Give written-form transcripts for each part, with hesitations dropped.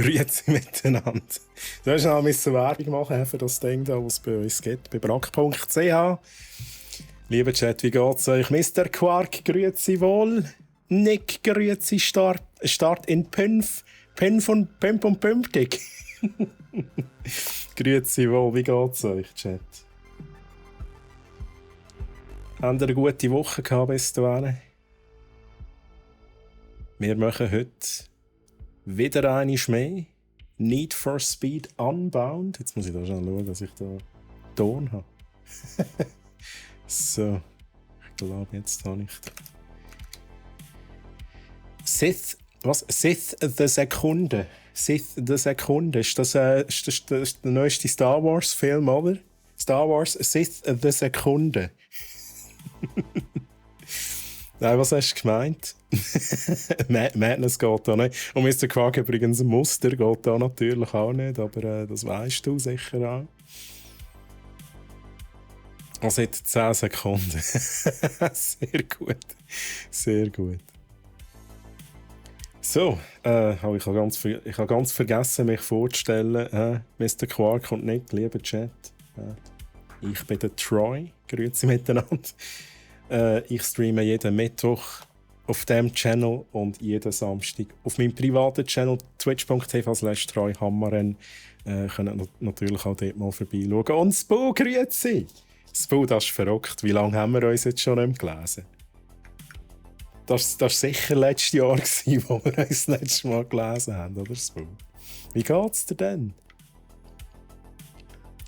Grüezi miteinander. Du hast noch ein bisschen Werbung machen für das Ding, da, was es bei uns gibt, bei brack.ch. Lieber Chat, wie geht's euch? Mr. Quark, grüezi wohl. Nick, grüezi, Start in 5 und pünftig. Grüezi wohl, wie geht's euch, Chat? Habt ihr eine gute Woche gehabt bis dahin? Wir machen heute wieder eine mehr. Need for Speed Unbound. Jetzt muss ich da schon schauen, dass ich da Ton habe. So, ich glaube, jetzt habe ich Sith the Sekunde. Sith the Sekunde. Ist das der neueste Star Wars Film, oder? Star Wars Sith the Sekunde. Nein, was hast du gemeint? Madness geht da nicht. Und Mr. Quark übrigens ein Muster geht da natürlich auch nicht, aber das weißt du sicher auch. Also seit 10 Sekunden. Sehr gut. Sehr gut. So, ich habe ganz vergessen, mich vorzustellen. Mr. Quark und Nick, lieber Chat. Ich bin der Troy. Grüezi miteinander. Ich streame jeden Mittwoch auf diesem Channel und jeden Samstag auf meinem privaten Channel twitch.tv/TroyHammeren. Könnt natürlich auch dort mal vorbeischauen. Und Spu, grüezi! Spu, das ist verrückt. Wie lange haben wir uns jetzt schon nicht mehr gelesen? Das war sicher letztes Jahr, wo wir uns das letzte Mal gelesen haben, oder Spu? Wie geht's dir denn?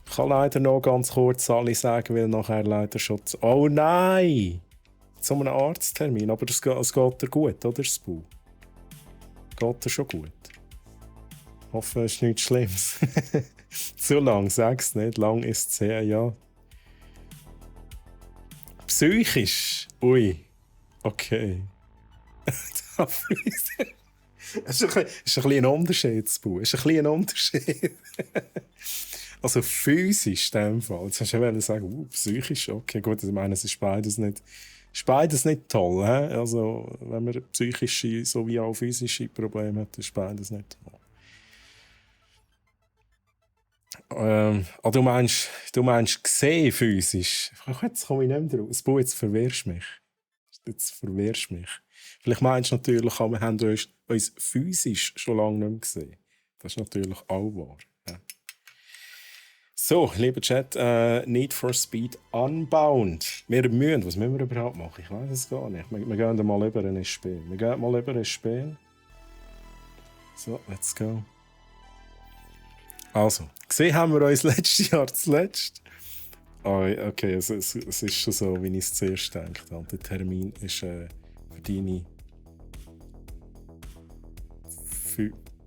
Ich kann leider noch ganz kurz alle sagen, weil nachher leider schon... Oh nein! Zu einem Arzttermin. Aber es geht dir gut, oder Spu? Geht dir schon gut? Ich hoffe, es ist nichts Schlimmes. Zu lang, sag's nicht. Lang ist es sehr, ja. Psychisch? Ui. Okay. Es ist ein bisschen ein Unterschied, Spu. Es ist ein bisschen ein Unterschied. Also physisch in dem Fall. Jetzt hast du ja sagen, psychisch, okay, gut, ich meine, es ist beides nicht toll. He? Also, wenn man psychische sowie auch physische Probleme hat, ist beides nicht toll. Du meinst gesehen physisch? Jetzt komme ich nicht mehr drauf. Jetzt verwirrst du mich. Vielleicht meinst du natürlich auch, wir haben uns physisch schon lange nicht mehr gesehen. Das ist natürlich auch wahr. Ja. So, lieber Chat, Need for Speed Unbound. Was müssen wir überhaupt machen? Ich weiß es gar nicht. Wir gehen mal über ein Spiel. So, let's go. Also, gesehen haben wir uns letztes Jahr zuletzt. Oh, okay, es ist schon so, wie ich es zuerst gedacht habe. Der Termin ist für deine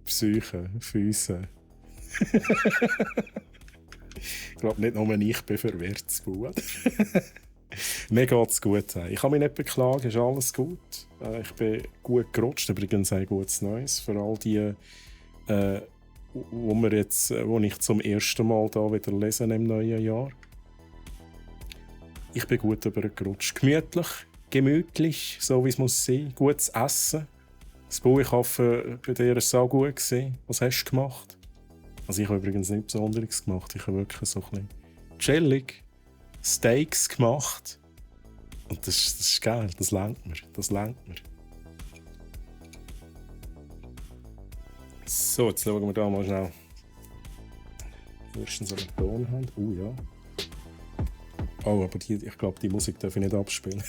Füße. Ich glaube nicht nur ich bin verwirrt zu bauen. Mir geht es gut. Ich kann mich nicht beklagen, ist alles gut. Ich bin gut gerutscht, übrigens ein gutes Neues. Für all die, wo ich zum ersten Mal da wieder lesen im neuen Jahr. Ich bin gut übergerutscht. Gemütlich, so wie es muss sein. Gutes Essen. Spu, ich hoffe, bei dir war es auch gut gewesen. Was hast du gemacht? Also ich habe übrigens nichts Besonderes gemacht. Ich habe wirklich so ein bisschen chillig Steaks gemacht. Und das ist geil, das lenkt mir. So, jetzt schauen wir da mal schnell. Erstens einen Ton haben. Ja. Oh, aber ich glaube, die Musik darf ich nicht abspielen.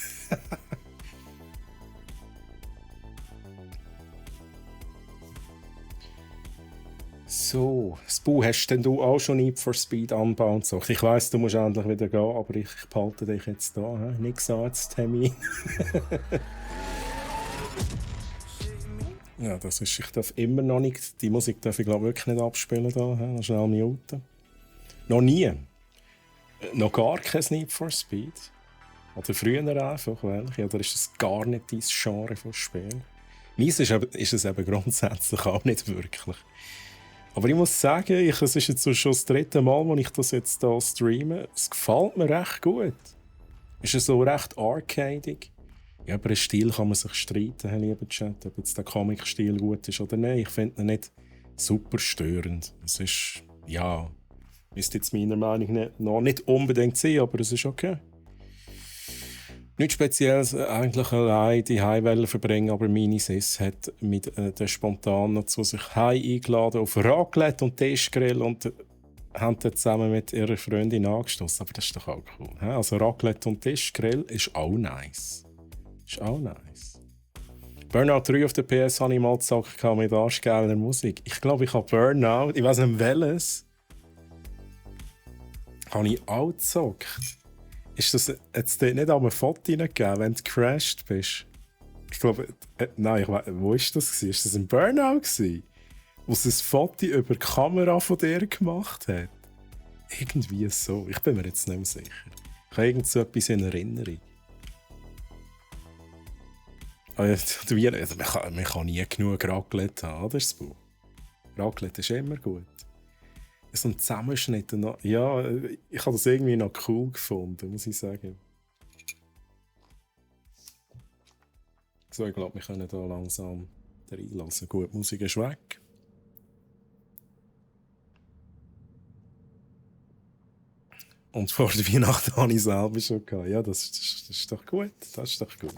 So, Spu, hast denn du auch schon Need for Speed Unbound? So, ich weiss, du musst endlich wieder gehen, aber ich behalte dich jetzt da. Nix Arzttermin. Ja, das ist, ich darf immer noch nicht, die Musik darf ich glaube wirklich nicht abspielen da. Schnell muten. Noch nie. Noch gar kein Need for Speed. Oder früher einfach, welche? Oder ist das gar nicht dein Genre von Spiel? Meins ist es eben grundsätzlich auch nicht wirklich. Aber ich muss sagen, es ist jetzt schon das 3. Mal, wo ich das jetzt hier streame. Es gefällt mir recht gut. Es ist so recht arcadig. Ja, über den Stil kann man sich streiten, lieber Chat, ob jetzt der Comic-Stil gut ist oder nicht. Ich finde ihn super störend. Es ist, ja, ist jetzt meiner Meinung nach noch nicht unbedingt sein, aber es ist okay. Nichts Spezielles, eigentlich allein die Heimwelle verbringen, aber meine Sis hat mit der Spontanen zu sich heim eingeladen auf Raclette und Tischgrill und haben dann zusammen mit ihrer Freundin angestoßen. Aber das ist doch auch cool. He? Also Raclette und Tischgrill ist auch nice. Ist auch nice. Burnout 3 auf der PS habe ich mal gezockt mit arschgeiler Musik. Ich glaube, ich habe Burnout, ich weiß nicht welches, habe ich auch gezockt. Ist das jetzt dort nicht einmal ein Foto reingegeben, wenn du gecrashed bist? Ich glaube, nein, ich weiss, wo war das? War das ein Burnout? Wo es ein Foto über die Kamera von dir gemacht hat? Irgendwie so. Ich bin mir jetzt nicht mehr sicher. Ich habe irgend so etwas in Erinnerung. Man kann nie genug Raclette haben, oder? Raclette ist immer gut. So ein Zusammenschnitt. Ja, ich habe das irgendwie noch cool gefunden, muss ich sagen. So, ich glaube, wir können hier langsam reinlassen. Gut, die Musik ist weg. Und vor der Weihnachten habe ich selber schon gehabt. Ja, das ist doch gut. Das ist doch gut.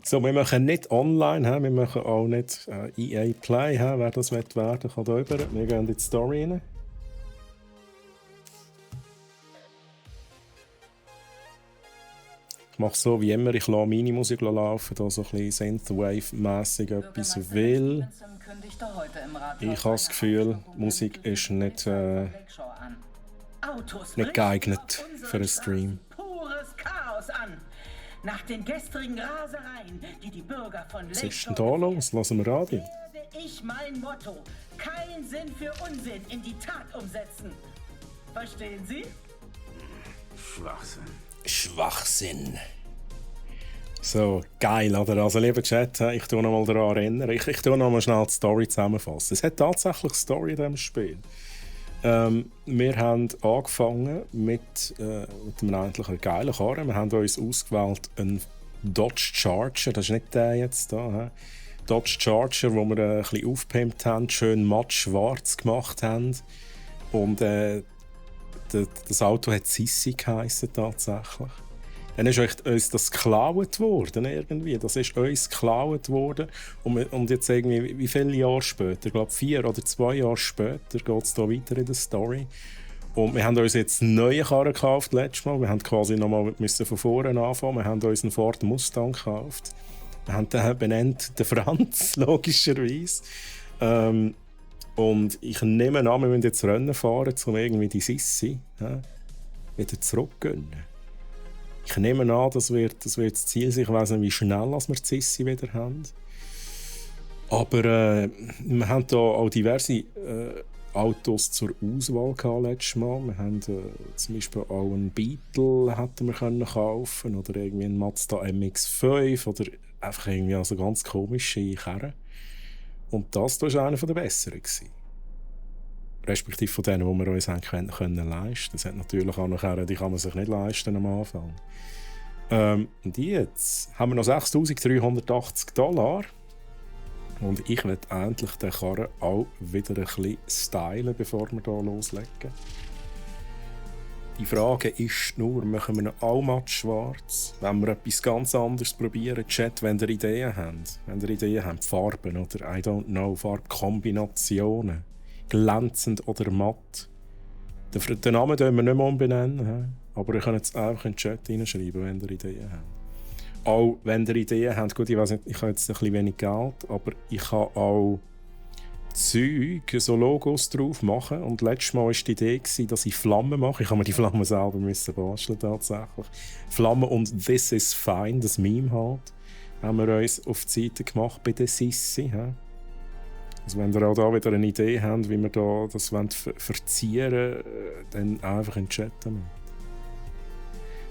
So, wir machen nicht online, wir machen auch nicht EA Play. Wer das werden will, kann da rüber. Wir gehen in die Story rein. Ich mache so wie immer, ich lasse meine Musik laufen, da so ein bisschen Synthwave-mässig etwas will. Ich habe das Gefühl, Musik ist nicht geeignet für einen Stream. Nach den gestrigen Rasereien, die die Bürger von Was ist denn da los? Lassen wir Radio. Werde ich mein Motto, kein Sinn für Unsinn, in die Tat umsetzen. Verstehen Sie? Schwachsinn. So, geil, oder? Also, lieber Chat, ich tue noch mal daran erinnern. Ich tue noch mal schnell die Story zusammenfassen. Es hat tatsächlich eine Story in diesem Spiel. Wir haben angefangen mit einem eigentlich geilen Karren. Wir haben uns ausgewählt einen Dodge Charger. Das ist nicht der jetzt da. Dodge Charger, wo wir ein bisschen aufgepimpt haben, schön matt schwarz gemacht haben. Und das Auto hat Sissi geheissen, tatsächlich. Dann ist uns das geklaut worden, irgendwie. Das ist uns geklaut worden. Und jetzt irgendwie, wie viele Jahre später, ich glaube 4 oder 2 Jahre später, geht es hier weiter in der Story. Und wir haben uns jetzt einen neuen Karren gekauft, letztes Mal. Wir haben quasi nochmal von vorne anfangen. Wir haben uns einen Ford Mustang gekauft. Wir haben den benannt, den Franz, logischerweise. Und ich nehme an, wir müssen jetzt Rennen fahren, um irgendwie die Sissi wieder zurückzugönnen. Ich nehme an, das wird das Ziel sein. Ich weiss nicht, wie schnell wir die Sissi wieder haben. Aber wir haben hier auch diverse Autos zur Auswahl gehabt letztes Mal. Wir haben zum Beispiel auch einen Beetle hätten wir können kaufen oder irgendwie einen Mazda MX-5 oder einfach irgendwie also ganz komische Karren. Und das war einer der besseren. Respektive von denen, die wir uns können leisten. Das hat natürlich auch noch Karren, die kann man sich nicht leisten am Anfang. Und jetzt haben wir noch $6'380. Und ich will endlich den Karren auch wieder ein bisschen stylen, bevor wir hier loslegen. Die Frage ist nur, machen wir ihn auch matt schwarz? Wenn wir etwas ganz anderes probieren, Chat, wenn ihr Ideen habt. Wenn ihr Ideen habt, Farben oder I don't know, Farbkombinationen. Glänzend oder matt. Den Namen können wir nicht mehr umbenennen, aber ihr könnt es einfach in den Chat hineinschreiben, wenn ihr Ideen habt. Auch wenn ihr Ideen habt, gut, ich weiss nicht, ich habe jetzt ein bisschen wenig Geld, aber ich kann auch Zeug, so Logos drauf machen. Und letztes Mal war die Idee, dass ich Flammen mache. Ich habe mir die Flammen selber basteln, tatsächlich. Flammen und «This is fine», das Meme halt, haben wir uns auf die Seite gemacht bei der Sissi. Also wenn ihr auch da wieder eine Idee habt, wie wir da das verzieren wollen, dann einfach in den Chat damit.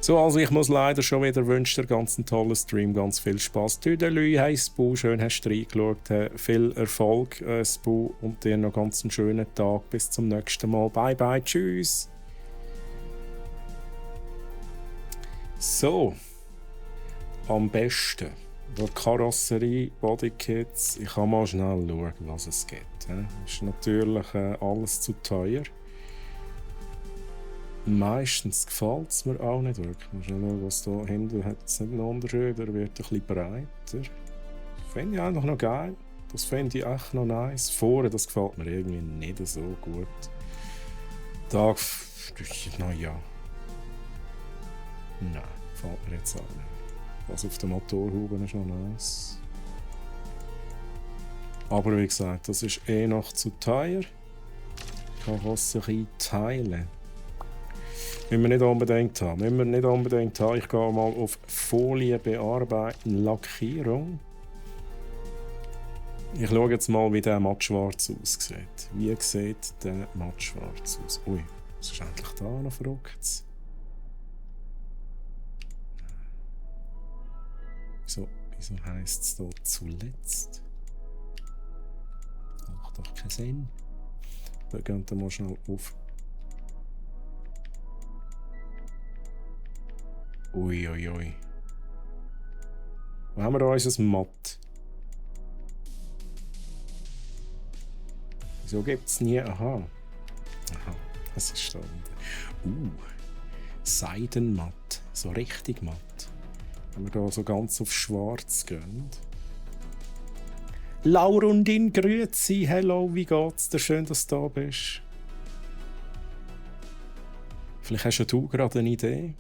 So, also ich muss leider schon wieder wünschen, ganz einen tollen Stream, ganz viel Spass. Tüdelü, hey Spu, schön hast du reingeschaut. Viel Erfolg, Spu, und dir noch ganz einen schönen Tag. Bis zum nächsten Mal. Bye bye, tschüss. So, am besten. Der Karosserie, Bodykits, ich kann mal schnell schauen, was es gibt. Ist natürlich alles zu teuer. Meistens gefällt es mir auch nicht wirklich. Mal schauen, was da hinten hat. Es nicht einen Unterschied, er wird ein bisschen breiter. Finde ich eigentlich noch geil. Das finde ich echt noch nice. Vorne, das gefällt mir irgendwie nicht so gut. Da, naja. Nein, gefällt mir jetzt auch nicht. Was auf der Motorhaube ist noch nice. Aber wie gesagt, das ist eh noch zu teuer. Karosserie teilen. Müssen wir nicht unbedingt haben. Ich gehe mal auf Folie bearbeiten, Lackierung. Ich schaue jetzt mal, wie der mattschwarz aussieht. Wie sieht der mattschwarz aus? Ui, was ist eigentlich da noch verrückt? Wieso heisst es da zuletzt? Macht doch keinen Sinn. Wir gehen dann mal schnell auf. Uiuiui. Wo haben wir da unser Matt? Wieso gibt es nie? Aha, das ist da unten. Seidenmatt. So richtig matt. Wenn wir da so ganz auf schwarz gehen. Laurundin, grüezi, hello, wie geht's dir? Schön, dass du da bist. Vielleicht hast du gerade eine Idee.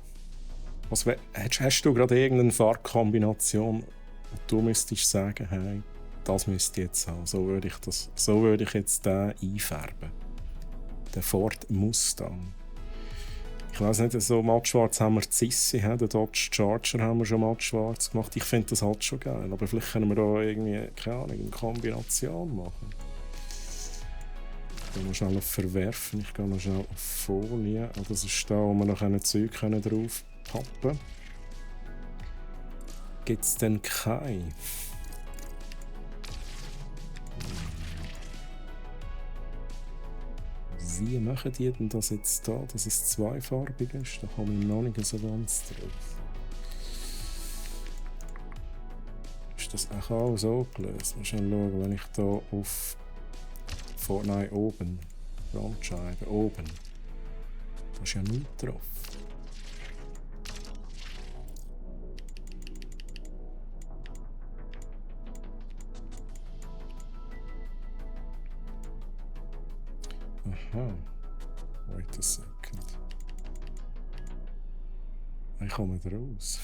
Hast du gerade irgendeine Farbkombination, wo du müsstest sagen, hey, das müsste ich jetzt haben. So würde ich jetzt den einfärben. Der Ford Mustang. Ich weiss nicht, so mattschwarz haben wir die Sissi, den Dodge Charger haben wir schon mattschwarz gemacht. Ich finde das halt schon geil, aber vielleicht können wir da irgendwie, keine Ahnung, eine Kombination machen. Ich gehe mal schnell auf Verwerfen, ich gehe mal schnell auf Folie. Oh, das ist da, wo wir noch ein Zeug drauf pappen können. Gibt es denn keine? Wie machen die denn das jetzt da, dass es zweifarbig ist? Da komme ich noch nicht so ganz drauf. Ist das auch so gelöst? Mal schauen, wenn ich da auf Nein, oben. Frontscheibe, oben. Da ist ja nichts drauf. Aha. Wait a second. Ich komme raus.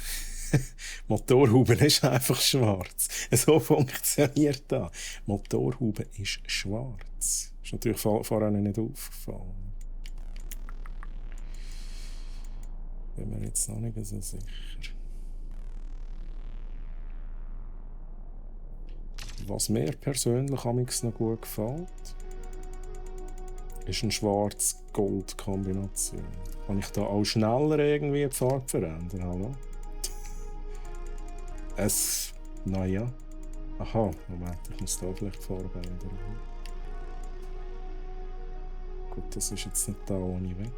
Motorhaube ist einfach schwarz. So funktioniert das. Motorhaube ist schwarz. Ist natürlich vorher nicht aufgefallen. Bin mir jetzt noch nicht so sicher. Was mir persönlich noch gut gefällt, ist eine Schwarz-Gold-Kombination. Kann ich da auch schneller irgendwie die Farbe verändern? Hallo? Naja. Aha, Moment, ich muss da vielleicht die Farbe ändern. Gut, das ist jetzt nicht da, wo ich will.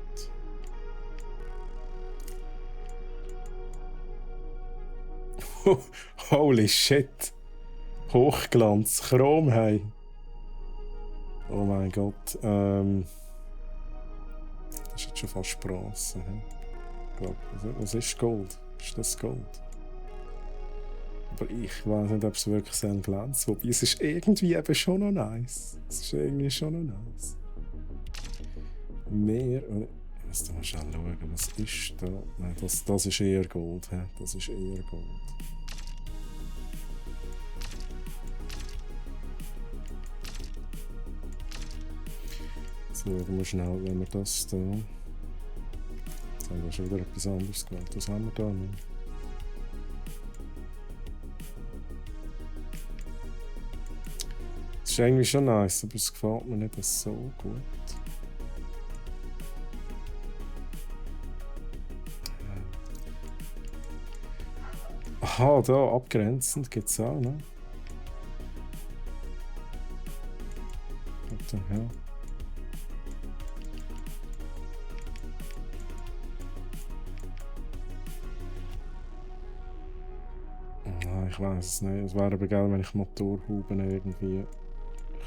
Holy shit! Hochglanz, Chrom, hey! Oh mein Gott, das ist jetzt schon fast Bronze. Was ist Gold? Ist das Gold? Aber ich weiß nicht, ob es wirklich so ein Glanz, wobei es ist irgendwie eben schon noch nice. Es ist irgendwie schon noch nice. Mehr, ich muss da mal schnell schauen, was ist da? Nein, das ist eher Gold, he? Das ist eher Gold. Schauen wir schnell, wenn wir das da... Jetzt haben wir schon wieder etwas anderes gewählt. Was haben wir da noch? Das ist irgendwie schon nice, aber es gefällt mir nicht so gut. Aha, da abgrenzend gibt es auch, ne? Ja. Ich weiß es nicht. Es wäre aber geil, wenn ich Motorhuben irgendwie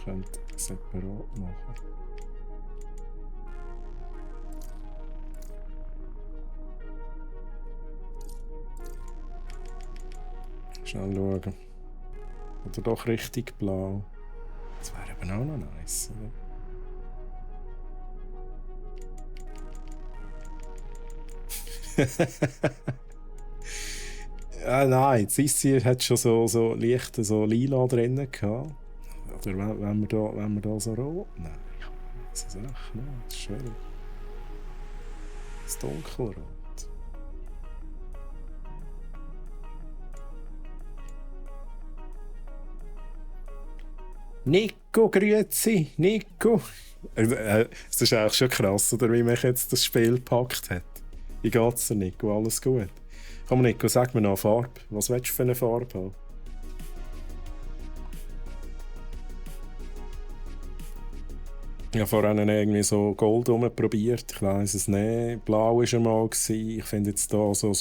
könnte separat machen. Schnell schauen. Oder doch richtig blau. Das wäre eben auch noch nice, oder? Ja, nein, Sissi hat schon so leicht so lila drin gehabt. Oder wenn wir da so rot... Nein, das ist echt nicht. Das ist schön. Das Dunkelrot. Nico, grüezi, Nico. Es ist eigentlich schon krass, oder, wie mich jetzt das Spiel gepackt hat. Wie geht's dir, Nico? Alles gut? Komm, Nico, sag mir noch eine Farbe. Was willst du für eine Farbe haben? Ich habe vorhin irgendwie so Gold probiert. Ich weiss es nicht. Blau war er mal. Ich finde jetzt hier so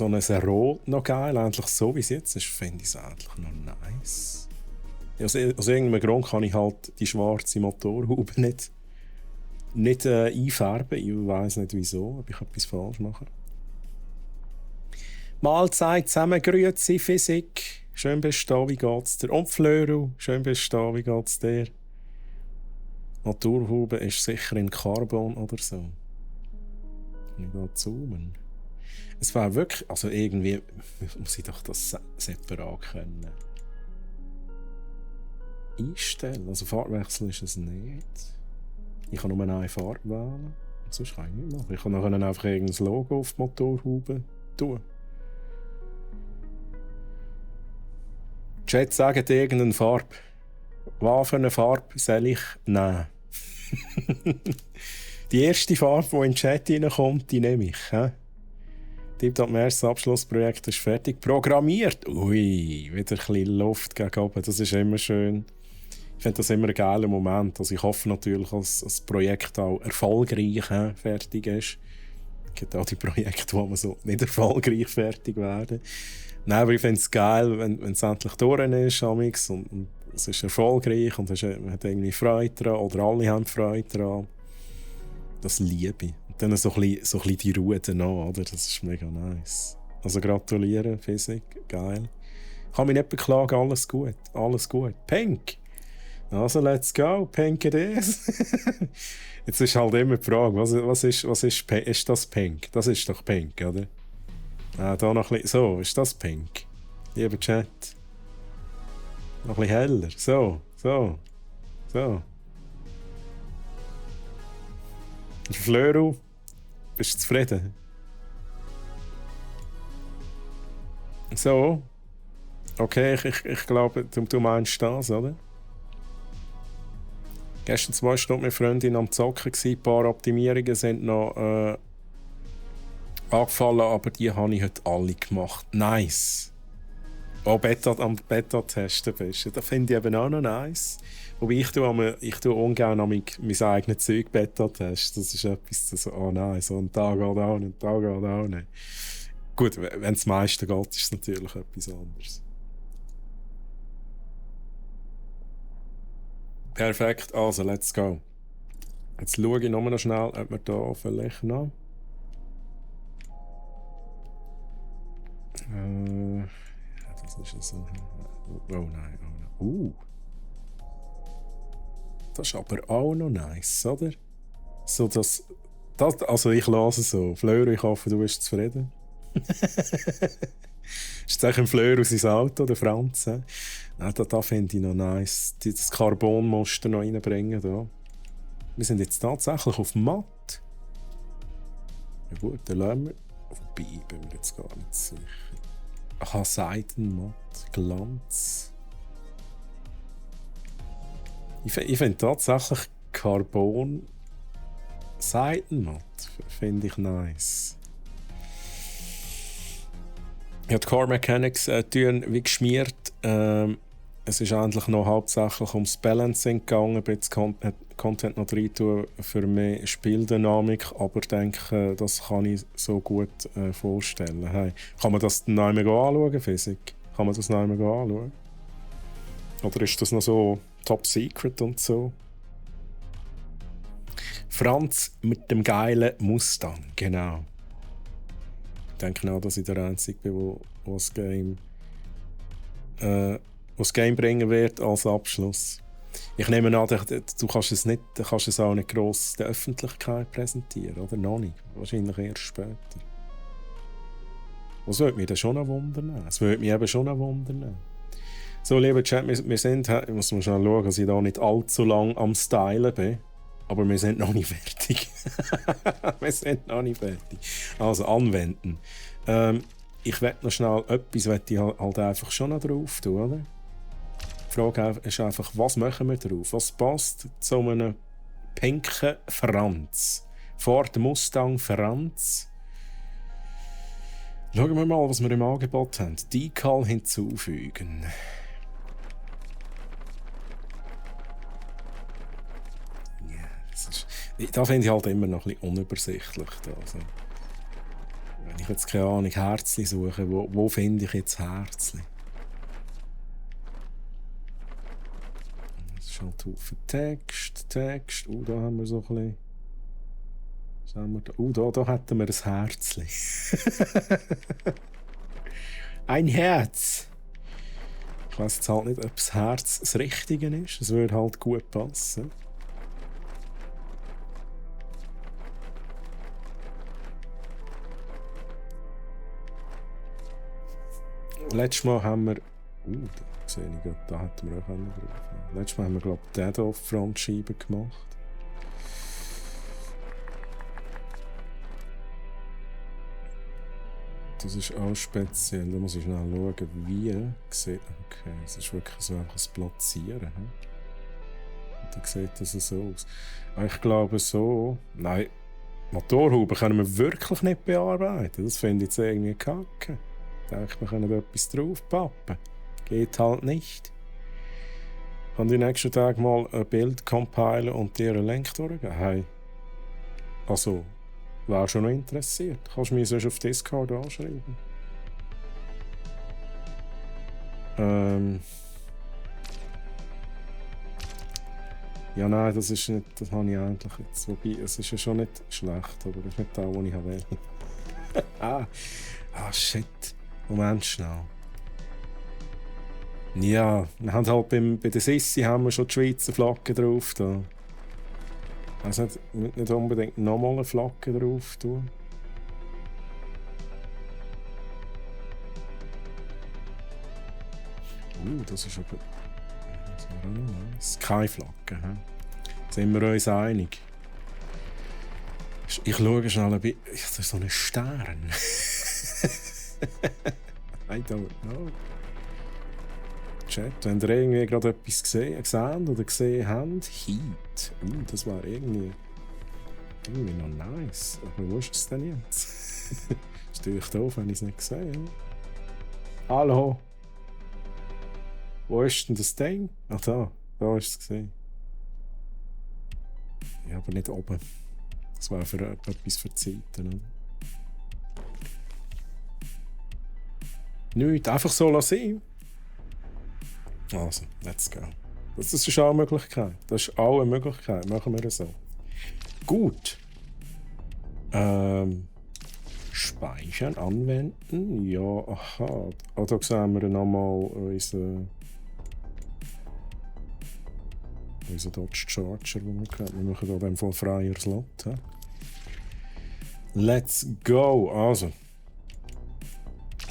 ein Rot noch geil. Endlich so, wie es jetzt ist, finde ich es eigentlich noch nice. Aus irgendeinem Grund kann ich halt die schwarze Motorhaube nicht einfärben. Ich weiss nicht wieso, ob ich etwas falsch mache. Mahlzeit zusammen, grüezi Physik. Schön bist du da, wie geht's dir? Und Flöru, schön bist du da, wie geht's dir? Motorhaube ist sicher in Carbon oder so. Ich gehe zoomen. Es war wirklich, also irgendwie muss ich doch das separat können einstellen. Also Farbwechsel ist es nicht. Ich kann nur eine Farbe wählen. Und sonst kann ich nicht machen. Ich kann nachher einfach irgendein Logo auf die Motorhaube tun. Chat, sagt irgendeine Farbe. Was für eine Farbe soll ich nehmen? Die erste Farbe, die in den Chat reinkommt, die nehme ich. Tipptopp, mein erstes Abschlussprojekt ist fertig. Programmiert! Ui, wieder ein bisschen Luft gegen oben. Das ist immer schön. Ich finde das immer ein geiler Moment. Also ich hoffe natürlich, dass das Projekt auch erfolgreich fertig ist. Es gibt auch die Projekte, wo man so nicht erfolgreich fertig werden. Nein, aber ich finde es geil, wenn es endlich durch ist, und es ist erfolgreich und man hat irgendwie Freude daran, oder alle haben Freude daran. Das liebe ich. Und dann so ein bisschen die Ruhe danach, oder? Das ist mega nice. Also gratulieren, Physik, geil. Ich kann mich nicht beklagen, alles gut, alles gut. Pink! Also, let's go, Pink it is. Jetzt ist halt immer die Frage, was ist das Pink? Das ist doch Pink, oder? Da noch ein bisschen, so, ist das Pink? Lieber Chat. Noch ein bisschen heller, so. Flöru, bist du zufrieden? So. Okay, ich glaube, du meinst das, oder? Gestern 2 Stunden mit Freundin am Zocken gsi. Ein paar Optimierungen sind noch angefallen, aber die habe ich heute alle gemacht. Nice! Auch am Beta testen bist. Das finde ich eben auch noch nice. Wobei ich tue ungern mein eigenes Zeug Beta testen. Das ist etwas, das so, nice, so ein Tag geht auch nicht, ein Tag geht auch nicht. Gut, wenn es meiste geht, ist es natürlich etwas anderes. Perfekt, also let's go. Jetzt schaue ich noch schnell, ob wir da vielleicht noch... das ist ja so... Oh nein, oh nein. Das ist aber auch noch nice, oder? So das also ich lasse es so. Fleur, ich hoffe, du bist zufrieden. Ist jetzt ein Fleur aus seinem Auto, der Franz? Nein, da finde ich noch nice. Das Carbon-Muster noch reinbringen. Da. Wir sind jetzt tatsächlich auf matt. Ja gut, dann lassen wir... Wobei, bin mir jetzt gar nicht sicher. Aha, Seitenmatt, Glanz. Ich finde tatsächlich Carbon Seitenmatt finde ich nice. Ja, die Core Mechanics tun wie geschmiert. Es ist eigentlich noch hauptsächlich ums Balancing gegangen, ein bisschen Content noch rein tun für mehr Spieldynamik, aber ich denke, das kann ich so gut vorstellen. Hey, kann man das noch einmal anschauen, Physik? Kann man das noch einmal anschauen? Oder ist das noch so Top Secret und so? Franz mit dem geilen Mustang, genau. Ich denke auch, dass ich der Einzige bin, der das Game bringen wird als Abschluss. Ich nehme an, du kannst es auch nicht gross der Öffentlichkeit präsentieren, oder? Noch nicht. Wahrscheinlich erst später. Das würde mich dann schon noch wundern. Es würde mich eben schon noch wundern. So, lieber Chat, wir sind, ich muss mal schnell schauen, dass ich da nicht allzu lang am Stylen bin. Aber wir sind noch nicht fertig. Wir sind noch nicht fertig. Also, anwenden. Ich werde noch schnell etwas ich halt einfach schon noch drauf tun, oder? Die Frage ist einfach, was machen wir drauf? Was passt zu einem pinken Franz? Ford Mustang Franz. Schauen wir mal, was wir im Angebot haben. Decal hinzufügen. Da finde ich halt immer noch ein bisschen unübersichtlich. Also, wenn ich jetzt keine Ahnung, Herzli suche, wo finde ich jetzt Herzli? Das ist halt Haufen Text. Da haben wir so ein bisschen... Was haben wir da? Da hätten wir ein Herzli. Ein Herz! Ich weiss jetzt halt nicht, ob das Herz das Richtige ist. Es würde halt gut passen. Letztes Mal haben wir... da sehe ich gerade, da hätten wir auch drauf. Letztes Mal haben wir, glaube ich, den hier auf die Frontscheibe gemacht. Das ist auch speziell. Da muss ich schnell schauen, wie sieht. Okay, es ist wirklich so einfach ein Platzieren. Und dann sieht das so aus. Ich glaube so... Nein, Motorhaube können wir wirklich nicht bearbeiten. Das finde ich jetzt irgendwie kacke. Ich denke, wir können da etwas draufpappen. Geht halt nicht. Kann die nächsten Tage mal ein Bild compilen und dir einen Link durchgeben? Hey. Also, wäre schon noch interessiert. Kannst du mich sonst auf Discord anschreiben? Ja, nein, das ist nicht, das habe ich eigentlich jetzt. Wobei, es ist ja schon nicht schlecht, aber das ist nicht das, was ich will. Shit. Moment schnell. Ja, wir haben halt bei der Sissi haben wir schon die Schweizer Flagge drauf. Da. Also nicht unbedingt nochmal eine Flagge drauf tun. Das ist aber... Das wäre auch noch nice. Keine Flagge, he? Sind wir uns einig? Ich schaue schnell ein bisschen... Das ist so ein Stern. I don't know. Chat, wenn ihr irgendwie gerade etwas gesehen oder gesehen habt, Heat. Das war irgendwie noch nice. Aber wo ist es denn jetzt? Ist natürlich doof, wenn ich es nicht gesehen habe. Hallo? Wo ist denn das Ding? Ach da ist es gesehen. Ja, aber nicht oben. Das war für etwas für die Zeiten, oder? Nichts, einfach so lassen. Also, let's go. Das ist auch eine Möglichkeit. Das ist auch eine Möglichkeit. Machen wir das so. Gut. Speichern, anwenden. Ja, aha. Da sehen wir nochmal unseren Dodge Charger, den wir kennen. Wir machen hier den voll freier Slot. He? Let's go. Also.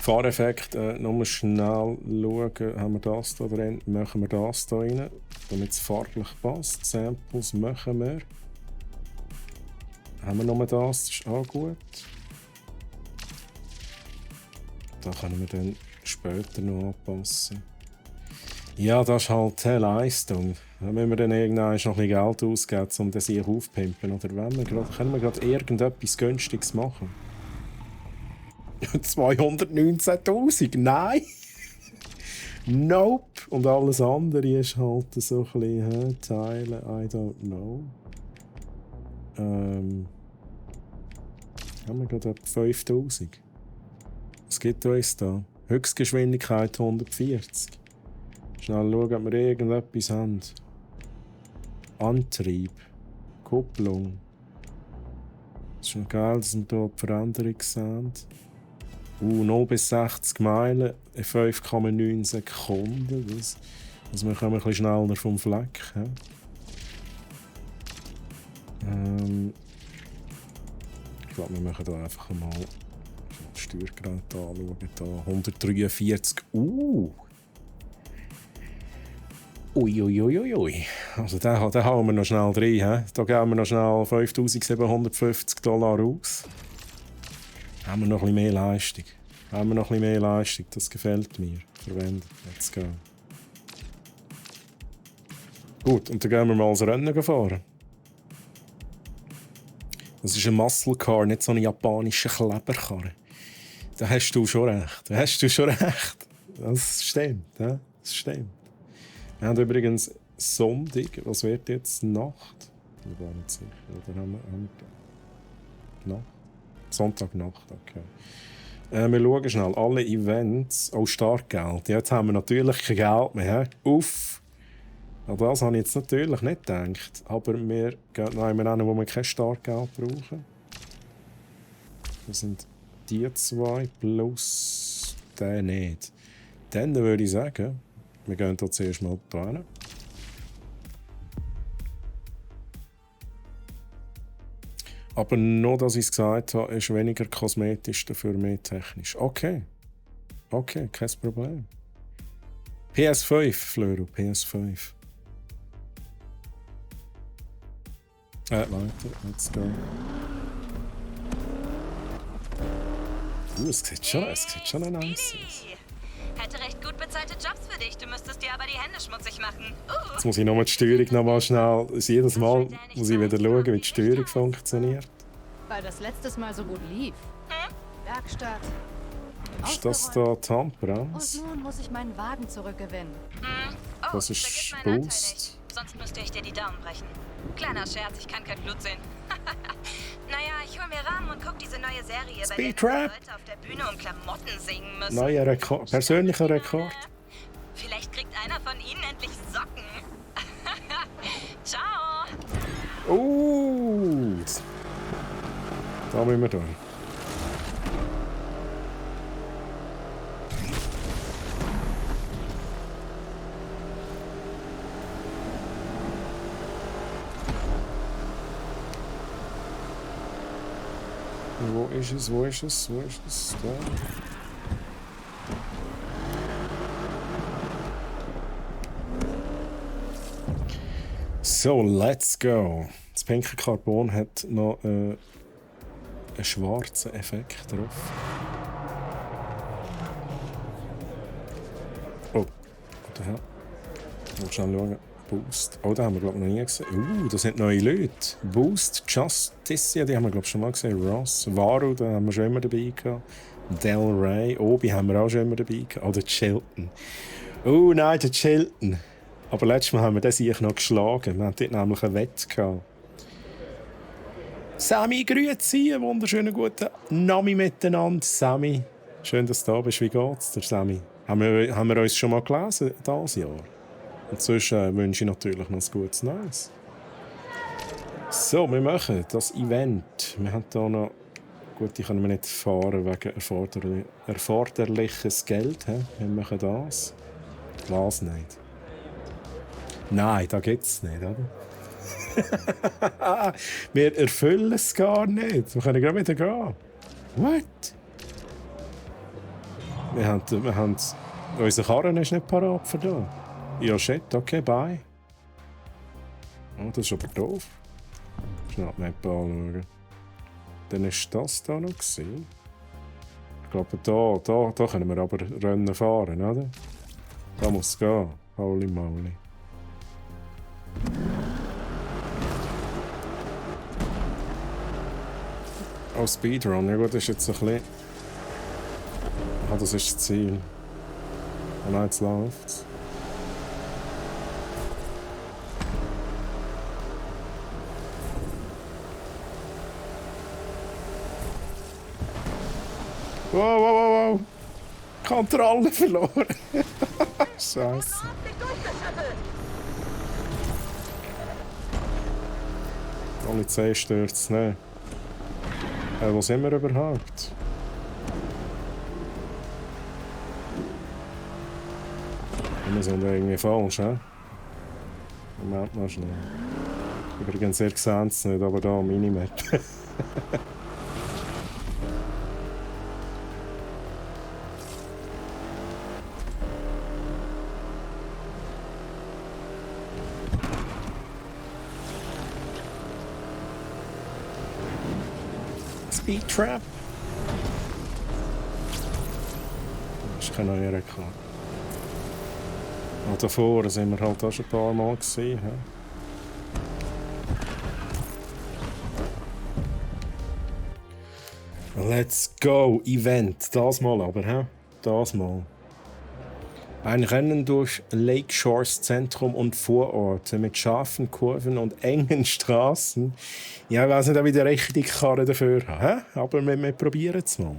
Fahreffekt, nochmal schnell schauen, haben wir das da drin, machen wir das da rein, damit es farblich passt. Samples machen wir. Haben wir nochmal das ist auch gut. Da können wir dann später noch anpassen. Ja, das ist halt Leistung. Da müssen wir dann irgendwann noch ein bisschen Geld ausgeben, um das hier aufpimpen. Oder können wir gerade irgendetwas Günstiges machen? 219'000? Nein! Nope! Und alles andere ist halt so ein bisschen Teilen, I don't know. Haben wir gerade etwa 5'000? Was gibt uns da? Höchstgeschwindigkeit 140. Schnell schauen, ob wir irgendetwas haben. Antrieb. Kupplung. Es ist noch geil, dass wir hier die Veränderung sehen. 0 bis 60 Meilen in 5,9 Sekunden. Also wir kommen ein bisschen schneller vom Fleck. Ich glaube, wir machen hier einfach mal das Steuergerät anschauen. Da 143. Uiuiuiui. Also den hauen wir noch schnell rein. Da geben wir noch schnell $5.750 aus. Haben wir noch ein bisschen mehr Leistung. Das gefällt mir. Verwendet. Let's go. Gut, und dann gehen wir mal das Rennen fahren. Das ist ein Muscle Car, nicht so eine japanische Kleberkarre. Da hast du schon recht. Das stimmt. Ja? Das stimmt. Wir haben übrigens Sonntag. Was wird jetzt? Nacht? Ich bin nicht sicher. Oder haben wir Nacht? Sonntagnacht, okay. Wir schauen schnell. Alle Events. Oh, Startgeld. Jetzt haben wir natürlich kein Geld mehr. Uff. An das habe ich jetzt natürlich nicht gedacht. Aber wir gehen noch einmal hin, wo wir kein Startgeld brauchen. Das sind die zwei plus der nicht. Dann würde ich sagen, wir gehen hier zuerst mal hin. Aber nur, dass ich es gesagt habe, ist weniger kosmetisch, dafür mehr technisch. Okay, kein Problem. PS5, Flöro, PS5. Weiter, let's go. Es sieht schon nice aus. Hätte recht gut bezahlte Jobs für dich. Du müsstest dir aber die Hände schmutzig machen. Jetzt muss ich nochmal die Steuerung nochmal schnell. Jedes Mal muss ich wieder schauen, wie die Steuerung funktioniert. Weil das letztes Mal so gut lief. Werkstatt. Ist das da die Und Handbremse? nun muss ich meinen Wagen zurückgewinnen. Oh, Das ist vergiss meinen Anteil Boost. nicht. Sonst müsste ich dir die Daumen brechen. Kleiner Scherz, ich kann kein Blut sehen. Naja, ich hol mir Rahmen und guck diese neue Serie, bei der Speed Trap. Leute auf der Bühne und Klamotten singen müssen. Neuer Rekord, persönlicher Rekord. Vielleicht kriegt einer von ihnen endlich Socken. Ciao. Da müssen wir durch. Wo ist es? Da. So, let's go. Das pinke Carbon hat noch einen schwarzen Effekt drauf. Oh, what the hell? Ich muss schnell schauen. Boost. Oh, da haben wir glaube ich noch nie gesehen. Das sind neue Leute. Boost, Justice, die haben wir glaube ich schon mal gesehen. Ross, Varu, da haben wir schon immer dabei gehabt. Del Rey, Obi haben wir auch schon immer dabei gehabt. Oder Chilton. Oh nein, der Chilton. Aber letztes Mal haben wir den sich noch geschlagen. Wir hatten dort nämlich eine Wette gehabt. Sammy, grüezi, einen wunderschönen guten Nami miteinander. Sammy, schön, dass du da bist. Wie geht's dir, Sammy? Haben wir uns schon mal gelesen dieses Jahr? Und sonst wünsche ich natürlich noch ein gutes Neues. So, wir machen das Event. Wir haben hier noch... Gut, die können wir nicht fahren wegen erforderliches Geld. He? Wir machen das. Was nicht? Nein, da gibt es nicht, oder? Wir erfüllen es gar nicht. Wir können gerade wieder gehen. What? Wir haben... Unser Karren ist nicht parat für da. Ja, shit, okay, bye. Oh, das ist aber doof. Schnell die Map anschauen. Dann war das da noch. Ich glaube, da können wir aber Rennen fahren, oder? Da muss es gehen. Holy moly. Oh, Speedrun. Ja gut, das ist jetzt ein bisschen... Ah, das ist das Ziel. Oh nein, jetzt läuft's. Wow. Kontrolle verloren. Scheiße. Die Polizei stürzt nicht. Wo sind wir überhaupt? Wir sind irgendwie falsch, hä? Moment mal schnell. Übrigens, ihr seht es nicht, aber da Minimap. Speed Trap. Das ist kein neuer Rekord. Und davor sind wir halt auch schon ein paar Mal gesehen. Let's go, Event. Das mal aber, hä? Das mal. Ein Rennen durch Lakeshores Zentrum und Vororte mit scharfen Kurven und engen Straßen. Ja, ich weiss nicht, ob ich die richtige Karre dafür habe, aber wir probieren es mal.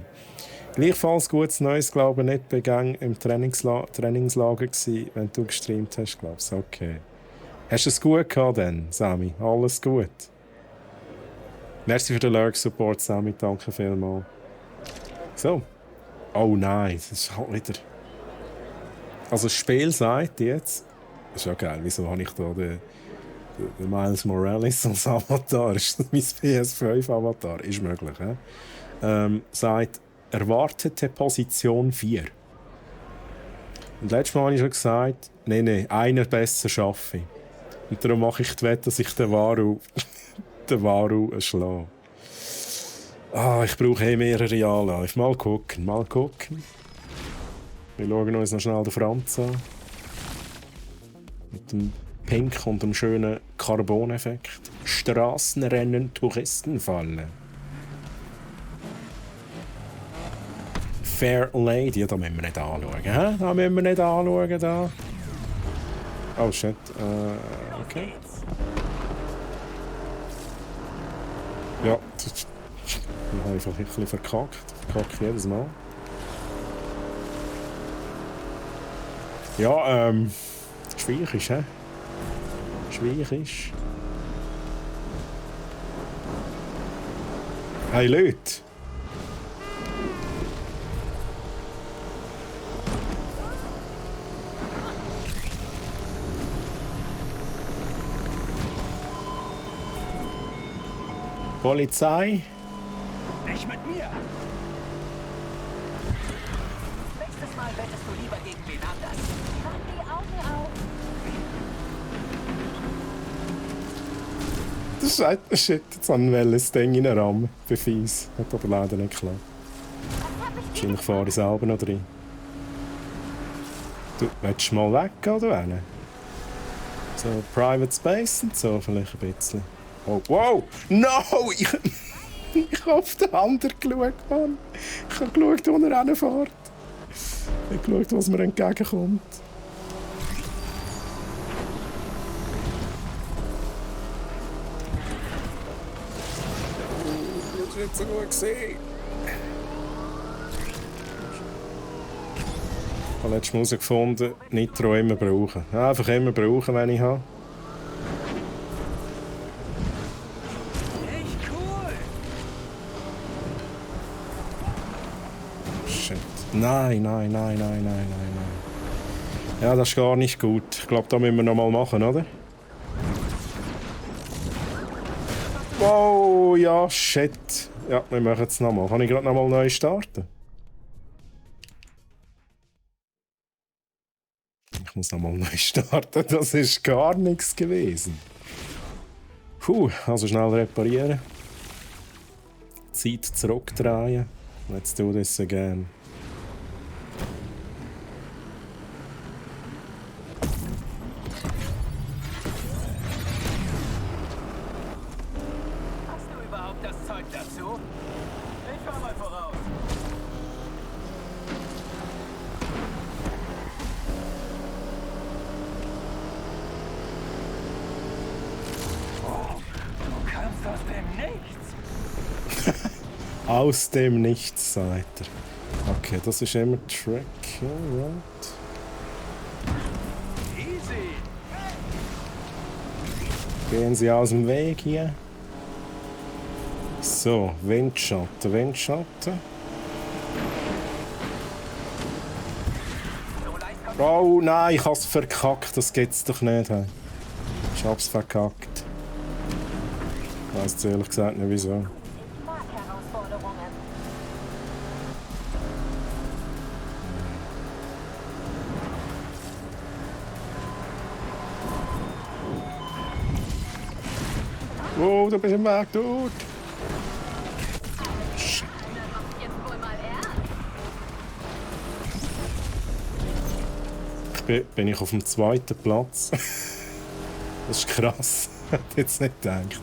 Gleichfalls gutes Neues, glaube ich, nicht begangen im Trainingslager gewesen, wenn du gestreamt hast, glaube ich. Okay. Hast du es gut gehabt dann, Sami? Alles gut? Merci für den Lurk-Support, Sami. Danke vielmals. So. Oh nein, das ist halt wieder... Also das Spiel sagt jetzt... Das ist ja geil, wieso habe ich da den Miles Morales als Avatar? Ist das mein PS5-Avatar? Ist möglich, hä? Sagt, erwartete Position 4. Und letztes Mal habe ich schon gesagt, nein, einer besser schaffe ich. Und darum mache ich die Wette, dass ich den Waru schlage. Ich brauche mehrere Anläufe. Mal gucken. Wir schauen uns noch schnell den Franz an. Mit dem Pink und dem schönen Carbon-Effekt. Straßenrennen, Touristenfalle. Fair Lady, da müssen wir nicht anschauen. Hä? Da müssen wir nicht anschauen. Da. Oh shit. Okay. Ja, ich habe einfach ein bisschen verkackt. Verkacke jedes Mal. Ja, schwierig ist, hä? Schwierig. Hey Leute! Polizei? Nicht mit mir! Nächstes Mal wettest du lieber gegen wen anders. Mach die Augen auf. Das ist jetzt an welches Ding in den Rahmen. Beweis. Hat aber leider nicht geklappt. Wahrscheinlich fahre ich selber noch drin. Du willst mal weg, oder? So Private Space und so vielleicht ein bisschen. Oh, wow! No! Ich habe auf den anderen geschaut, Mann. Ich habe geschaut, wo er hinfährt. Ich habe geschaut, was mir entgegenkommt. Das ist nicht so gut gesehen. Ich habe letztes Mal herausgefunden, Nitro immer brauchen. Einfach immer brauchen, wenn ich habe. Nein. Ja, das ist gar nicht gut. Ich glaube, da müssen wir noch mal machen, oder? Wow, ja, shit. Ja, wir machen es noch mal. Kann ich gerade noch mal neu starten? Ich muss noch mal neu starten. Das ist gar nichts gewesen. Puh, also schnell reparieren. Zeit zurückdrehen. Let's do this again. Aus dem Nichts, sagt er. Okay, das ist immer Track, right? Gehen Sie aus dem Weg hier. So, Windschatten, Windschatten. Oh nein, ich hab's verkackt, das geht's doch nicht. Hey. Ich hab's verkackt. Ich weiss ehrlich gesagt nicht wieso. Ich mag Herausforderungen. Oh, du bist im Weg, Dude. Bin ich auf dem zweiten Platz. Das ist krass. Hätte ich jetzt nicht gedacht.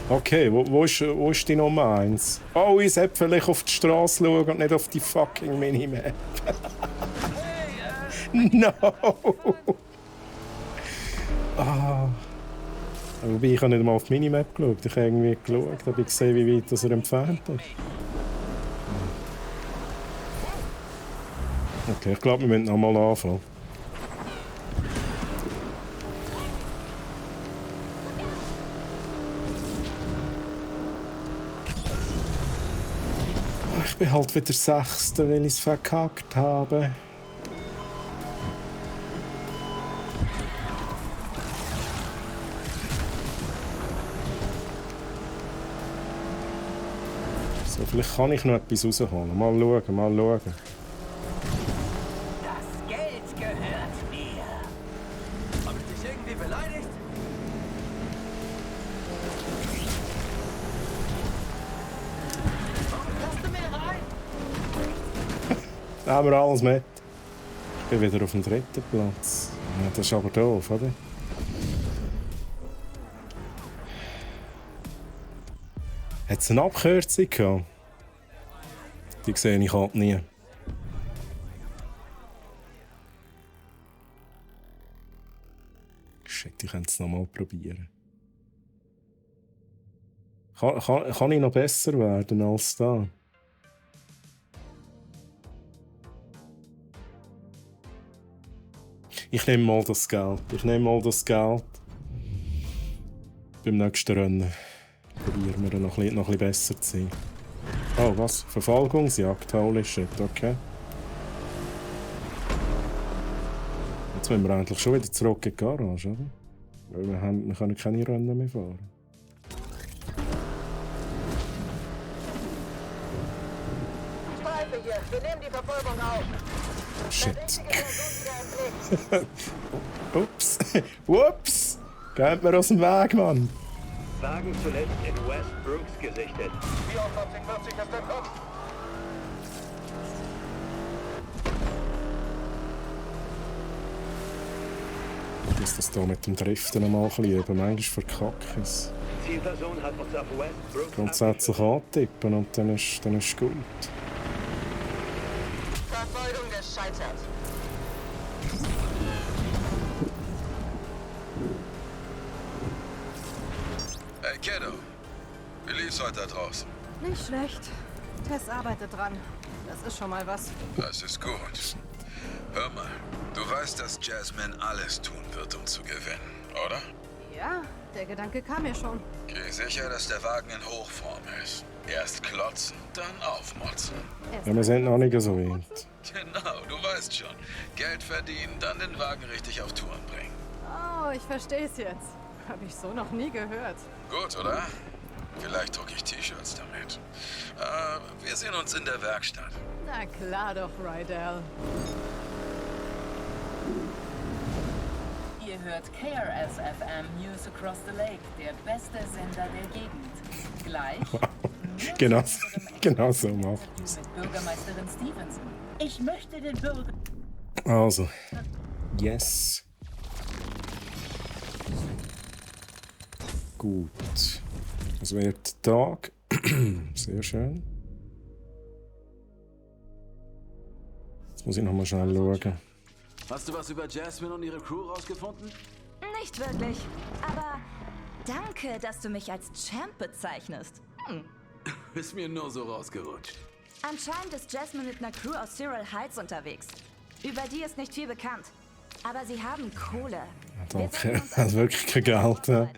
Okay, wo ist die Nummer 1? Oh, ich sollte vielleicht auf die Straße schauen und nicht auf die fucking Minimap. No! Ah. Wobei, ich habe nicht mal auf die Minimap geschaut. Ich habe irgendwie geschaut, habe ich gesehen, wie weit das er entfernt ist. Okay, ich glaube, wir müssen nochmal anfangen. Ich bin halt wieder Sechster, weil ich es verkackt habe. So, vielleicht kann ich noch etwas rausholen. Mal schauen, mal schauen. Das Geld gehört mir. Hab ich dich irgendwie beleidigt? Lass du mir rein? Da haben wir alles mit. Ich bin wieder auf dem dritten Platz. Ja, das ist aber doof, oder? Hat es eine Abkürzung gehabt? Die sehe ich halt nie. Shit, ich könnte es nochmal probieren. Kann ich noch besser werden als da? Ich nehme mal das Geld. Beim nächsten Rennen probieren wir noch ein bisschen besser zu sein. Oh, was? Verfolgungsjagd? Holy shit, okay. Jetzt müssen wir eigentlich schon wieder zurück in die Garage, oder? Weil wir können keine Rennen mehr fahren. Streife hier, wir nehmen die Verfolgung auf. Shit. Wieder im Blick. Ups. Ups. Geht mir aus dem Weg, Mann. Wagen zuletzt in West Brooks gesichtet. 44 ist entkommen. Ich muss das hier mit dem Driften noch mal ein bisschen üben. Manchmal verkacke ich es. Zielperson hat uns auf West Brooks Grundsätzlich antippen und dann ist gut. Verfolgung gescheitert. Hey Kiddo, wie lief's heute da draußen? Nicht schlecht. Tess arbeitet dran. Das ist schon mal was. Das ist gut. Hör mal, du weißt, dass Jasmine alles tun wird, um zu gewinnen, oder? Ja, der Gedanke kam mir schon. Geh sicher, dass der Wagen in Hochform ist. Erst klotzen, dann aufmotzen. Ja, wir sind noch nicht so weit. Genau, du weißt schon. Geld verdienen, dann den Wagen richtig auf Touren bringen. Oh, ich verstehe es jetzt. Habe ich so noch nie gehört. Gut, oder? Vielleicht drucke ich T-Shirts damit. Wir sehen uns in der Werkstatt. Na klar doch, Rydell. Ihr hört KRS-FM News Across the Lake, der beste Sender der Gegend. Gleich Genau so macht es. mit Bürgermeisterin Stevenson. Ich möchte den Bürger... Also, yes. Gut. Es wird Tag. Sehr schön. Jetzt muss ich noch mal schnell schauen. Hast du was über Jasmine und ihre Crew rausgefunden? Nicht wirklich. Aber danke, dass du mich als Champ bezeichnest. Ist mir nur so rausgerutscht. Anscheinend ist Jasmine mit einer Crew aus Cyril Heights unterwegs. Über die ist nicht viel bekannt. Aber sie haben Kohle. Wir Danke. sollten uns Hat wirklich kein Geld. Ja.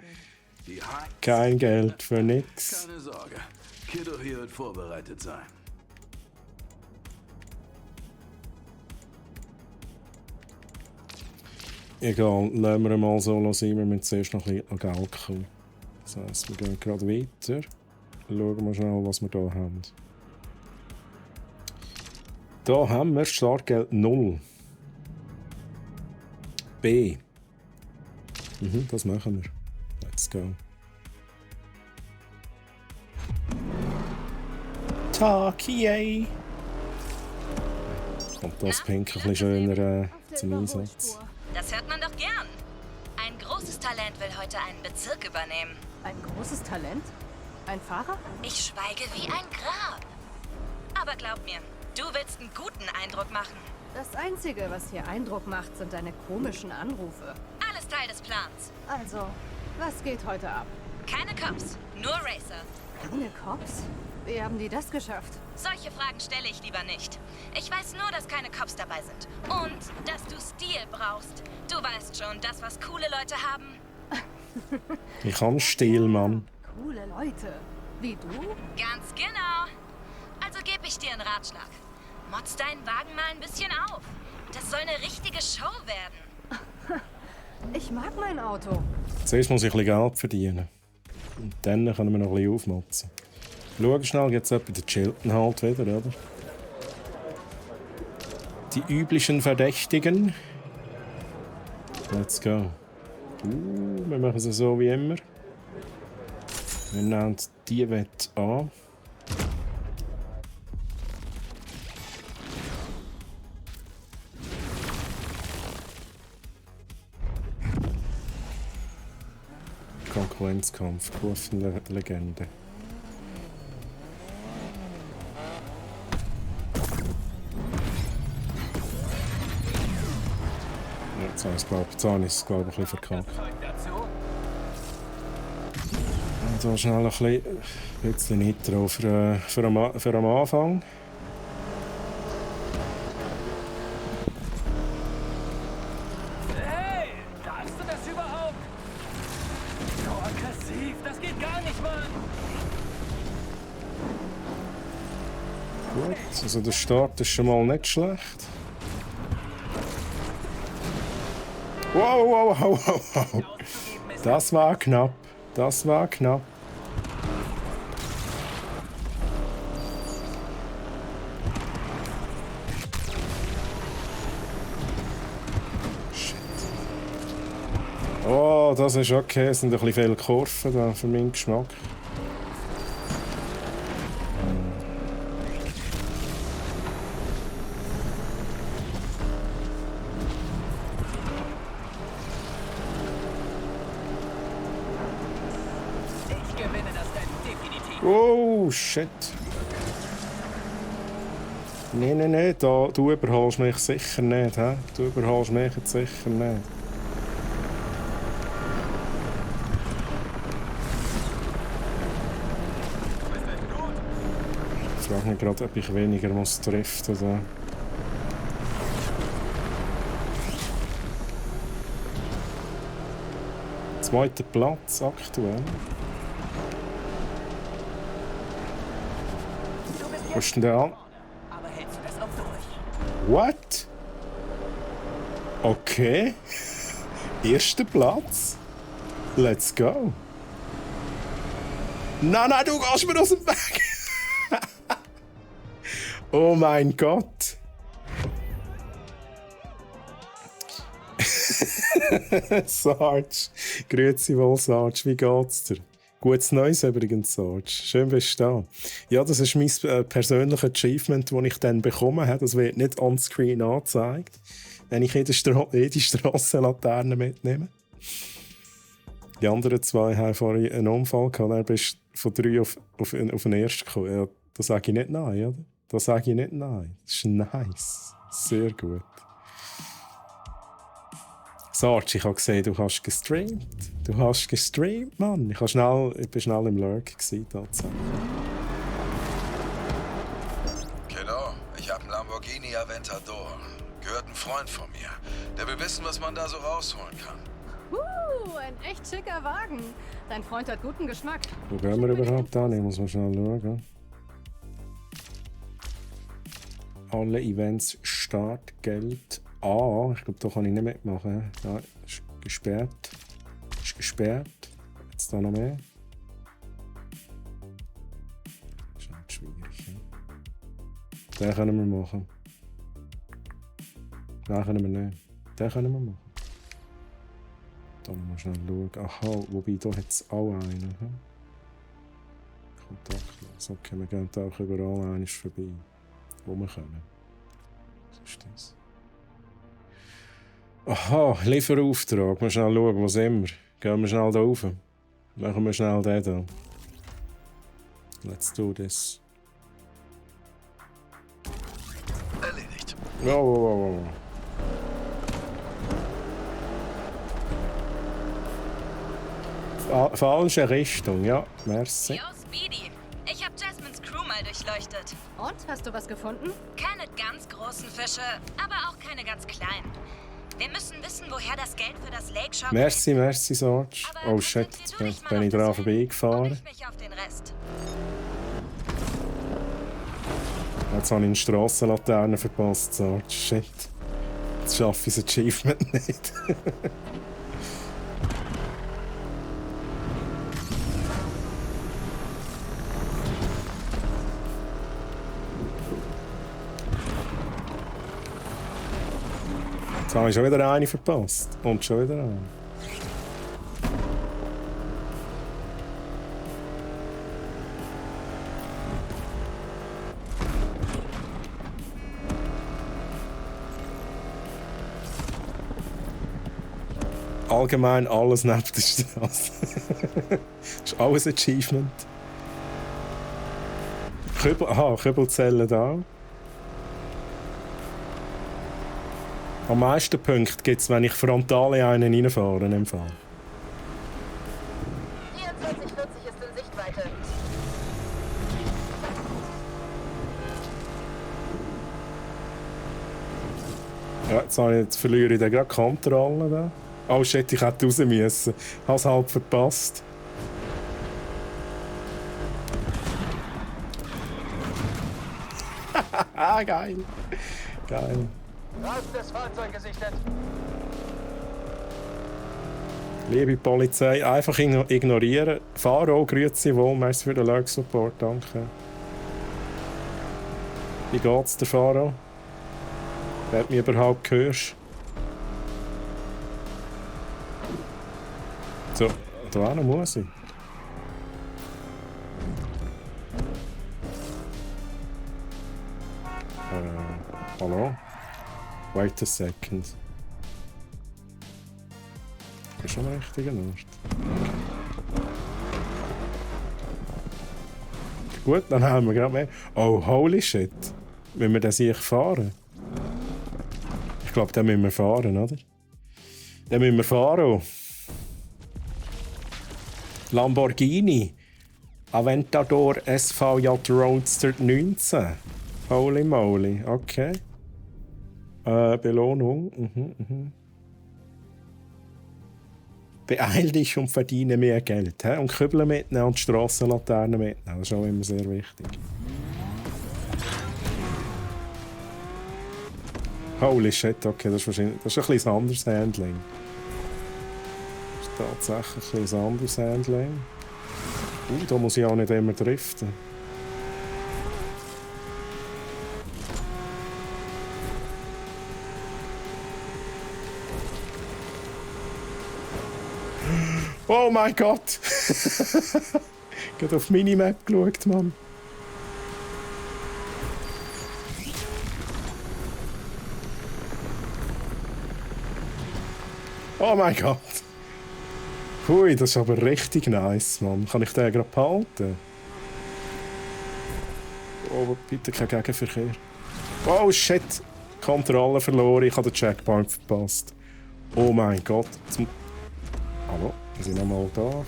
Die Heiz. Kein Geld für nix. Keine Sorge. Kiddo hier wird vorbereitet sein. Egal, lassen wir mal so sein. Wir müssen zuerst noch ein bisschen Geld kommen. Das heisst, wir gehen gerade weiter. Schauen wir schnell, was wir hier haben. Hier haben wir Startgeld 0. B. Das machen wir. Let's go. Takiei! Kommt das Pink ein bisschen schöner zum Einsatz. Das hört man doch gern. Ein großes Talent will heute einen Bezirk übernehmen. Ein großes Talent? Ein Fahrer? Ich schweige wie ein Grab. Aber glaub mir, du willst einen guten Eindruck machen. Das Einzige, was hier Eindruck macht, sind deine komischen Anrufe. Alles Teil des Plans. Also, was geht heute ab? Keine Cops, nur Racer. Keine Cops? Wie haben die das geschafft? Solche Fragen stelle ich lieber nicht. Ich weiß nur, dass keine Cops dabei sind. Und dass du Stil brauchst. Du weißt schon, das, was coole Leute haben. Ich kann Stil, Mann. Coole Leute. Wie du? Ganz genau. Also gebe ich dir einen Ratschlag. Motz deinen Wagen mal ein bisschen auf. Das soll eine richtige Show werden. Ich mag mein Auto. Zuerst muss ich ein bisschen Geld verdienen. Und dann können wir noch ein bisschen aufmotzen. Schau schnell, jetzt bei den Chilton halt wieder, oder? Die üblichen Verdächtigen. Let's go. Wir machen es so wie immer. Wir nehmen die Wette an. Konkurrenzkampf, Kurvenlegende. Jetzt habe ich es, glaube ich, ein bisschen verkackt. Und so schnell ein bisschen Nitro für am Anfang. Hey, darfst du das überhaupt? So aggressiv, das geht gar nicht, Mann. Gut, also der Start ist schon mal nicht schlecht. Wow. Das war knapp. Das war knapp. Shit. Oh, das ist okay. Es sind ein bisschen viele Kurven da für meinen Geschmack. Ich gewinne das Rennen definitiv. Oh, shit. Nein, du überholst mich sicher nicht. He? Du überholst mich jetzt sicher nicht. Ich frage mich gerade, ob ich weniger muss driften muss. Zweiter Platz aktuell. Wo ist denn der an? Aber hältst du das auch durch? What? Okay. Erster Platz. Let's go. Nein, du gehst mir aus dem Weg. Oh mein Gott. Sarge. Grüezi wohl, Sarge. Wie geht's dir? Gutes Neues übrigens, Sarge. Schön bist du da. Ja, das ist mein persönliches Achievement, das ich dann bekommen habe. Das wird nicht on-screen angezeigt, wenn ich jede Strassenlaterne mitnehme. Die anderen zwei haben vorhin einen Unfall gehabt. Dann bist du von 3 auf den ersten gekommen. Ja, da sage ich nicht nein, oder? Da sage ich nicht nein. Das ist nice. Sehr gut. Sarge, ich habe gesehen, du hast gestreamt. Du hast gestreamt, Mann. Ich bin schnell im Lurk gewesen, tatsächlich. Kiddo, ich habe einen Lamborghini Aventador. Gehört ein Freund von mir. Der will wissen, was man da so rausholen kann. Ein echt schicker Wagen. Dein Freund hat guten Geschmack. Wo gehen wir überhaupt an? Ich muss mal schnell schauen. Alle Events, Startgeld. Ich glaube, da kann ich nicht mitmachen. Ja, ist gesperrt. Ist gesperrt. Jetzt da noch mehr. Ist halt schwierig. Ja? Den können wir machen. Den können wir nicht. Den können wir machen. Da müssen wir schnell schauen. Aha, wobei, da hat es auch einen. Kontaktlos. Okay, wir gehen da auch überall einmal vorbei. Wo wir können. Was ist das? Aha, Lieferauftrag. Mal schnell schauen, wo sind wir? Gehen wir schnell da rauf. Machen wir schnell den da. Let's do this. Erledigt. Wow. Falsche Richtung, ja. Merci. Yo, Speedy. Ich habe Jasmines Crew mal durchleuchtet. Und, hast du was gefunden? Keine ganz großen Fische, aber auch keine ganz kleinen. Wir müssen wissen, woher das Geld für das Lake Shop ist. Merci, Sarge. Oh shit, jetzt bin ich dran vorbeigefahren. Ich mich auf den Rest. Jetzt habe ich eine Strassenlaterne verpasst, Sarge. Shit. Jetzt schaffe ich das Achievement nicht. Jetzt habe ich schon wieder eine verpasst. Und schon wieder eine. Allgemein alles neben der Straße. Das ist alles Achievement. Kübelzellen da. Am meisten Punkte gibt es, wenn ich frontal in einen reinfahre. Im Fall. 2440 ist in Sichtweite. Ja, jetzt verliere ich dann gerade die Kontrolle. Da. Oh shit, ich hätte raus müssen. Ich habe es halb verpasst. Geil. Geil. Das Fahrzeug gesichtet. Liebe Polizei, einfach ignorieren. Faro, grüezi wohl, merci für den Lurk Support, danke. Wie geht's der Faro? Wer hat mich überhaupt gehört? So, da noch muss ich. Hallo? Wait a second. Das ist schon ein richtiger Ort. Gut, dann haben wir gerade mehr. Oh, holy shit. Wenn wir das hier fahren? Ich glaube, dann müssen wir fahren, oder? Dann müssen wir fahren. Lamborghini. Aventador SVJ Roadster 19. Holy moly, okay. Belohnung. Beeil dich und verdiene mehr Geld. He? Und Kübel mitnehmen und Strassenlaternen mitnehmen. Das ist auch immer sehr wichtig. Holy shit, okay, das ist ein bisschen anderes Handling. Das ist tatsächlich ein bisschen anderes Handling. Da muss ich auch nicht immer driften. Oh mein Gott! Ich habe auf die Minimap geschaut, Mann. Oh mein Gott! Hui, das ist aber richtig nice, Mann. Kann ich den gerade behalten? Oh, bitte kein Gegenverkehr. Oh shit! Kontrolle verloren, ich habe den Checkpoint verpasst. Oh mein Gott. Hallo? Wir sind noch mal da.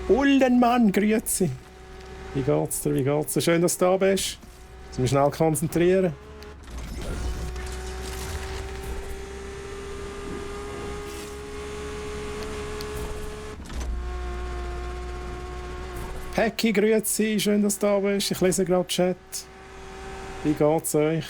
Ullenmann, grüezi. Wie geht's dir? Schön, dass du da bist. Müssen wir schnell konzentrieren. Pecki, grüezi, schön, dass du da bist. Ich lese gerade Chat. Wie geht's euch?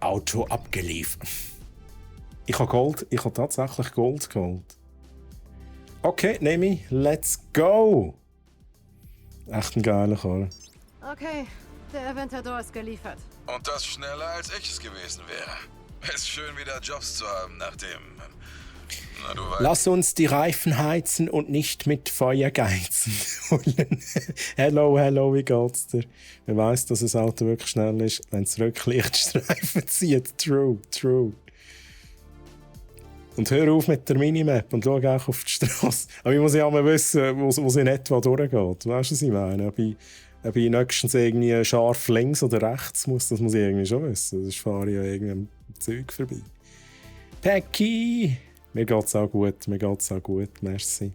Auto abgeliefert. Ich habe Gold. Ich habe tatsächlich Gold geholt. Okay, nehme ich. Let's go! Echt ein geiler Karren. Okay, der Aventador ist geliefert. Und das schneller als ich es gewesen wäre. Es ist schön, wieder Jobs zu haben, nachdem... Na, du weißt. Lass uns die Reifen heizen und nicht mit Feuer geizen. Hello, wie geht's dir? Wer weiss, dass das Auto wirklich schnell ist, wenn es Rücklichtstreifen zieht. True. Und hör auf mit der Minimap und schau auch auf die Straße. Aber ich muss ja mal wissen, wo sie in etwa durchgeht. Weißt du, was ich meine? Ob ich nächstens irgendwie scharf links oder rechts muss, das muss ich irgendwie schon wissen. Sonst fahre ich ja irgendeinem Zeug vorbei. Pecki! Mir geht's auch gut, merci.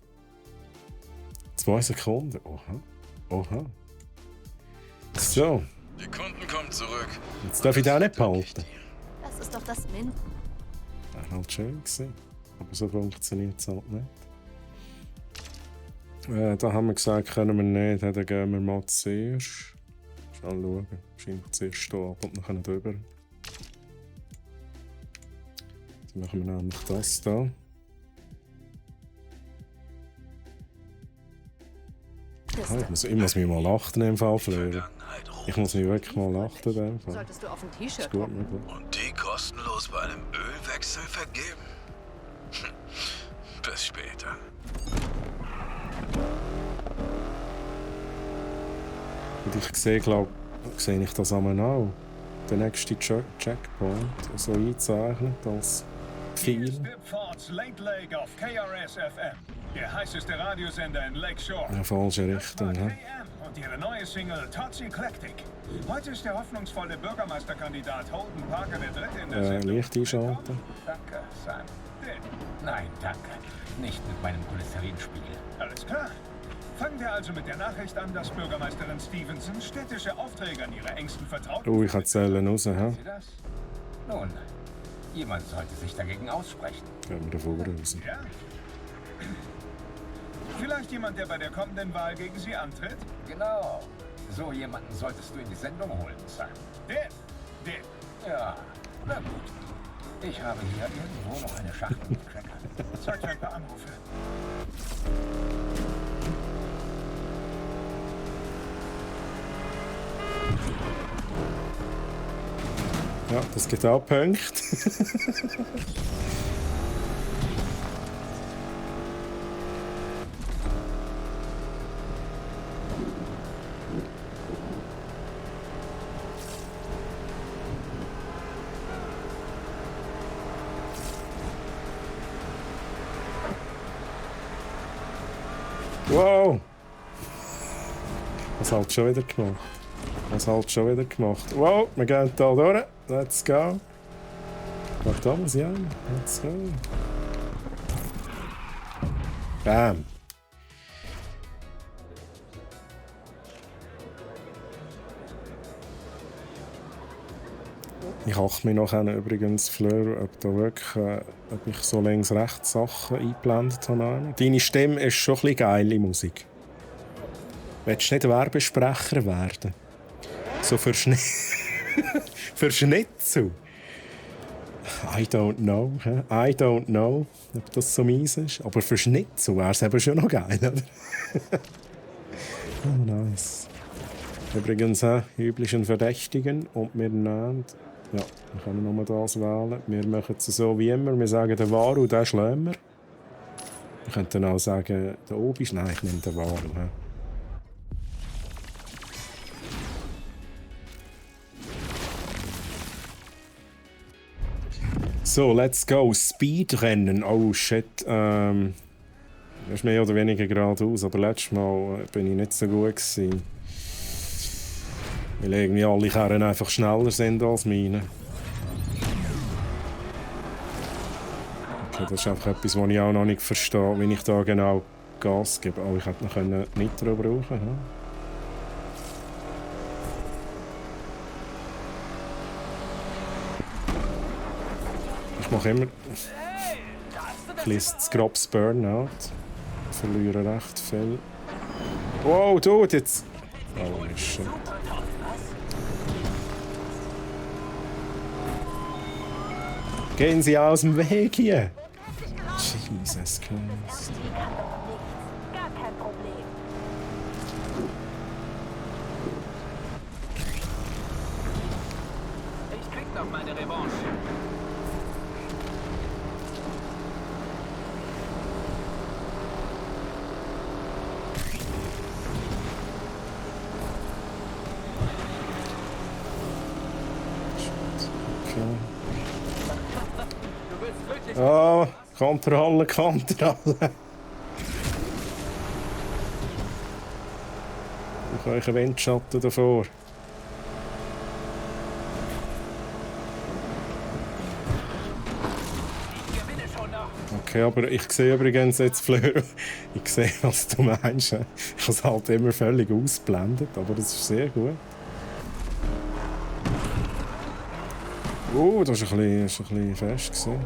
2 Sekunden, oha. So. Die Kunden kommen zurück. Jetzt darf ich den auch nicht behalten. Das ist doch das Min. Wäre halt schön gewesen. Aber so funktioniert es halt nicht. Da haben wir gesagt, können wir nicht. Dann gehen wir mal zuerst. Schnell schauen. Wahrscheinlich zuerst stehen ab und dann drüber. Dann machen wir nämlich das hier. Ich muss mich mal achten im Fall, Flöre. Ich muss mich wirklich mal achten in dem Fall. Solltest du auf ein T-Shirt Ist gut kommen. möglich. Und die kostenlos bei einem Ölwechsel vergeben. Bis später. Und ich sehe, sehe ich das einmal auch. Der nächste Checkpoint, so eingezeichnet als Hier ist Pfeil. Dipfords Late Lake auf KRS-FM, der heißeste Radiosender in Lakeshore. In falsche Richtung, KM hä? und ihre neue Single Toxic Eclectic. Heute ist der hoffnungsvolle Bürgermeisterkandidat Holden Parker der Dritte in der Sendung. Licht einschalten. Danke, Sam. Nein, danke. Nicht mit meinem Cholesterinspiegel. Alles klar. Fangen wir also mit der Nachricht an, dass Bürgermeisterin Stevenson städtische Aufträge an ihre engsten Vertrauten... Ich erzähle raus, hä? Sie das? Nun, jemand sollte sich dagegen aussprechen. Gehen wir davor raus. Ja? Vielleicht jemand, der bei der kommenden Wahl gegen sie antritt? Genau. So jemanden solltest du in die Sendung holen, Sam. Der. Ja, na gut. Ich habe hier irgendwo noch eine Schachtel mit Crackern. Zeit für ein paar Anrufe. Ja, das gibt auch Punkte. Wow! Was halt schon wieder gemacht? Wow, wir gehen hier durch. Let's go. Mach da muss ich an. Let's go. Bam. Ich achte mich noch übrigens, Fleur, ob ich so links-rechts Sachen eingeblendet habe. Deine Stimme ist schon ein bisschen geile Musik. Willst du nicht Werbesprecher werden? So für Schnitzel? I don't know, ob das so mies ist. Aber für Schnitzel wäre es eben schon noch geil, oder? Oh, nice. Übrigens, üblichen Verdächtigen und wir nehmen... Ja, wir können nur das wählen. Wir machen es so wie immer. Wir sagen den Waru, den schlagen wir. Wir könnten auch sagen, der Obi ist... Nein, ich nehme den Waru. So, let's go. Speedrennen. Oh shit. Das ist mehr oder weniger geradeaus, aber letztes Mal bin ich nicht so gut gewesen. Weil irgendwie alle Karren einfach schneller sind als meine. Okay, das ist einfach etwas, was ich auch noch nicht verstehe, wie ich da genau Gas gebe. Oh, ich hätte noch Nitro brauchen können. Ich mache immer ein bisschen Scrubs Burnout. Ich verliere recht viel. Wow, Dude, jetzt... Oh, shit. Gehen Sie aus dem Weg hier! Jesus Christ. Gar kein Problem. Ich krieg noch meine Revanche. Oh, Kontrolle, Kontrolle. Ich habe euch einen Windschatten davor. Okay, aber ich sehe übrigens jetzt, Fleur, ich sehe, was du meinst. Ich habe es halt immer völlig ausgeblendet, aber das ist sehr gut. Das war ein bisschen fest gewesen.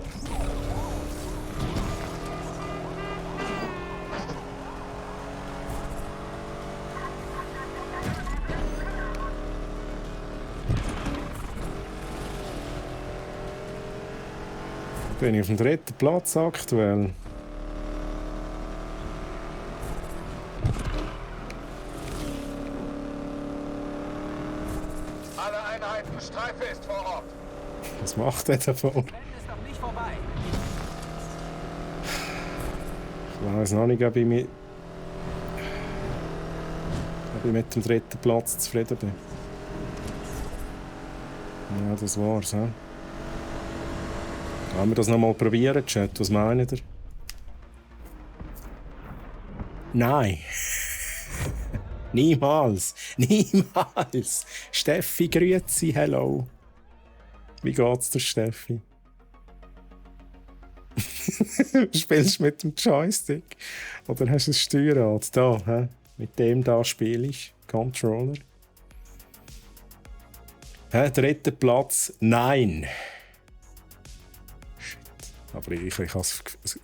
Bin ich auf dem 3. Platz aktuell. Alle Einheiten, Streife ist vor Ort. Was macht der davon? Rennen ist noch nicht vorbei. Ich weiß noch nicht, ob ich mit dem 3. Platz zufrieden bin. Ja, das war's. He? Wollen wir das noch mal probieren, Chat? Was meint ihr? Nein. Niemals. Niemals. Steffi, grüezi, hello. Wie geht's dir, Steffi? Spielst du mit dem Joystick? Oder hast du ein Steuerrad? Da, hä? Mit dem da spiele ich. Controller. Hä? 3. Platz? Nein. Aber ich habe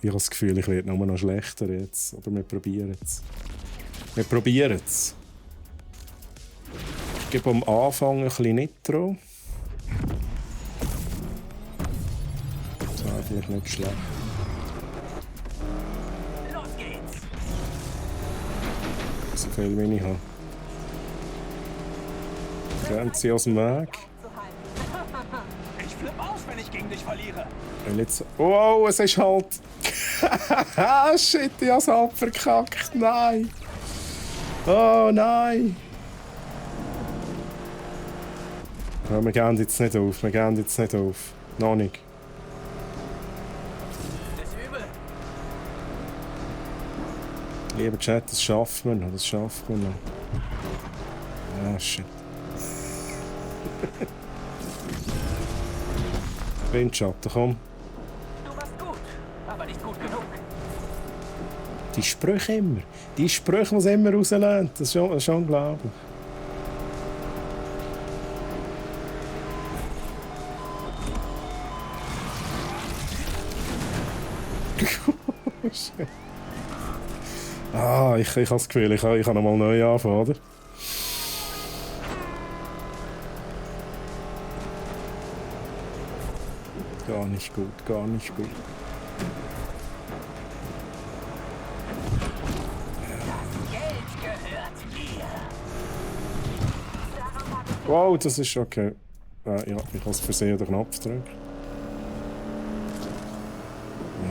das Gefühl, ich werde nur noch schlechter jetzt. Oder wir probieren es. Wir probieren es. Ich gebe am Anfang ein bisschen Nitro. Das wäre vielleicht nicht schlecht. Los geht's! So viel wie ich habe. Rennt sie aus dem Weg. Ich flippe aus, wenn ich gegen dich verliere. Jetzt... Oh, es ist halt... Shit, ich habe es halb verkackt. Nein. Oh nein. Ja, wir gehen jetzt nicht auf. Wir gehen jetzt nicht auf. Noch nicht. Das ist übel. Lieber Chat, das schaffen wir noch. Das schaffen wir noch. Ah, shit. Windschatten, komm. Du warst gut, aber nicht gut genug. Die Sprüche immer. Die Sprüche, die sie immer rauslösen. Das ist schon unglaublich. Ich habe das Gefühl, ich kann nochmal neu anfangen, oder? Gar nicht gut, gar nicht gut. Geld gehört mir. Wow, das ist okay. Ja, ich habe es versehen den Knopf gedrückt.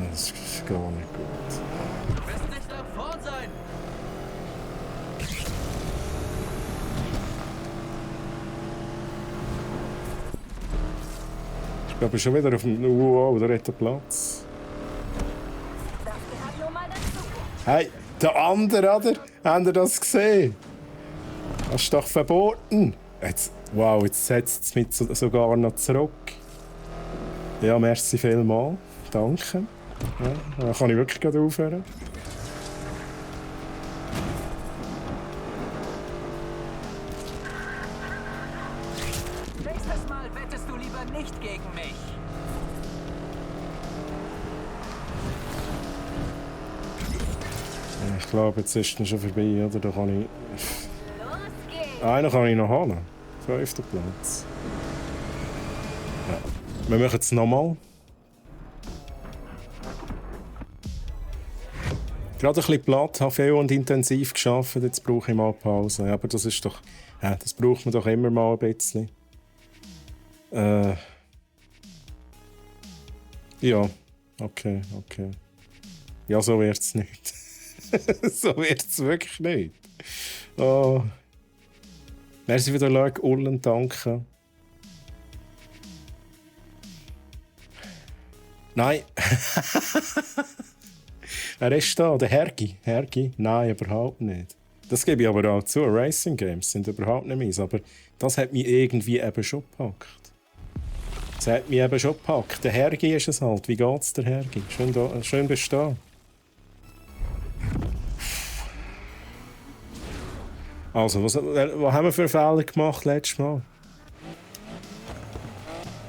Das ist gar nicht gut. Du wirst nicht lang vorn sein. Ich glaube, ich bin schon wieder auf dem... Wow, da hat er Platz. Das gehört nur mal dazu. Hey, der andere, oder? Habt ihr das gesehen? Das ist doch verboten. Jetzt, wow, jetzt setzt es mich sogar noch zurück. Ja, merci vielmals. Danke. Ja, dann kann ich wirklich gerade aufhören. Nächstes Mal wettest du lieber nicht gegen mich. glaube, jetzt ist es schon vorbei, oder? Da kann ich... Los geht's. Einen kann ich noch haben. 5. Platz. Ja. Wir machen es nochmal. Gerade ein bisschen platt, habe viel und intensiv gearbeitet, jetzt brauche ich mal Pause. Aber das ist doch... Ja, das braucht man doch immer mal ein bisschen. Ja, okay. Ja, so wird es nicht. So wird es wirklich nicht. Oh. Merci wieder, Leute, Ullen, danke. Nein. Wer ist da? Der Hergi? Hergi? Nein, überhaupt nicht. Das gebe ich aber auch zu. Racing Games sind überhaupt nicht meins. Aber das hat mich irgendwie eben schon gepackt. Das hat mich eben schon gepackt. Der Hergi ist es halt. Wie geht's, der Hergi? Schön bist du da. Also, was haben wir für Fehler gemacht letztes Mal?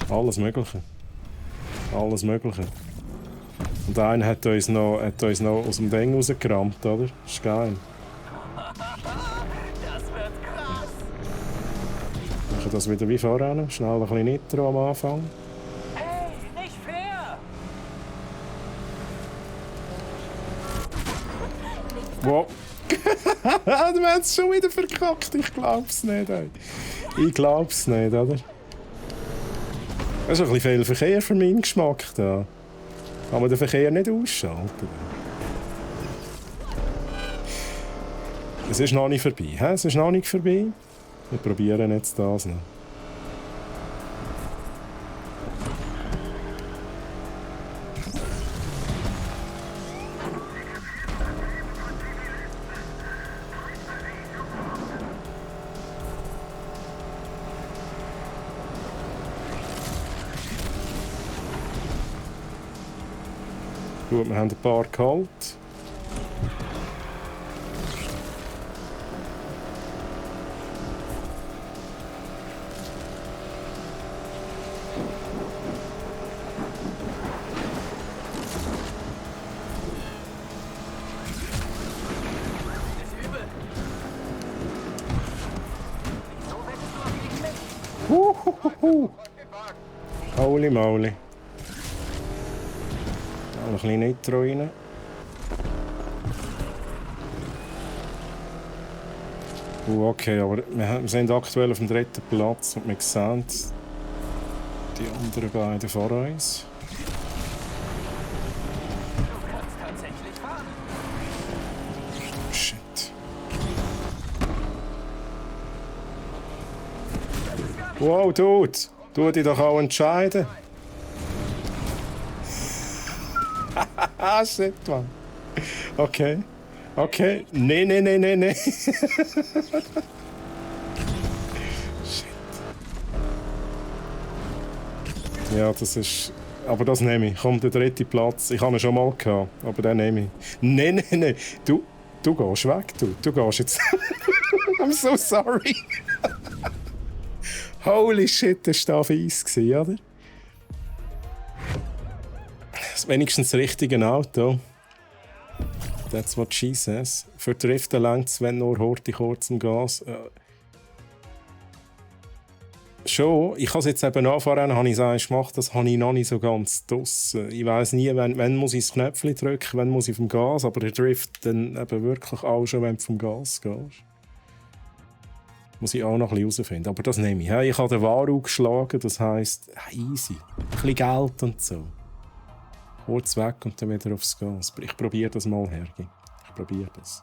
Alles Mögliche. Alles Mögliche. Und einer hat uns noch aus dem Ding rausgerammt, oder? Das ist geil. Das wird krass. Machen das wieder wie vorhin. Schnell ein bisschen Nitro am Anfang. Hey, nicht fair. Wow. Du hast es schon wieder verkackt. Ich glaub's nicht, ey. Ich glaub's nicht, oder? Das ist ein bisschen viel Verkehr für meinen Geschmack da. Kann man den Verkehr nicht ausschalten? Es ist noch nicht vorbei. He? Es ist noch nicht vorbei. Wir probieren jetzt das noch. Gut, wir haben ein paar geholt. Holy moly. Ein bisschen Nitro rein. Okay, aber wir sind aktuell auf dem 3. Platz und wir sehen die anderen beiden vor uns. Du kannst tatsächlich fahren. Shit. Wow, Dude! Tu dich doch auch entscheiden. Ah, shit, Mann. Okay. Okay. Nee. Shit. Ja, das ist... Aber das nehme ich. Komm, der 3. Platz. Ich habe ihn schon mal gehabt, aber den nehme ich. Nee. Du gehst weg, du. Du gehst jetzt... I'm so sorry. Holy shit, das war da fies, oder? Wenigstens das richtige Auto. That's what she says. Für Driften längt es, wenn nur Horti kurz im Gas. Schon, ich habe es jetzt eben anfahren, habe ich es gemacht, das habe ich noch nicht so ganz draussen. Ich weiss nie, wenn muss ich das Knöpfchen drücken, wenn muss ich vom Gas, aber der Drift dann eben wirklich auch schon, wenn du vom Gas gehst. Muss ich auch noch ein bisschen herausfinden. Aber das nehme ich. Ich habe den Waru geschlagen, das heisst, easy. Ein bisschen Geld und so. Kurz weg und dann wieder aufs Gas. Ich probiere das mal, Hergi. Ich probiere das.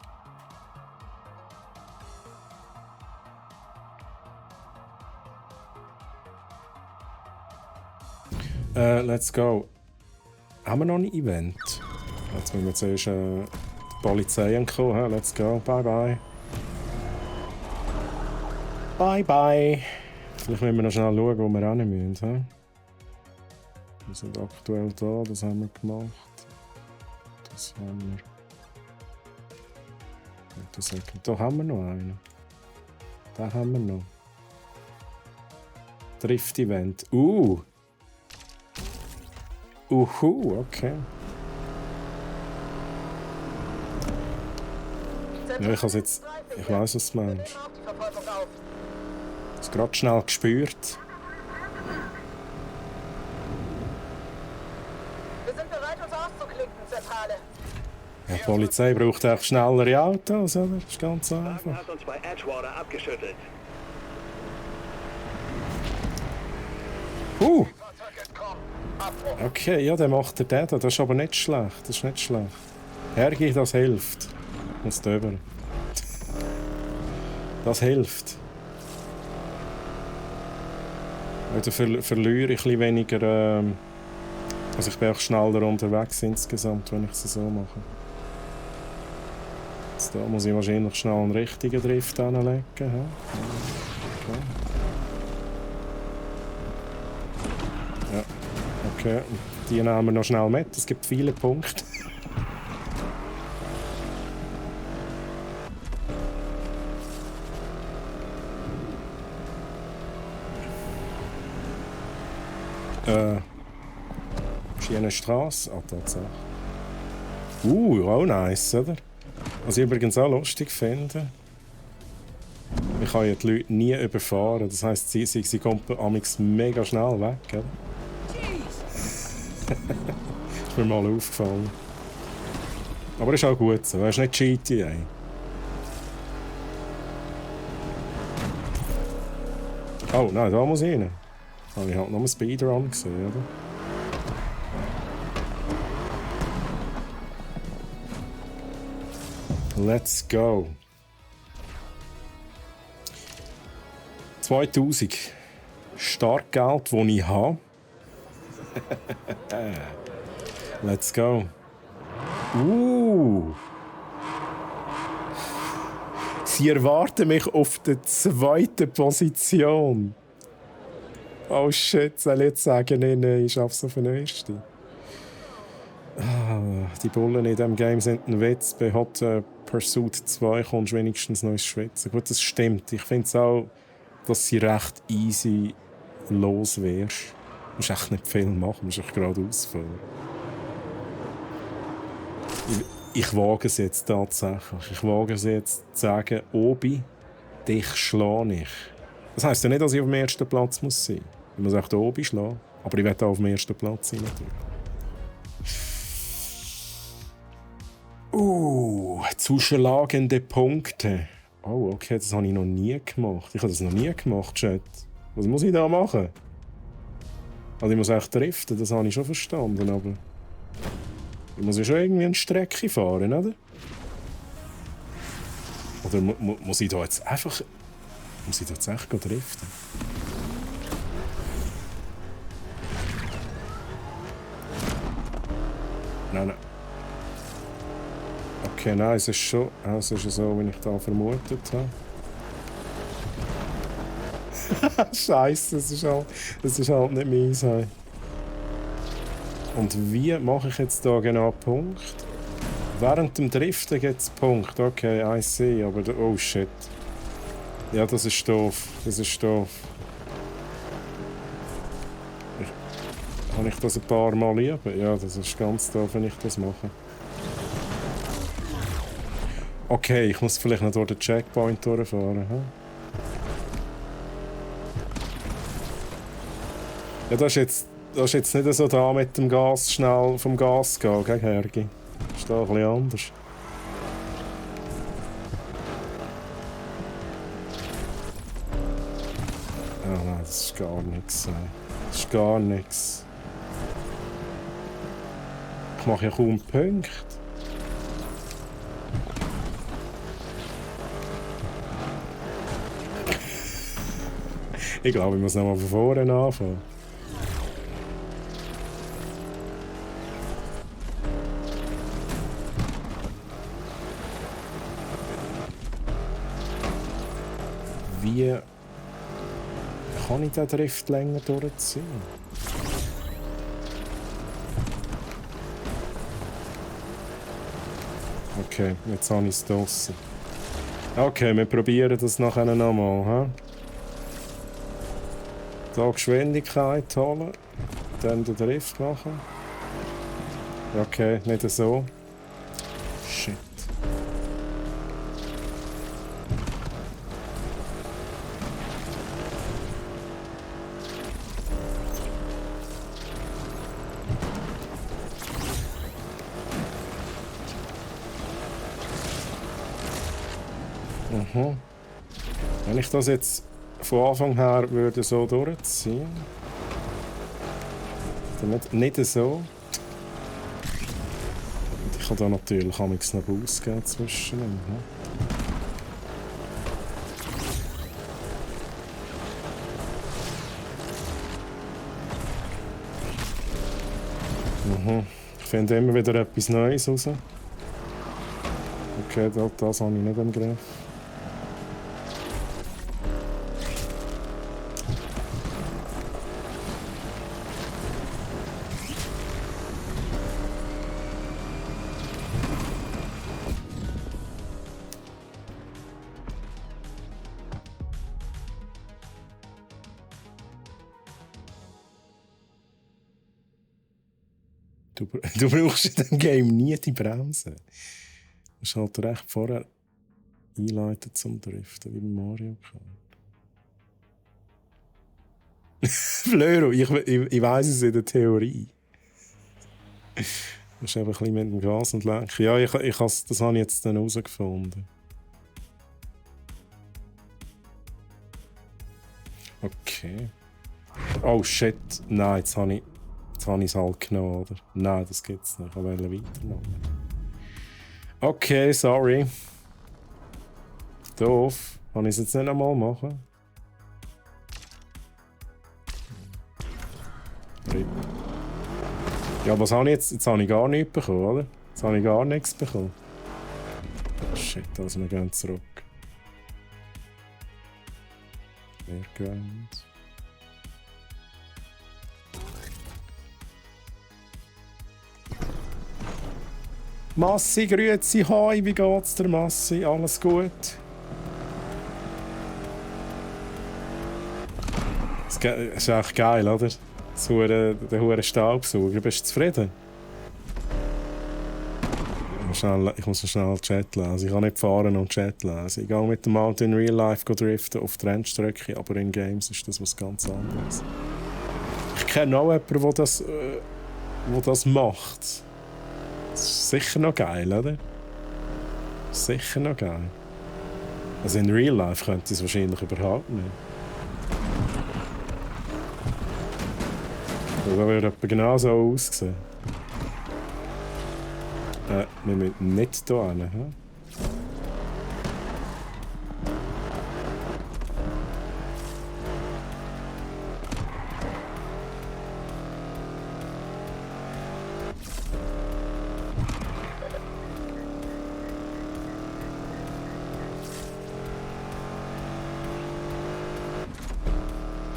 Let's go. Haben wir noch ein Event? Jetzt müssen wir zuerst die Polizei ankommen. Let's go. Bye bye. Bye bye. Vielleicht müssen wir noch schnell schauen, wo wir hin müssen. Wir sind aktuell da, das haben wir gemacht. Das haben wir. Da haben wir noch einen. Da haben wir noch. Drift-Event. Okay. Ja, ich weiß, was du meinst. Ich habe es gerade schnell gespürt. Wir sind bereit, uns auszuklinken, Zentrale. Ja, die Polizei braucht echt schnellere Autos, oder? Das ist ganz Wagen einfach. hat uns bei Edgewater abgeschüttelt. Okay, ja, dann macht er den da. Das ist aber nicht schlecht. Das ist nicht schlecht. Hergi, das hilft. Muss drüber. Das hilft. Dann verliere ich ein bisschen weniger. Also ich bin auch schneller unterwegs insgesamt, wenn ich es so mache. Jetzt da muss ich wahrscheinlich schnell einen richtigen Drift anlegen. Ja. Okay. Ja, okay. Die nehmen wir noch schnell mit. Es gibt viele Punkte. Schienenstrasse? Ah, Tatsache. Auch nice, oder? Was ich übrigens auch lustig finde, ich kann ja die Leute nie überfahren. Das heisst, sie kommen amigs mega schnell weg, oder? Ist mir mal aufgefallen. Aber ist auch gut so. Er ist nicht GTA. Oh nein, da muss ich rein. Habe ich halt noch einen Speedrun gesehen, oder? Let's go. 2000 Startgeld, das ich habe. Let's go. Sie erwarten mich auf der 2. Position. Oh shit, soll ich jetzt sagen, nein, ich schaffe es auf den 1. Die Bullen in diesem Game sind ein Witz. Bei Hot Pursuit 2 kommst du wenigstens noch ins Schwitzen. Gut, das stimmt. Ich finde es auch, dass sie recht easy los wärst. Du musst echt nicht viel machen, du musst echt gerade ausfahren. Ich wage es jetzt tatsächlich. Ich wage es jetzt zu sagen, Obi, dich schlage ich. Das heisst ja nicht, dass ich auf dem 1. Platz muss sein. Ich muss auch den Obi schlagen. Aber ich werde auch auf dem 1. Platz sein, natürlich. Zuschlagende Punkte. Oh, okay, das habe ich noch nie gemacht. Ich habe das noch nie gemacht, Chat. Was muss ich da machen? Also ich muss echt driften, das habe ich schon verstanden, aber... Ich muss ja schon irgendwie eine Strecke fahren, oder? Oder muss ich da jetzt einfach... Muss ich da jetzt echt driften? Nein. Okay, nein, es ist schon so, wie ich da vermutet habe. Scheiße, das ist halt nicht meins. Und wie mache ich jetzt da genau Punkt? Während dem Driften gibt es Punkt. Okay, I see, aber... Oh shit. Ja, das ist doof. Kann ich das ein paar Mal üben? Ja, das ist ganz doof, wenn ich das mache. Okay, ich muss vielleicht noch durch den Checkpoint durchfahren. Hm? Ja, das ist jetzt nicht so da mit dem Gas schnell vom Gas gehen, gell, Hergi? Das ist da ein bisschen anders. Ah nein, das ist gar nichts. Das ist gar nichts. Ich mache ja kaum Punkte. Ich glaube, ich muss noch mal von vorne anfangen. Wie kann ich den Drift länger durchziehen? Okay, jetzt habe ich es draussen. Okay, wir probieren das nachher nochmal. Hier Geschwindigkeit holen, dann den Drift machen. Okay, nicht so. Shit. Mhm. Wenn ich das jetzt von Anfang her würde so durchziehen. Dann nicht so. Und ich kann da natürlich noch ausgeben zwischen. Mhm. Ich finde immer wieder etwas Neues raus. Okay, das habe ich nicht im Griff. Du brauchst in diesem Game nie die Bremse. Du musst halt recht vorher einleiten zum Driften, wie bei Mario Kart. Flöro, ich weiss es in der Theorie. Du musst einfach ein bisschen mit dem Gas und lenken. Ja, das habe ich jetzt dann herausgefunden. Okay. Oh shit, nein, jetzt habe ich es halt genommen, oder? Nein, das gibt's nicht. Ich wollte weitermachen. Okay, sorry. Doof. Kann ich es jetzt nicht einmal machen? Ja, was habe ich jetzt? Jetzt habe ich gar nichts bekommen, oder? Jetzt habe ich gar nichts bekommen. Oh shit, also wir gehen zurück. Fairground. Massi, grüezi, hi, wie geht's der Massi? Alles gut? Das ist echt geil, oder? Der hure Staubsauger. Bist du zufrieden? Ich muss schnell Chat lesen. Ich kann nicht fahren und Chat lesen. Ich gehe mit dem Auto in Real Life driften auf die Rennstrecke, aber in Games ist das was ganz anderes. Ich kenne auch jemanden, der das macht. Das ist sicher noch geil, oder? Sicher noch geil. Also in Real Life könnte ich es wahrscheinlich überhaupt nicht. Da würde etwa genau so aussehen. Wir müssen nicht hier hin. Hm?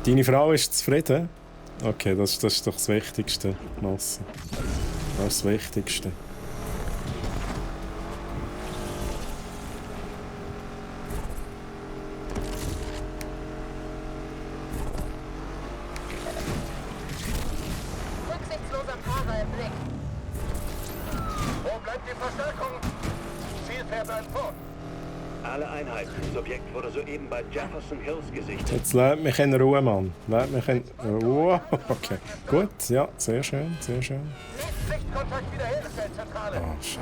Deine Frau ist zufrieden? Okay, das ist doch das Wichtigste, Massi. Das ist das Wichtigste. Rücksichtsloser Fahrer im Blick. Wo bleibt die Verstärkung? Zielfähr bleibt fort. Alle Einheiten. Das Objekt wurde soeben bei Jefferson Hills gesichtet. Jetzt lädt mich in Ruhe, Mann. Lädt mich in... Oh, okay. Gut, ja, sehr schön, sehr schön. Sichtkontakt wiederhergestellt, Zentrale. Oh, shit.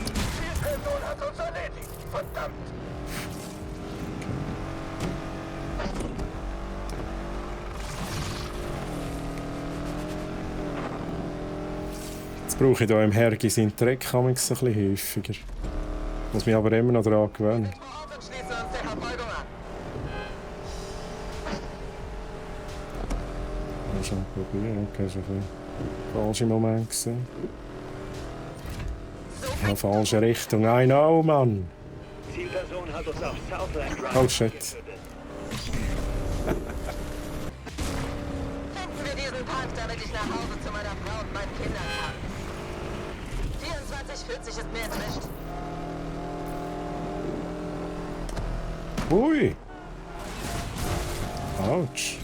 Zielperson hat uns erledigt. Verdammt. Jetzt brauche ich hier im Hergi seinen Dreck ein bisschen häufiger. Muss mich aber immer noch daran gewöhnen. Schon probieren, okay, so ein falscher Moment gewesen. Ja, falsche Richtung, I know, Mann! Zielperson hat uns auf Southland Drive. Oh shit. Finden wir diesen Park, damit ich nach Hause zu meiner Frau und meinen Kindern kann. 24,40 ist mir entwischt. Ui! Autsch!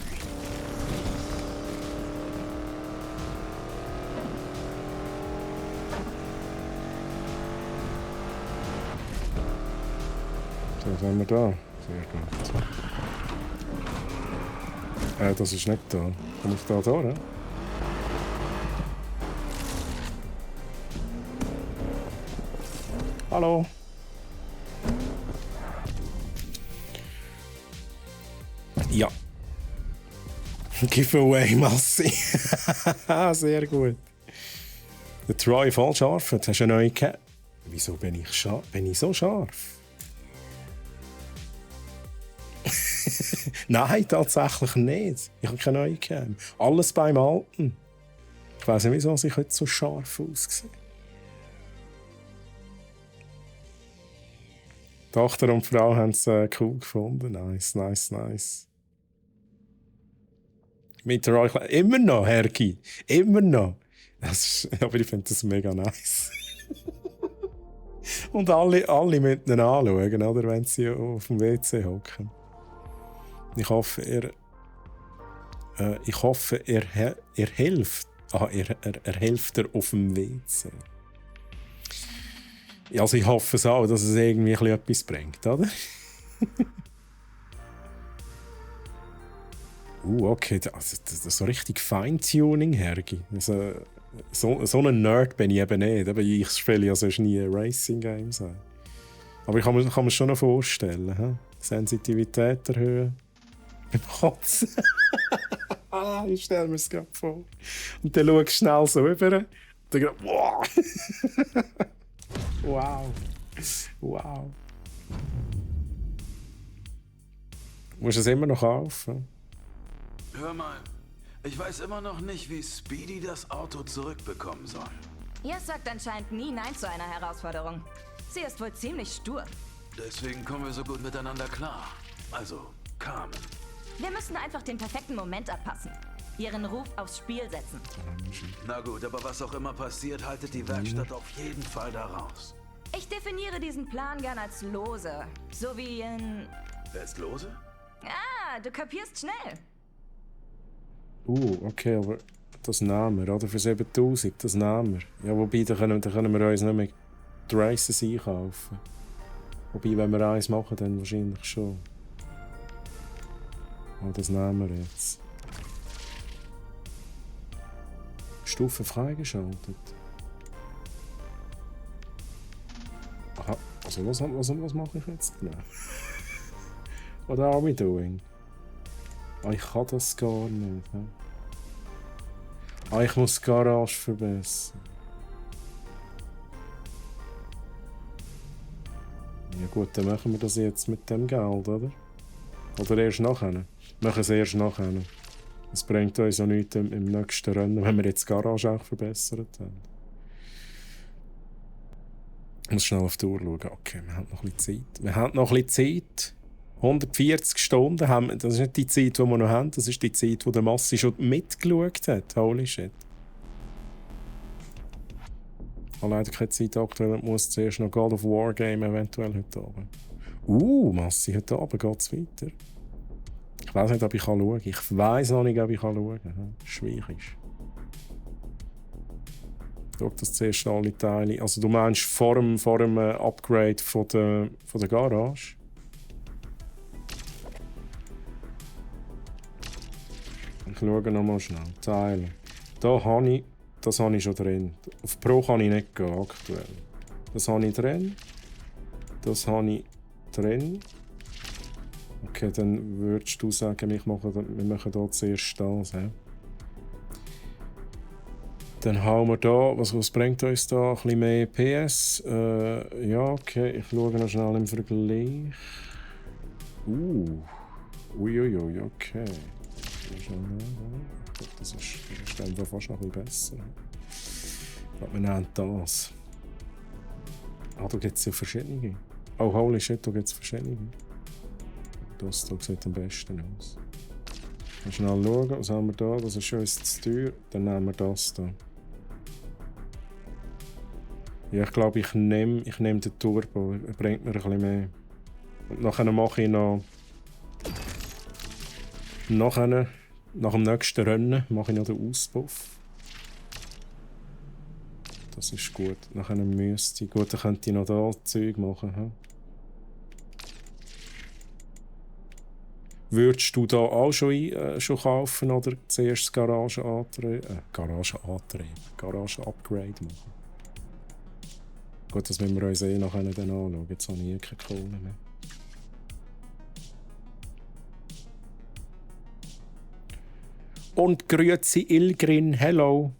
Was haben wir da? Sehr gut. Das ist nicht da. Komme ich da durch? Giveaway, Massi. Sehr gut. Der Troy voll scharf. Jetzt hast du eine neue gehabt. Wieso bin ich so scharf? Nein, tatsächlich nicht. Ich habe keine neue gehabt. Alles beim Alten. Ich weiss nicht, wieso ich heute so scharf aussehe. Die Tochter und die Frau haben es cool gefunden. Nice. Mit der Roy immer noch, Hergi. Immer noch. Aber ich finde das mega nice. Und alle müssen ihn anschauen, oder, wenn sie auf dem WC hocken. Ich hoffe, er hilft. Er hilft dir auf dem WC. Also ich hoffe es auch, dass es irgendwie etwas bringt, oder? Okay, das ist so richtig Feintuning, Hergi. So ein Nerd bin ich eben nicht. Ich spiele ja sonst nie Racing-Games. Aber ich kann mir schon noch vorstellen. He? Sensitivität erhöhen. Beim Kotzen. Ich stelle mir es gerade vor. Und dann schaust du schnell so rüber. Und dann geht wow. Wow. Musst du es immer noch kaufen? Hör mal, ich weiß immer noch nicht, wie Speedy das Auto zurückbekommen soll. Ihr sagt anscheinend nie Nein zu einer Herausforderung. Sie ist wohl ziemlich stur. Deswegen kommen wir so gut miteinander klar. Also, Carmen. Wir müssen einfach den perfekten Moment abpassen. Ihren Ruf aufs Spiel setzen. Na gut, aber was auch immer passiert, haltet die Werkstatt auf jeden Fall da raus. Ich definiere diesen Plan gern als lose. So wie in... Wer ist lose? Ah, du kapierst schnell. Okay, aber das nehmen wir, oder? Für 7000, das nehmen wir. Ja, wobei, da können wir uns nicht mehr die Races einkaufen. Wobei, wenn wir eins machen, dann wahrscheinlich schon. Aber das nehmen wir jetzt. Stufe freigeschaltet. Aha, also was mache ich jetzt genau? What are we doing? Ich kann das gar nicht. Ich muss die Garage verbessern. Ja gut, dann machen wir das jetzt mit dem Geld, oder? Oder erst nachher? Wir machen es erst nachher. Es bringt uns auch nichts im nächsten Rennen, wenn wir jetzt die Garage auch verbessert haben. Ich muss schnell auf die Uhr schauen. Okay, wir haben noch ein bisschen Zeit. 140 Stunden haben wir. Das ist nicht die Zeit, die wir noch haben. Das ist die Zeit, die der Massi schon mitgeschaut hat. Holy shit. Ich habe leider keine Zeit aktuell. Ich muss zuerst noch God of War Game eventuell heute Abend. Massi, heute Abend geht es weiter. Ich weiß nicht, ob ich schauen kann. Ich weiß noch nicht, ob ich schauen kann. Schwierig. Schau das zuerst alle Teile. Also du meinst vor dem Upgrade von der Garage? Ich schaue noch mal schnell. Teile. Das habe ich schon drin. Auf Pro kann ich nicht gehen aktuell. Das habe ich drin. Das habe ich drin. Okay, dann würdest du sagen, wir machen hier zuerst das. He? Dann haben wir da, was bringt uns da? Ein bisschen mehr PS. Ja, okay, ich schaue noch schnell im Vergleich. Uiuiui, okay. Das ist einfach fast noch ein bisschen besser. Aber wir nehmen das. Da gibt es ja verschiedene. Oh, holy shit, da gibt es verschiedene. Das hier sieht am besten aus. Mal schnell schauen, was haben wir da? Das ist uns zu teuer. Dann nehmen wir das hier. Ja, ich glaube, ich nehme den Turbo. Er bringt mir ein bisschen mehr. Und nachher mache ich noch... nach dem nächsten Rennen mache ich noch den Auspuff. Das ist gut. Nachher müsste ich... Gut, dann könnte ich noch da Zeug machen. He? Würdest du da auch schon kaufen oder zuerst das Garage-Upgrade machen? Gut, das müssen wir uns nachher dann anschauen. Jetzt habe ich keine Kohle mehr. Und grüezi Ilgrin, hello.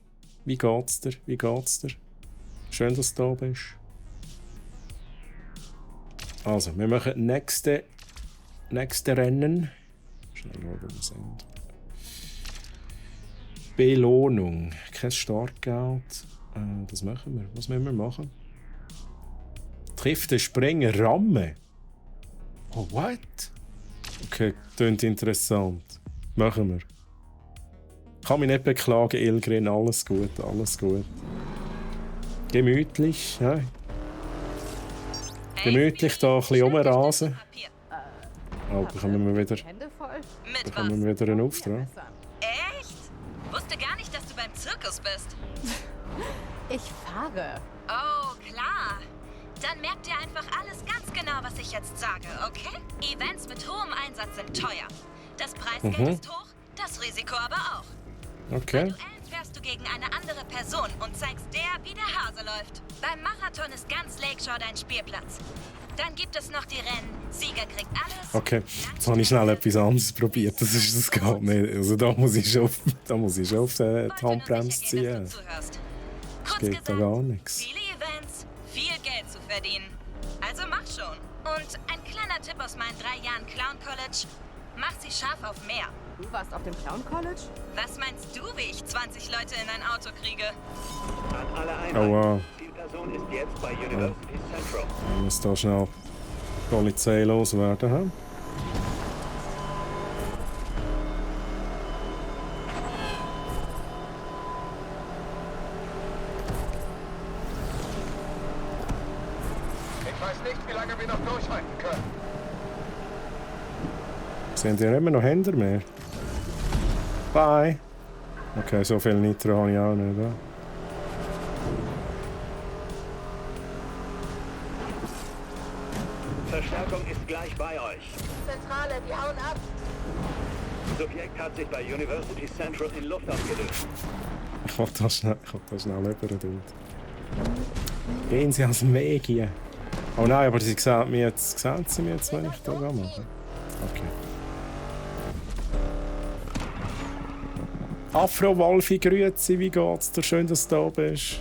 Wie geht's dir? Wie geht's dir? Schön, dass du da bist. Also, wir machen nächste Rennen. Schnell schauen, wo wir sind. Belohnung. Kein Startgeld. Das machen wir. Was müssen wir machen? Trifft den Springer Ramme. Oh, what? Okay, klingt interessant. Machen wir. Kann mich nicht beklagen, Ilgrin. Alles gut, alles gut. Gemütlich, ja. Gemütlich da ein bisschen rumrasen. Oh, bekommen wir wieder, Hände voll? bekommen wir wieder einen Auftrag. Echt? Wusste gar nicht, dass du beim Zirkus bist. Ich fahre. Oh, klar. Dann merkt ihr einfach alles ganz genau, was ich jetzt sage, okay? Events mit hohem Einsatz sind teuer. Das Preisgeld ist hoch, das Risiko aber auch. Bei Okay. Duellen fährst du gegen eine andere Person und zeigst der, wie der Hase läuft. Beim Marathon ist ganz Lakeshore dein Spielplatz. Dann gibt es noch die Rennen. Sieger kriegt alles. Okay, jetzt habe ich schnell etwas anderes probiert. Das geht nicht. Also da muss ich schon auf die Handbremse ziehen. Das Kurz geht da gesagt, gar nichts. viele Events, viel Geld zu verdienen. Also mach schon. Und ein kleiner Tipp aus meinen 3 Jahren Clown College. Mach sie scharf auf mehr. Du warst auf dem Clown College? Was meinst du, wie ich 20 Leute in ein Auto kriege? An alle Einheiten. Oh wow. Zielperson ist jetzt bei University Central. Ich muss da schnell die Polizei loswerden. He? Ich weiß nicht, wie lange wir noch durchhalten können. Sind ja immer noch Hände mehr? Bye. Okay, so viel Nitro habe ich auch nicht. Ja? Verstärkung ist gleich bei euch. Zentrale, die hauen ab. Subjekt hat sich bei University Central in Luft aufgelöst. Ich will da schnell rüber. Gehen Sie aus dem Weg hier. Oh nein, aber sie sehen sie mir jetzt, wenn ich da mache. Okay. Afro Wolfi, grüezi, wie geht's dir? Schön, dass du da bist.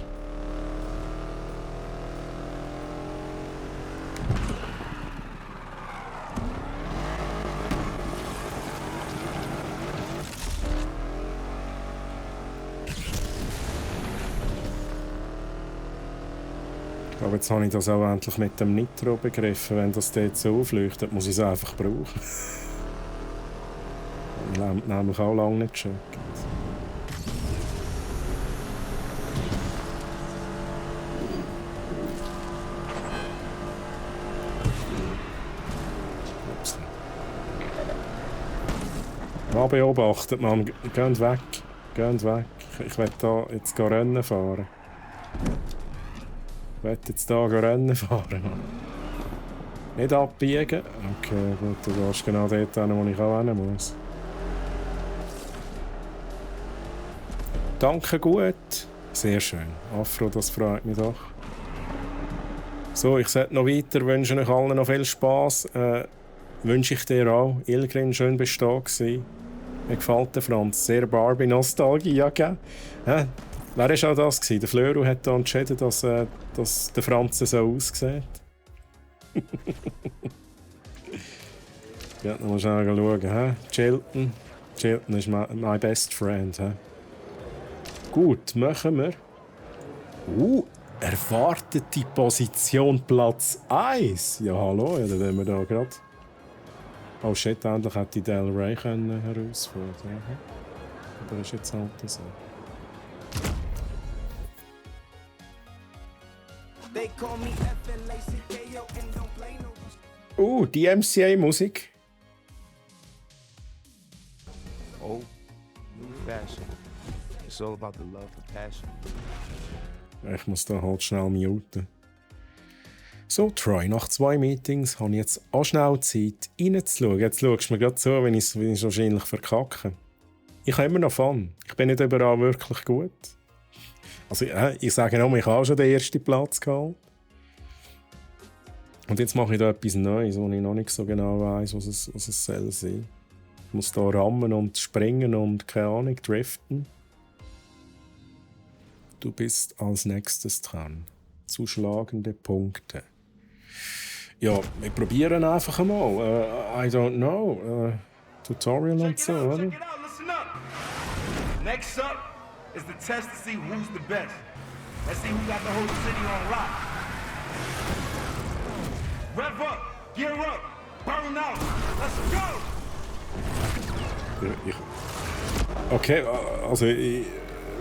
Aber jetzt habe ich das auch endlich mit dem Nitro begriffen. Wenn das dort so aufleuchtet, muss ich es einfach brauchen. Ich habe nämlich auch lange nicht gecheckt. Mal beobachtet, Mann. Geht weg. Geht weg. Ich will da jetzt Rennen fahren. Ich will jetzt hier Rennen fahren. Mann. Nicht abbiegen. Okay, gut, du gehst genau dort hin, wo ich auch hin muss. Danke, gut. Sehr schön. Afro, das freut mich doch. So, ich sollte noch weiter. Wünsche euch allen noch viel Spass. Wünsche ich dir auch. Ilgrin, schön bist du da gewesen. Mir gefällt der Franz. Sehr Barbie-Nostalgie, ja, gell? Wer war auch das gewesen? Der Flöru hat da entschieden, dass der Franz so aussieht. Ich werde noch mal schnell schauen. He? Chilton ist my best friend. He? Gut, machen wir. Erwartete Position Platz 1. Ja, hallo, ja, dann haben wir da gerade. Oh shit, endlich hätte die Del Rey herausfordern können. Aber das ist jetzt halt so. Die MCA-Musik. Oh, new fashion. It's all about the love for passion. Ich muss da halt schnell muten. So, Troy, nach 2 Meetings habe ich jetzt auch schnell Zeit, reinzuschauen. Jetzt schaust du mir gerade zu, wenn ich es wahrscheinlich verkacke. Ich habe immer noch Fun. Ich bin nicht überall wirklich gut. Also, ich sage noch, ich habe schon den ersten Platz geholt. Und jetzt mache ich da etwas Neues, wo ich noch nicht so genau weiss, was es soll sein. Ich muss da rammen und springen und keine Ahnung, driften. Du bist als nächstes dran. Zuschlagende Punkte. Ja, wir probieren einfach mal. I don't know. Tutorial und so, oder? Check it out, listen up. Next up is the test to see who's the best. Let's see who got the whole city on lock. Rev up, gear up, burn out. Let's go! Okay, also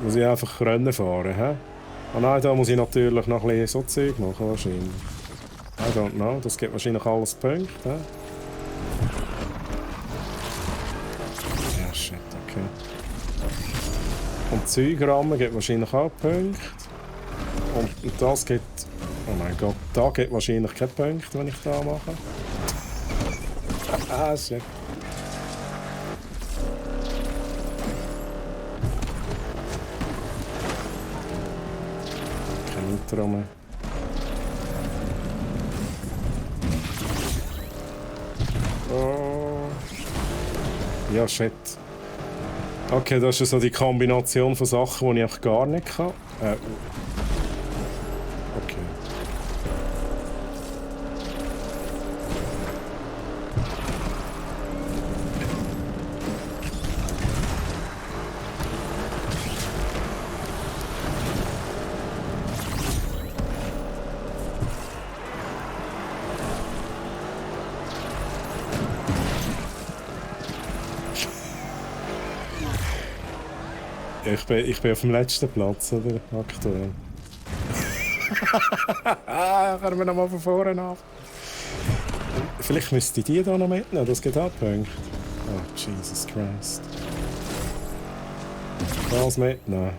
muss ich einfach Rennen fahren, hä? Oh nein, da muss ich natürlich noch ein bisschen so Zeug machen, wahrscheinlich. I don't know, das gibt wahrscheinlich alles Punkte, hä? Ja, shit, okay. Und Zeugrammen gibt wahrscheinlich auch Punkte. Und das gibt... Oh mein Gott, da gibt wahrscheinlich keine Punkte, wenn ich da mache. Ah, shit. Nitro mehr. Oh. Ja, shit. Okay, das ist so die Kombination von Sachen, die ich einfach gar nicht kann. Okay. Ich bin auf dem letzten Platz, oder? Aktuell. Können wir nochmal von vorne an. Vielleicht müsste ich die hier noch mitnehmen, das geht auch Punkte. Oh, Jesus Christ. Das mitnehmen.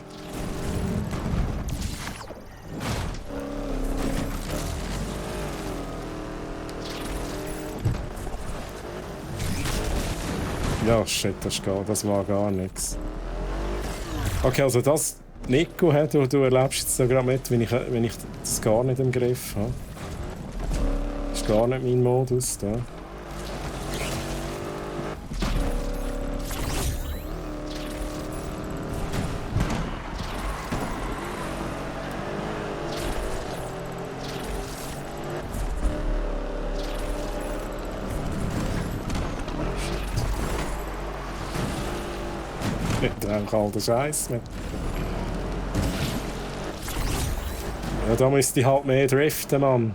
Ja, shit, das war gar nichts. Okay, also das Nico, du erlebst jetzt da gerade mit, wenn ich das gar nicht im Griff habe. Das ist gar nicht mein Modus da. Nicht alter Scheiß mehr. Ja, da müsste ich halt mehr driften, Mann.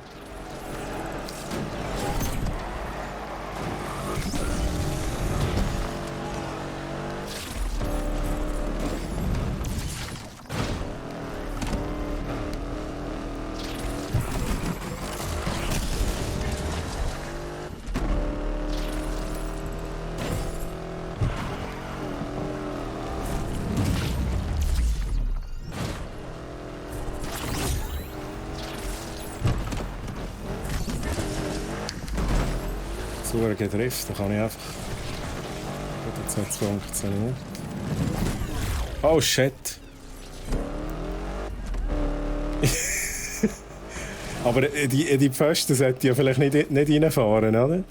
Gedrift, da kann ich einfach... Jetzt hat es funktioniert. Oh shit! Aber die Pfosten sollten ja vielleicht nicht reinfahren, oder?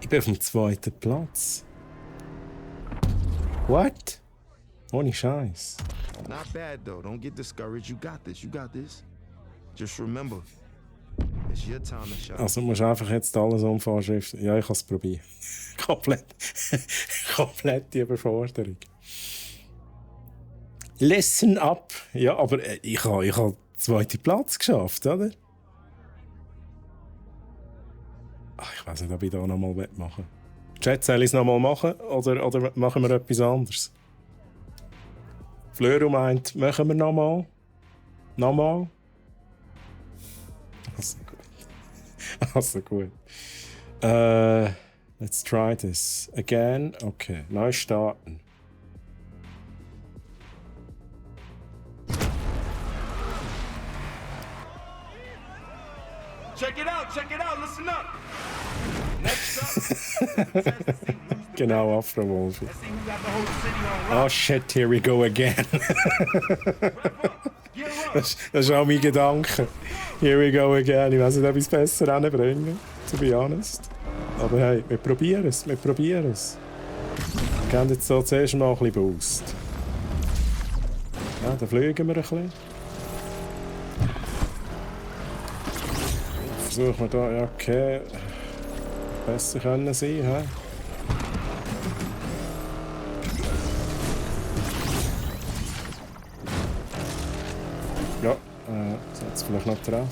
Ich bin auf dem zweiten Platz. What? Ohne Scheiß. Not bad though. Don't get discouraged. You got this. You got this. Just remember, it's your time to shine. Also du musst einfach jetzt alles umfahren. Ja, ich habe es probiert. Komplette Überforderung. Listen up. Ja, aber ich habe den zweiten Platz geschafft, oder? Ach, ich weiß nicht, ob ich da nochmal machen will. Chat, soll ich es nochmal machen oder machen wir etwas anderes? Flöru meint, machen wir nochmal? Nochmal? Also gut. Also gut. Let's try this. Again. Okay, neu starten. Check it out, listen up. Next up, Genau, Afro-Wolfi. let's see who got the whole city on lock. Oh shit, here we go again. das ist auch mein Gedanke. Here we go again. Ich weiß nicht, ob ich es besser hinbringen, to be honest. Aber hey, wir probieren es, wir probieren es. Wir geben jetzt so zuerst mal ein bisschen Boost. Ja, dann fliegen wir ein bisschen. Versuchen wir da, ja okay, besser können sein, hä? Ja, sollte es vielleicht noch treffen.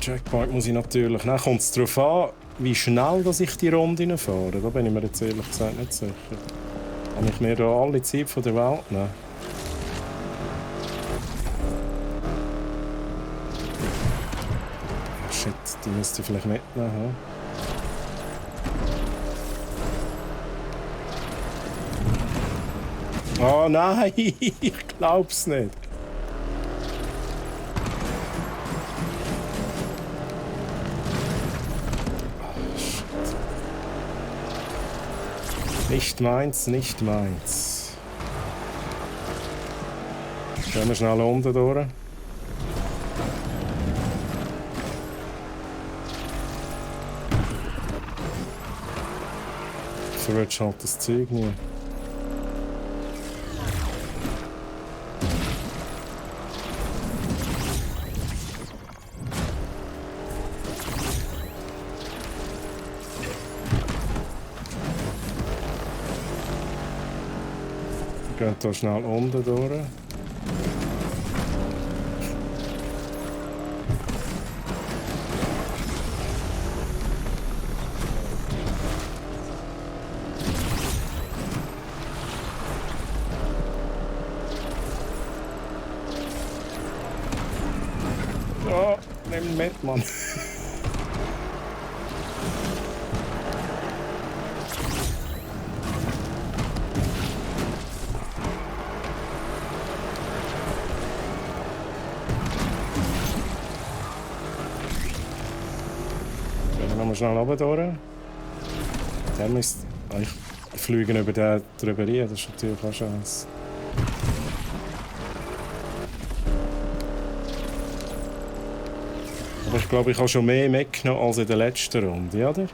Checkpoint muss ich natürlich. Dann kommt es darauf an, wie schnell dass ich die Runde fahre. Da bin ich mir jetzt ehrlich gesagt nicht sicher. Kann ich mir da alle Zeit von der Welt nehmen? Shit, die müsste ich vielleicht mitnehmen. Oh nein, ich glaub's nicht. Nicht meins, nicht meins. Gehen wir schnell unten durch. Verwirrt halt das Zeug nie. Wir gehen hier schnell unten durch. Oh, nimm ihn mit, Mann. Schnell runter durch. Dann ist ich fliege über den drüber rein, das ist natürlich auch scheiße. Aber ich glaube, ich habe schon mehr mitgenommen als in der letzten Runde, oder?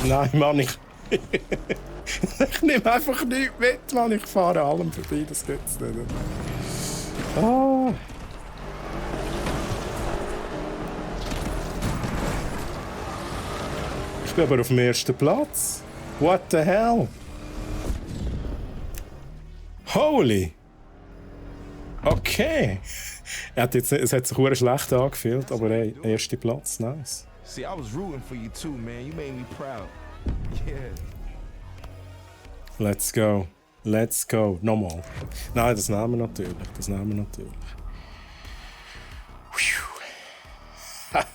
Nein, Mann, ich nehme einfach nichts mit, Mann. Ich fahre allem vorbei, das gibt's nicht. Ah. Ich bin aber auf dem ersten Platz. What the hell? Holy! Okay. Es hat sich sehr schlecht angefühlt, aber hey, erster Platz, nice. See, I was rooting for you too, man. You made me proud. Yeah. Let's go. Let's go. Nochmal. Nein, das nehmen wir natürlich. Das nehmen wir natürlich.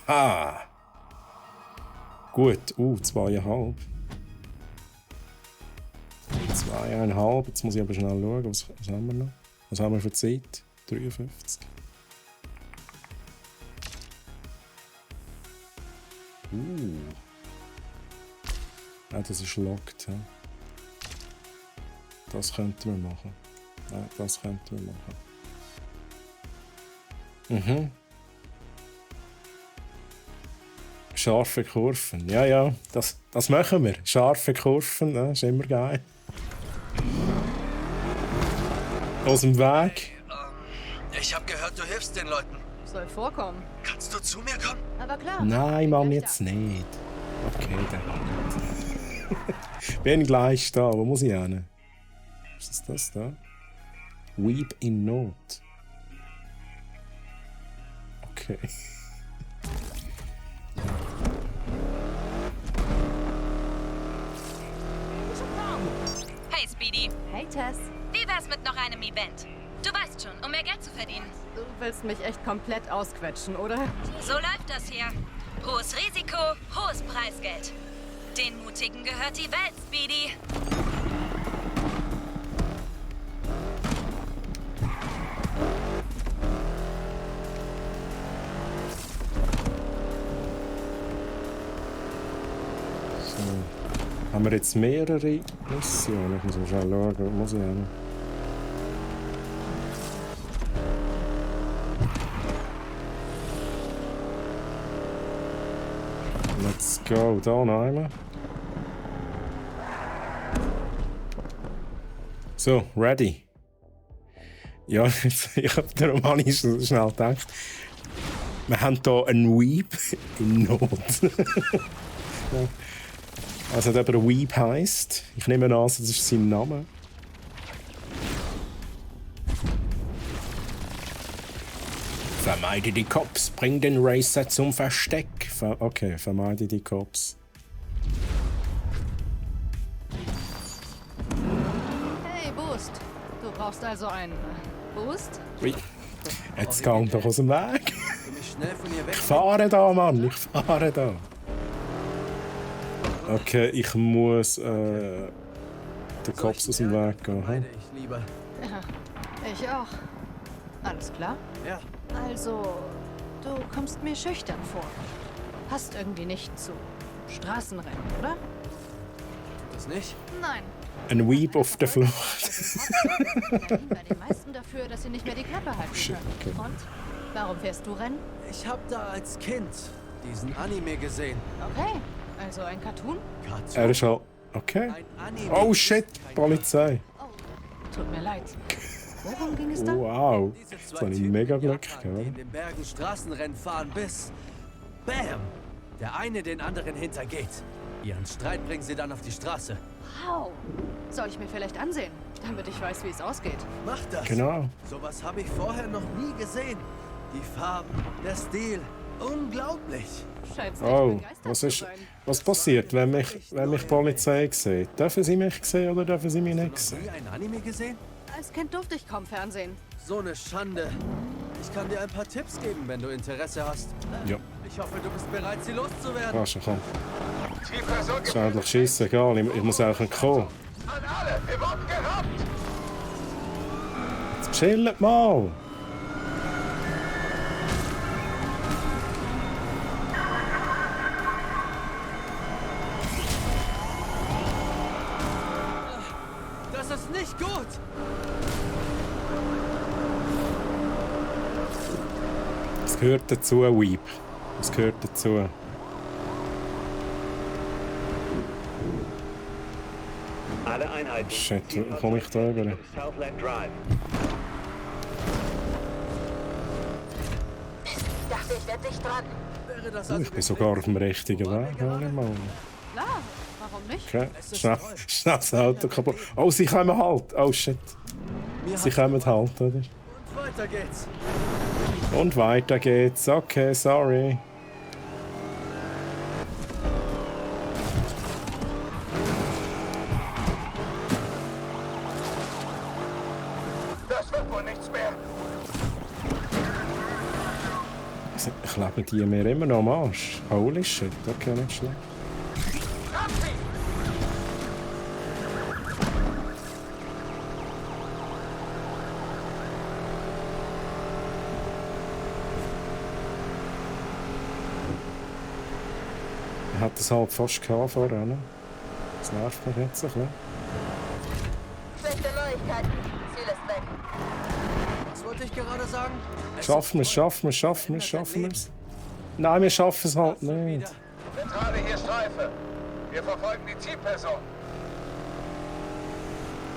Haha. Gut. 2,5. 2,5. Jetzt muss ich aber schnell schauen. Was haben wir noch? Was haben wir für Zeit? 53. Ja, das ist locked. Ja. Das könnten wir machen. Ja, das könnten wir machen. Mhm. Scharfe Kurven. Ja, ja, das machen wir. Scharfe Kurven, ja, ist immer geil. Aus dem Weg. Ich habe gehört, du hilfst den Leuten. Soll vorkommen. Kannst du zu mir kommen? Aber klar. Nein, Mann, jetzt nicht. Okay, dann. Bin gleich da. Wo muss ich hin? Was ist das da? Weep in Not. Okay. Hey Speedy, Hey Tess. wie wär's mit noch einem Event? Du weißt schon, um mehr Geld zu verdienen. Du willst mich echt komplett ausquetschen, oder? So läuft das hier. Hohes Risiko, hohes Preisgeld. Den Mutigen gehört die Welt, Speedy. Haben wir jetzt mehrere Missionen? Ich muss mal schauen, wo muss ich hin? Let's go, da noch einmal. So, ready. Ja, ich habe der Romani schnell gedacht. Wir haben hier einen Weep in Not. Ja. Also, der aber Weep heisst. Ich nehme an, das ist sein Name. Vermeide die Cops, bring den Racer zum Versteck. Okay, vermeide die Cops. Hey, Boost. Du brauchst also einen Boost? Ui. Jetzt geht doch aus dem Weg. Ich fahre da, Mann, ich fahre da. Okay, ich muss den Cops aus dem Weg gehen. Hm? Ich lieber. Ja, ich auch. Alles klar? Ja. Also, du kommst mir schüchtern vor. Passt irgendwie nicht zu Straßenrennen, oder? Das nicht? Nein. Ein Weep auf der Flucht. Bei den meisten dafür, dass sie nicht mehr die Klappe halten können. Okay. Und? Warum fährst du Rennen? Ich habe da als Kind diesen Anime gesehen. Okay. Also ein Cartoon? Er ist halt. Okay. Oh shit, Polizei. Oh, tut mir leid. Worum ging es da? Wow. Das habe ich mega Glück gehabt. Die in den Bergen Straßenrennen fahren bis... Bam! Der eine den anderen hintergeht. Ihren Streit bringen sie dann auf die Straße. Wow. Soll ich mir vielleicht ansehen, damit ich weiß, wie es ausgeht? Mach das! Genau. Sowas habe ich vorher noch nie gesehen. Die Farben, der Stil. Unglaublich! Oh, was passiert, wenn mich die Polizei sieht? Dürfen sie mich sehen oder dürfen sie mich nicht sehen? Hast du nie ein Anime gesehen? Als Kind durfte ich kaum Fernsehen. So eine Schande. Ich kann dir ein paar Tipps geben, wenn du Interesse hast. Ja. Ich hoffe, du bist bereit, sie loszuwerden. Kannst du, komm. Ist eigentlich scheissegal, ich muss eigentlich kommen. An alle, wir wurden geraubt! Jetzt chillt mal! Das ist nicht gut! Es gehört dazu, Weep. Es gehört dazu. Alle Einheiten. Shit, wie komme ich da rüber? Southland Drive. Ich dachte, ich werde dich dran. Wäre das Ich bin sogar auf dem richtigen Weg. Klar, warum nicht? Okay, schnell das Auto kaputt. Oh, sie kommen halt. Oh shit. Sie kommen halt, oder? Und weiter geht's. Und weiter geht's. Okay, sorry. Das wird wohl nichts mehr. Kleben die mir immer noch am Arsch? Holy shit, okay, nicht schlecht. Er hat das halt fast gehabt vorher, ne? Das nervt mich jetzt ein bisschen. Schlechte Neuigkeiten. Ziel ist weg. Was wollte ich gerade sagen? Schaffen wir es. Nein, wir schaffen es halt nicht. Zentrale, hier Streife. Wir verfolgen die Zielperson.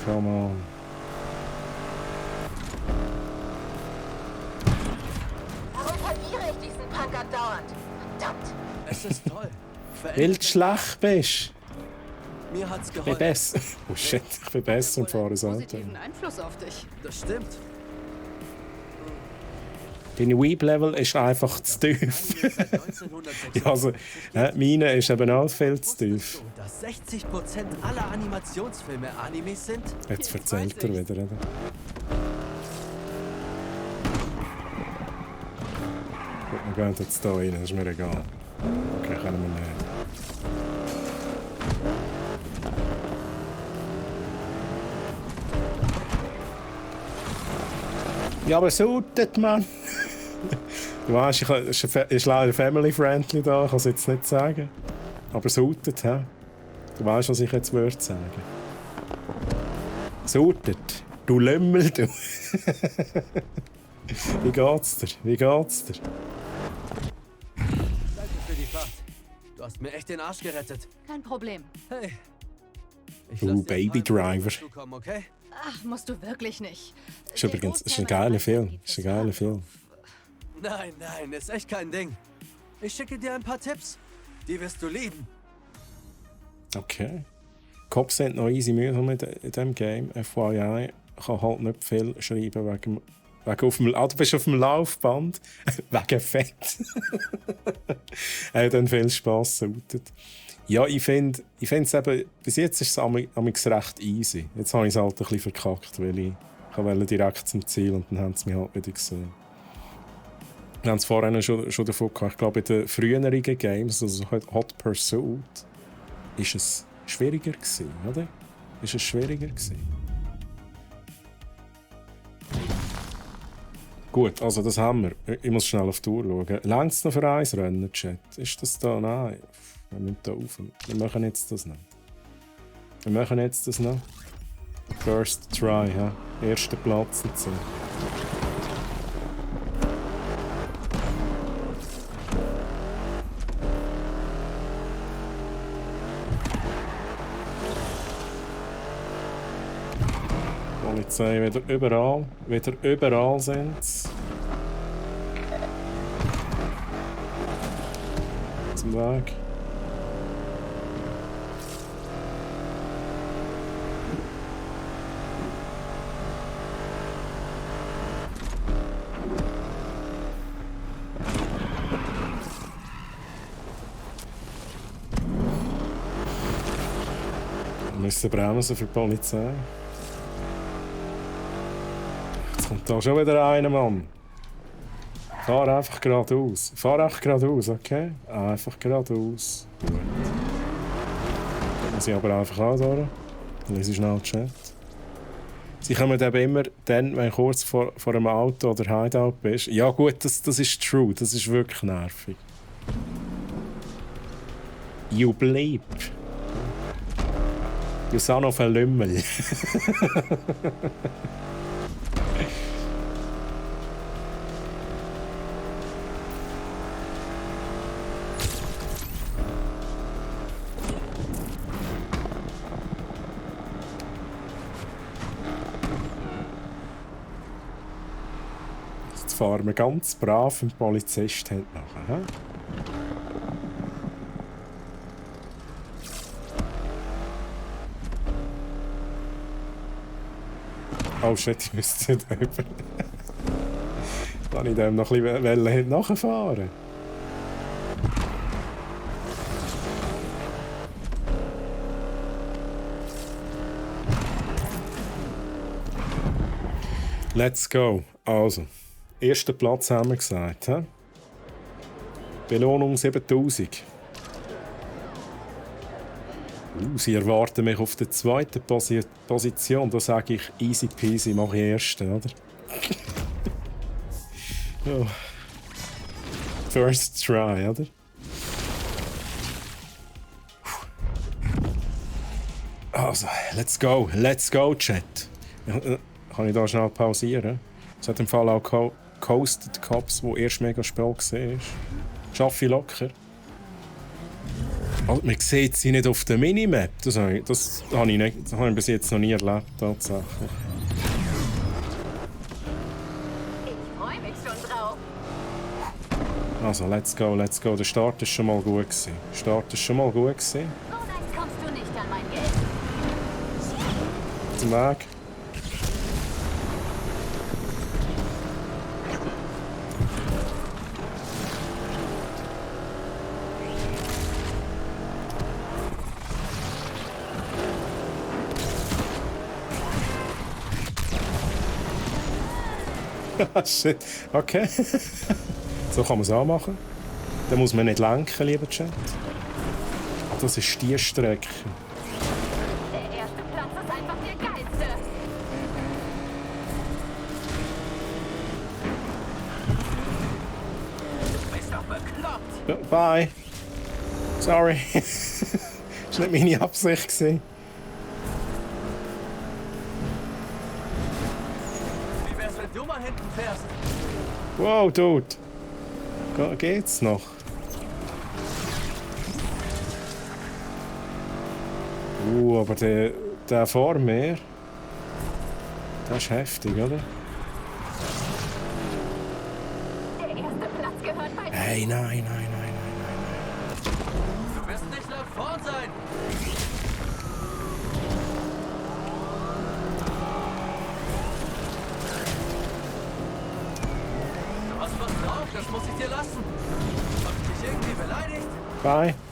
Come on. ignoriere ich diesen Punker dauernd. Verdammt. Es ist toll. Weil du schlecht bist. Mir hat's Ich bin geholfen. besser. Oh shit, ich bin besser im Fahren als Auto. Positiven Einfluss auf dich. Das stimmt. Deine Weep-Level ist einfach zu tief. Seit 1996 Ja, also, meine ist eben auch viel zu tief. dass 60% aller Animationsfilme Animes sind? Jetzt erzählt er wieder, oder? Gut, wir gehen jetzt hier rein, das ist mir egal. Okay, können wir nicht. Ja, aber sautet, Mann! Du weißt, es ist leider family-friendly da, ich kann es jetzt nicht sagen. Aber sautet, hä? Du weißt, was ich jetzt würde sagen. Sautet! Du Lümmel, du! Wie geht's dir? Wie geht's dir? Danke für die Fahrt. Du hast mir echt den Arsch gerettet. Kein Problem. Hey. Ich Du lass dir Baby ein paar Driver. zukommen, okay? Ach, musst du wirklich nicht. Ist übrigens ist ein geiler Film. Ist ein geiler Film. Nein, nein, ist echt kein Ding. Ich schicke dir ein paar Tipps. Die wirst du lieben. Okay. Cops sind noch easy mühsam in diesem Game. FYI kann halt nicht viel schreiben wegen auf dem, du bist auf dem Laufband. Wegen Fett. Er hat dann viel Spass sautet. Ja, ich finde es eben, bis jetzt ist es amigs recht easy. Jetzt habe ich es halt ein bisschen verkackt, weil ich wollte direkt zum Ziel und dann haben sie mich halt wieder gesehen. Wir haben es vorhin schon davon gehabt. Ich glaube, in den früheren Games, also Hot Pursuit, ist es schwieriger gewesen, oder? Ist es schwieriger gewesen? Gut, also das haben wir. Ich muss schnell auf die Uhr schauen. Längt es noch für ein Rennen, Chat? Ist das da? Nein. Wir müssen da auf. Wir machen jetzt das noch. Wir machen jetzt das noch. First try, ja. Erster Platz und so. Polizei wieder überall sind sie. Zum Weg. Wir müssen bremsen für die Polizei. Jetzt kommt da schon wieder einer, Mann. Fahr einfach geradeaus. Fahr einfach geradeaus, okay? Einfach geradeaus. Gut. Dann muss ich aber einfach auch durch. Dann lese ich schnell den Chat. Sie kommen eben immer dann, wenn du kurz vor einem Auto oder Hideout bist. Ja gut, das ist true. Das ist wirklich nervig. You bleep. You son of a Lümmel. Jetzt fahren wir ganz brav im Polizist nachher. Oh shit, ich müsste nicht über. Kann ich dem noch ein bisschen nachfahren? Let's go. Also, erster Platz haben wir gesagt. He? Belohnung 7000. Sie erwarten mich auf der zweiten Position. Da sage ich easy peasy, mache ich ersten, oder? Oh. First try, oder? Also, let's go, Chat. Kann ich da schnell pausieren? Es hat im Fall auch Coasted Cops, wo erst mega spät war. Schaffe ich locker. Also, man sieht sie nicht auf der Minimap. Das habe ich bis jetzt noch nie erlebt, tatsächlich. Ich freue mich schon drauf. Also, let's go, let's go. Der Start ist schon mal gut gewesen. Start ist schon mal gut gewesen. So leicht kommst du nicht an mein Geld. Zum Weg. Shit. Okay. So kann man es auch machen. Da muss man nicht lenken, lieber Chat. Das ist die Strecke. Der erste Platz ist einfach der geilste. Du bist doch bekloppt. Bye. Sorry. Das war nicht meine Absicht gewesen. Wie wär's, wenn du mal hinten fährst? Wow, Dude. Geht's noch? Aber der vor mir, das ist heftig, oder? Der erste Platz gehört bei... Hey, nein. Du wirst nicht lang vorn sein. Du hast was drauf, das muss ich dir lassen. Hab ich dich irgendwie beleidigt?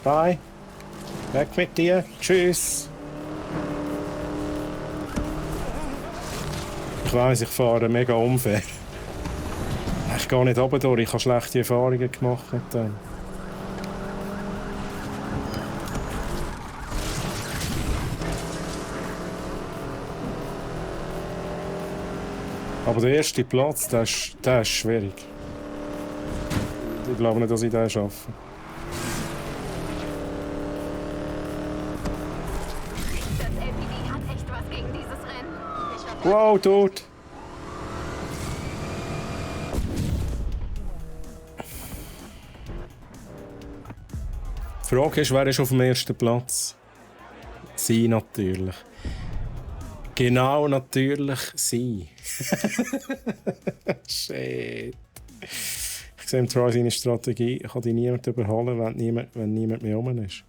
Bye. Weg mit dir. Tschüss. Ich weiss, ich fahre mega unfair. Ich gehe nicht runter durch, ich habe schlechte Erfahrungen gemacht mit dem. Aber der erste Platz, der ist schwierig. Ich glaube nicht, dass ich den schaffe. Das LPD hat echt was gegen dieses Rennen. Wow, Dude! Die Frage ist, wer ist auf dem ersten Platz? Sie natürlich. Genau, natürlich sie. Shit. Ich sehe im Troy seine Strategie, ich kann die niemand überholen, wenn niemand mehr rum ist.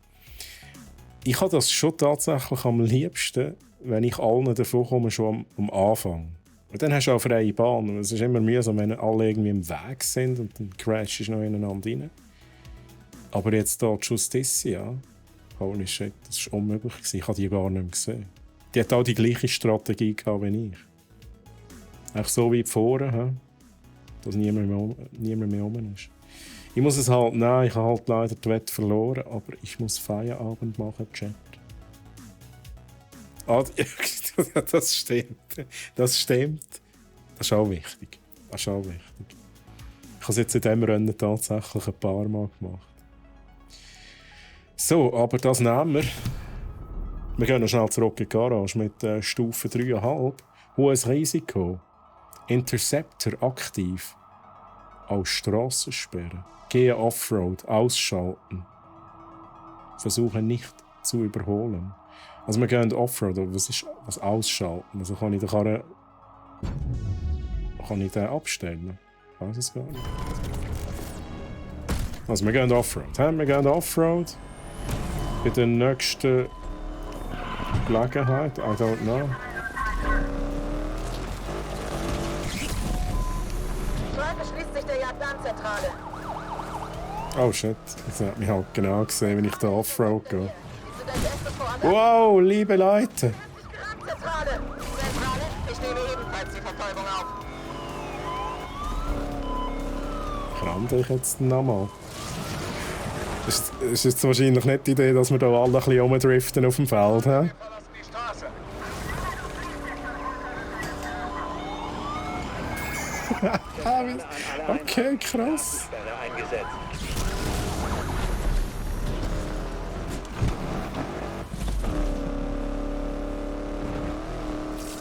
Ich habe das schon tatsächlich am liebsten, wenn ich allen davon komme, schon am Anfang. Und dann hast du auch freie Bahn. Es ist immer mühsam, wenn alle irgendwie im Weg sind und dann crashst du noch ineinander rein. Aber jetzt hier die Justicia, holy shit, das war unmöglich. Ich habe die gar nicht mehr gesehen. Die hat auch die gleiche Strategie gehabt wie ich. Eigentlich so weit vorne, dass niemand mehr rum ist. Ich muss es halt nehmen, ich habe halt leider die Wette verloren, aber ich muss Feierabend machen, Chat. Ah, das stimmt. Das stimmt. Das ist auch wichtig. Ich habe es jetzt in diesem Rennen tatsächlich ein paar Mal gemacht. So, aber das nehmen wir. Wir gehen noch schnell zurück in die Garage mit Stufe 3,5. Hohes Risiko. Interceptor aktiv. Aus Strassensperren. Gehen Offroad. Ausschalten. Versuchen nicht zu überholen. Also wir gehen Offroad, aber was ausschalten? Also kann ich den Karren... Kann ich den abstellen? Ich weiß es gar nicht. Also wir gehen Offroad. Wir gehen Offroad. Bei der nächsten Gelegenheit. I don't know. Schließt sich der Jagdbahnzentrale. Oh shit, das hat mich halt genau gesehen, wenn ich da Offroad gehe. Wow, liebe Leute! Zentrale! Ich nehme ebenfalls die Verfolgung auf. Kramte ich jetzt nochmal? Ist jetzt wahrscheinlich nicht die Idee, dass wir da alle ein bisschen rumdriften auf dem Feld, hä? Okay, krass.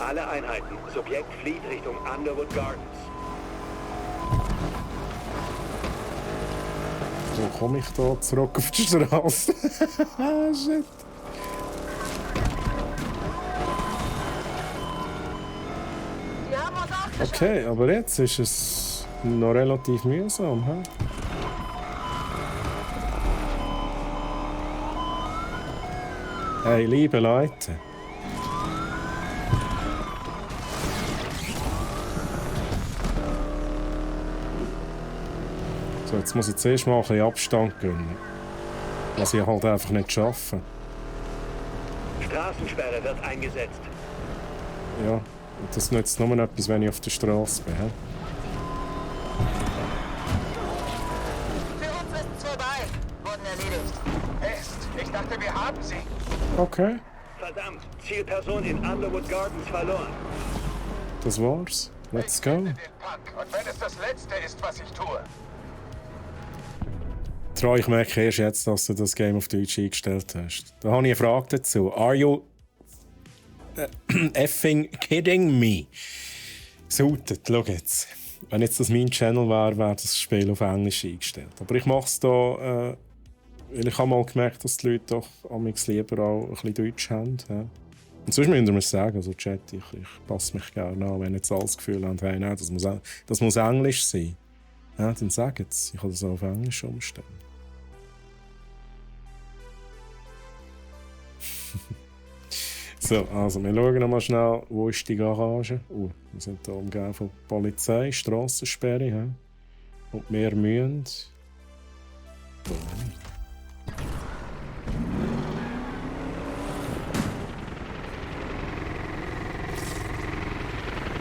Alle Einheiten. Subjekt flieht Richtung Underwood Gardens. Wo komme ich da zurück auf die Straße? Shit. Okay, aber jetzt ist es noch relativ mühsam. He? Hey, liebe Leute. So, jetzt muss ich zuerst mal ein bisschen Abstand gönnen. Was ich halt einfach nicht schaffe. Straßensperre wird eingesetzt. Ja, und das nützt nur etwas, wenn ich auf der Straße bin. He? Für uns ist es vorbei. Wurden erledigt. Mist, ich dachte, wir haben sie. Okay, Verdammt, Zielperson in Underwood Gardens verloren. das war's. Let's go. Den Punk. Und wenn es das Letzte ist, was ich tue. Troy, ich merke erst jetzt, dass du das Game auf Deutsch eingestellt hast. Da habe ich eine Frage dazu. Are you effing kidding me? Sautet, schau jetzt. Wenn jetzt das mein Channel wäre, wäre das Spiel auf Englisch eingestellt. Aber ich mache es da, weil ich habe mal gemerkt, dass die Leute doch amigs lieber auch ein bisschen Deutsch haben. Ja. Und sonst müssen wir es sagen, also Chat, ich passe mich gerne an, wenn jetzt alle das Gefühl haben, hey, nein, das muss Englisch sein. Ja, dann sagt es. Ich kann das auch auf Englisch umstellen. So, also wir schauen noch mal schnell, wo ist die Garage? Wir sind hier umgeben von Polizei, Strassensperre. Ja? Und wir müssen...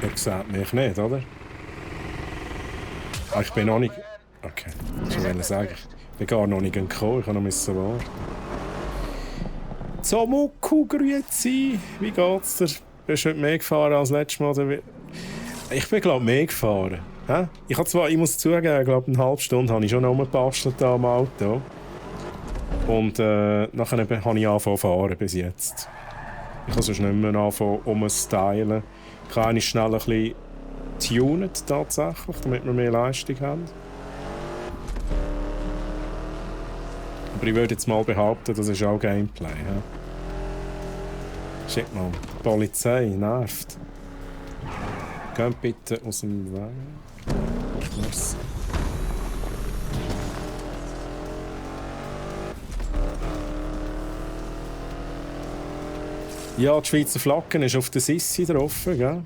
Ihr seht mich nicht, oder? Ah, ich bin noch nicht... Okay, ich wollte sagen, ich bin gar noch nicht gekommen, ich musste noch warten. Zomuku, grüezi! Wie geht's dir? Bist du heute mehr gefahren als letztes Mal? Oder? Ich bin, glaube ich, mehr gefahren. Hä? Ich muss zugeben, ich glaube, eine halbe Stunde habe ich schon rumgebastelt am Auto. Und nachher habe ich angefangen zu fahren bis jetzt. Ich kann sonst nicht mehr anfangen umzustylen. Ich kann eigentlich schnell ein bisschen tunen, tatsächlich, damit wir mehr Leistung haben. Aber ich würde jetzt mal behaupten, das ist auch Gameplay. Ja? Schick mal, die Polizei nervt. Geht bitte aus dem Weg. Merci. Ja, die Schweizer Flagge ist auf der Sissi drauf, gell?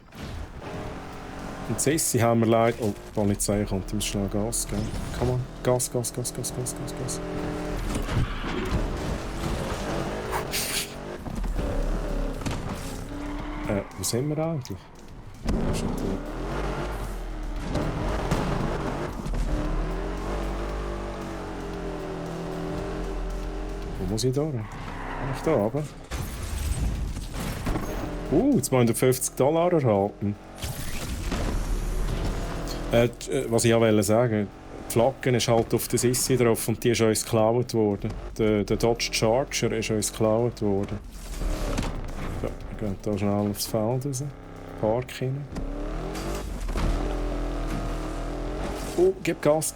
Und die Sissi haben wir leider... Oh, die Polizei kommt, ich muss schnell Gas geben. Come on, Gas. Wo sind wir eigentlich? Wo muss ich da? Ich da runter. Jetzt wollen wir $50 erhalten. Was ich auch sagen, die Flagge ist halt auf der Sissi drauf und die ist uns geklaut worden. Der Dodge Charger ist uns geklaut worden. So, wir gehen hier schnell aufs Feld raus. Park rein. Gib Gas.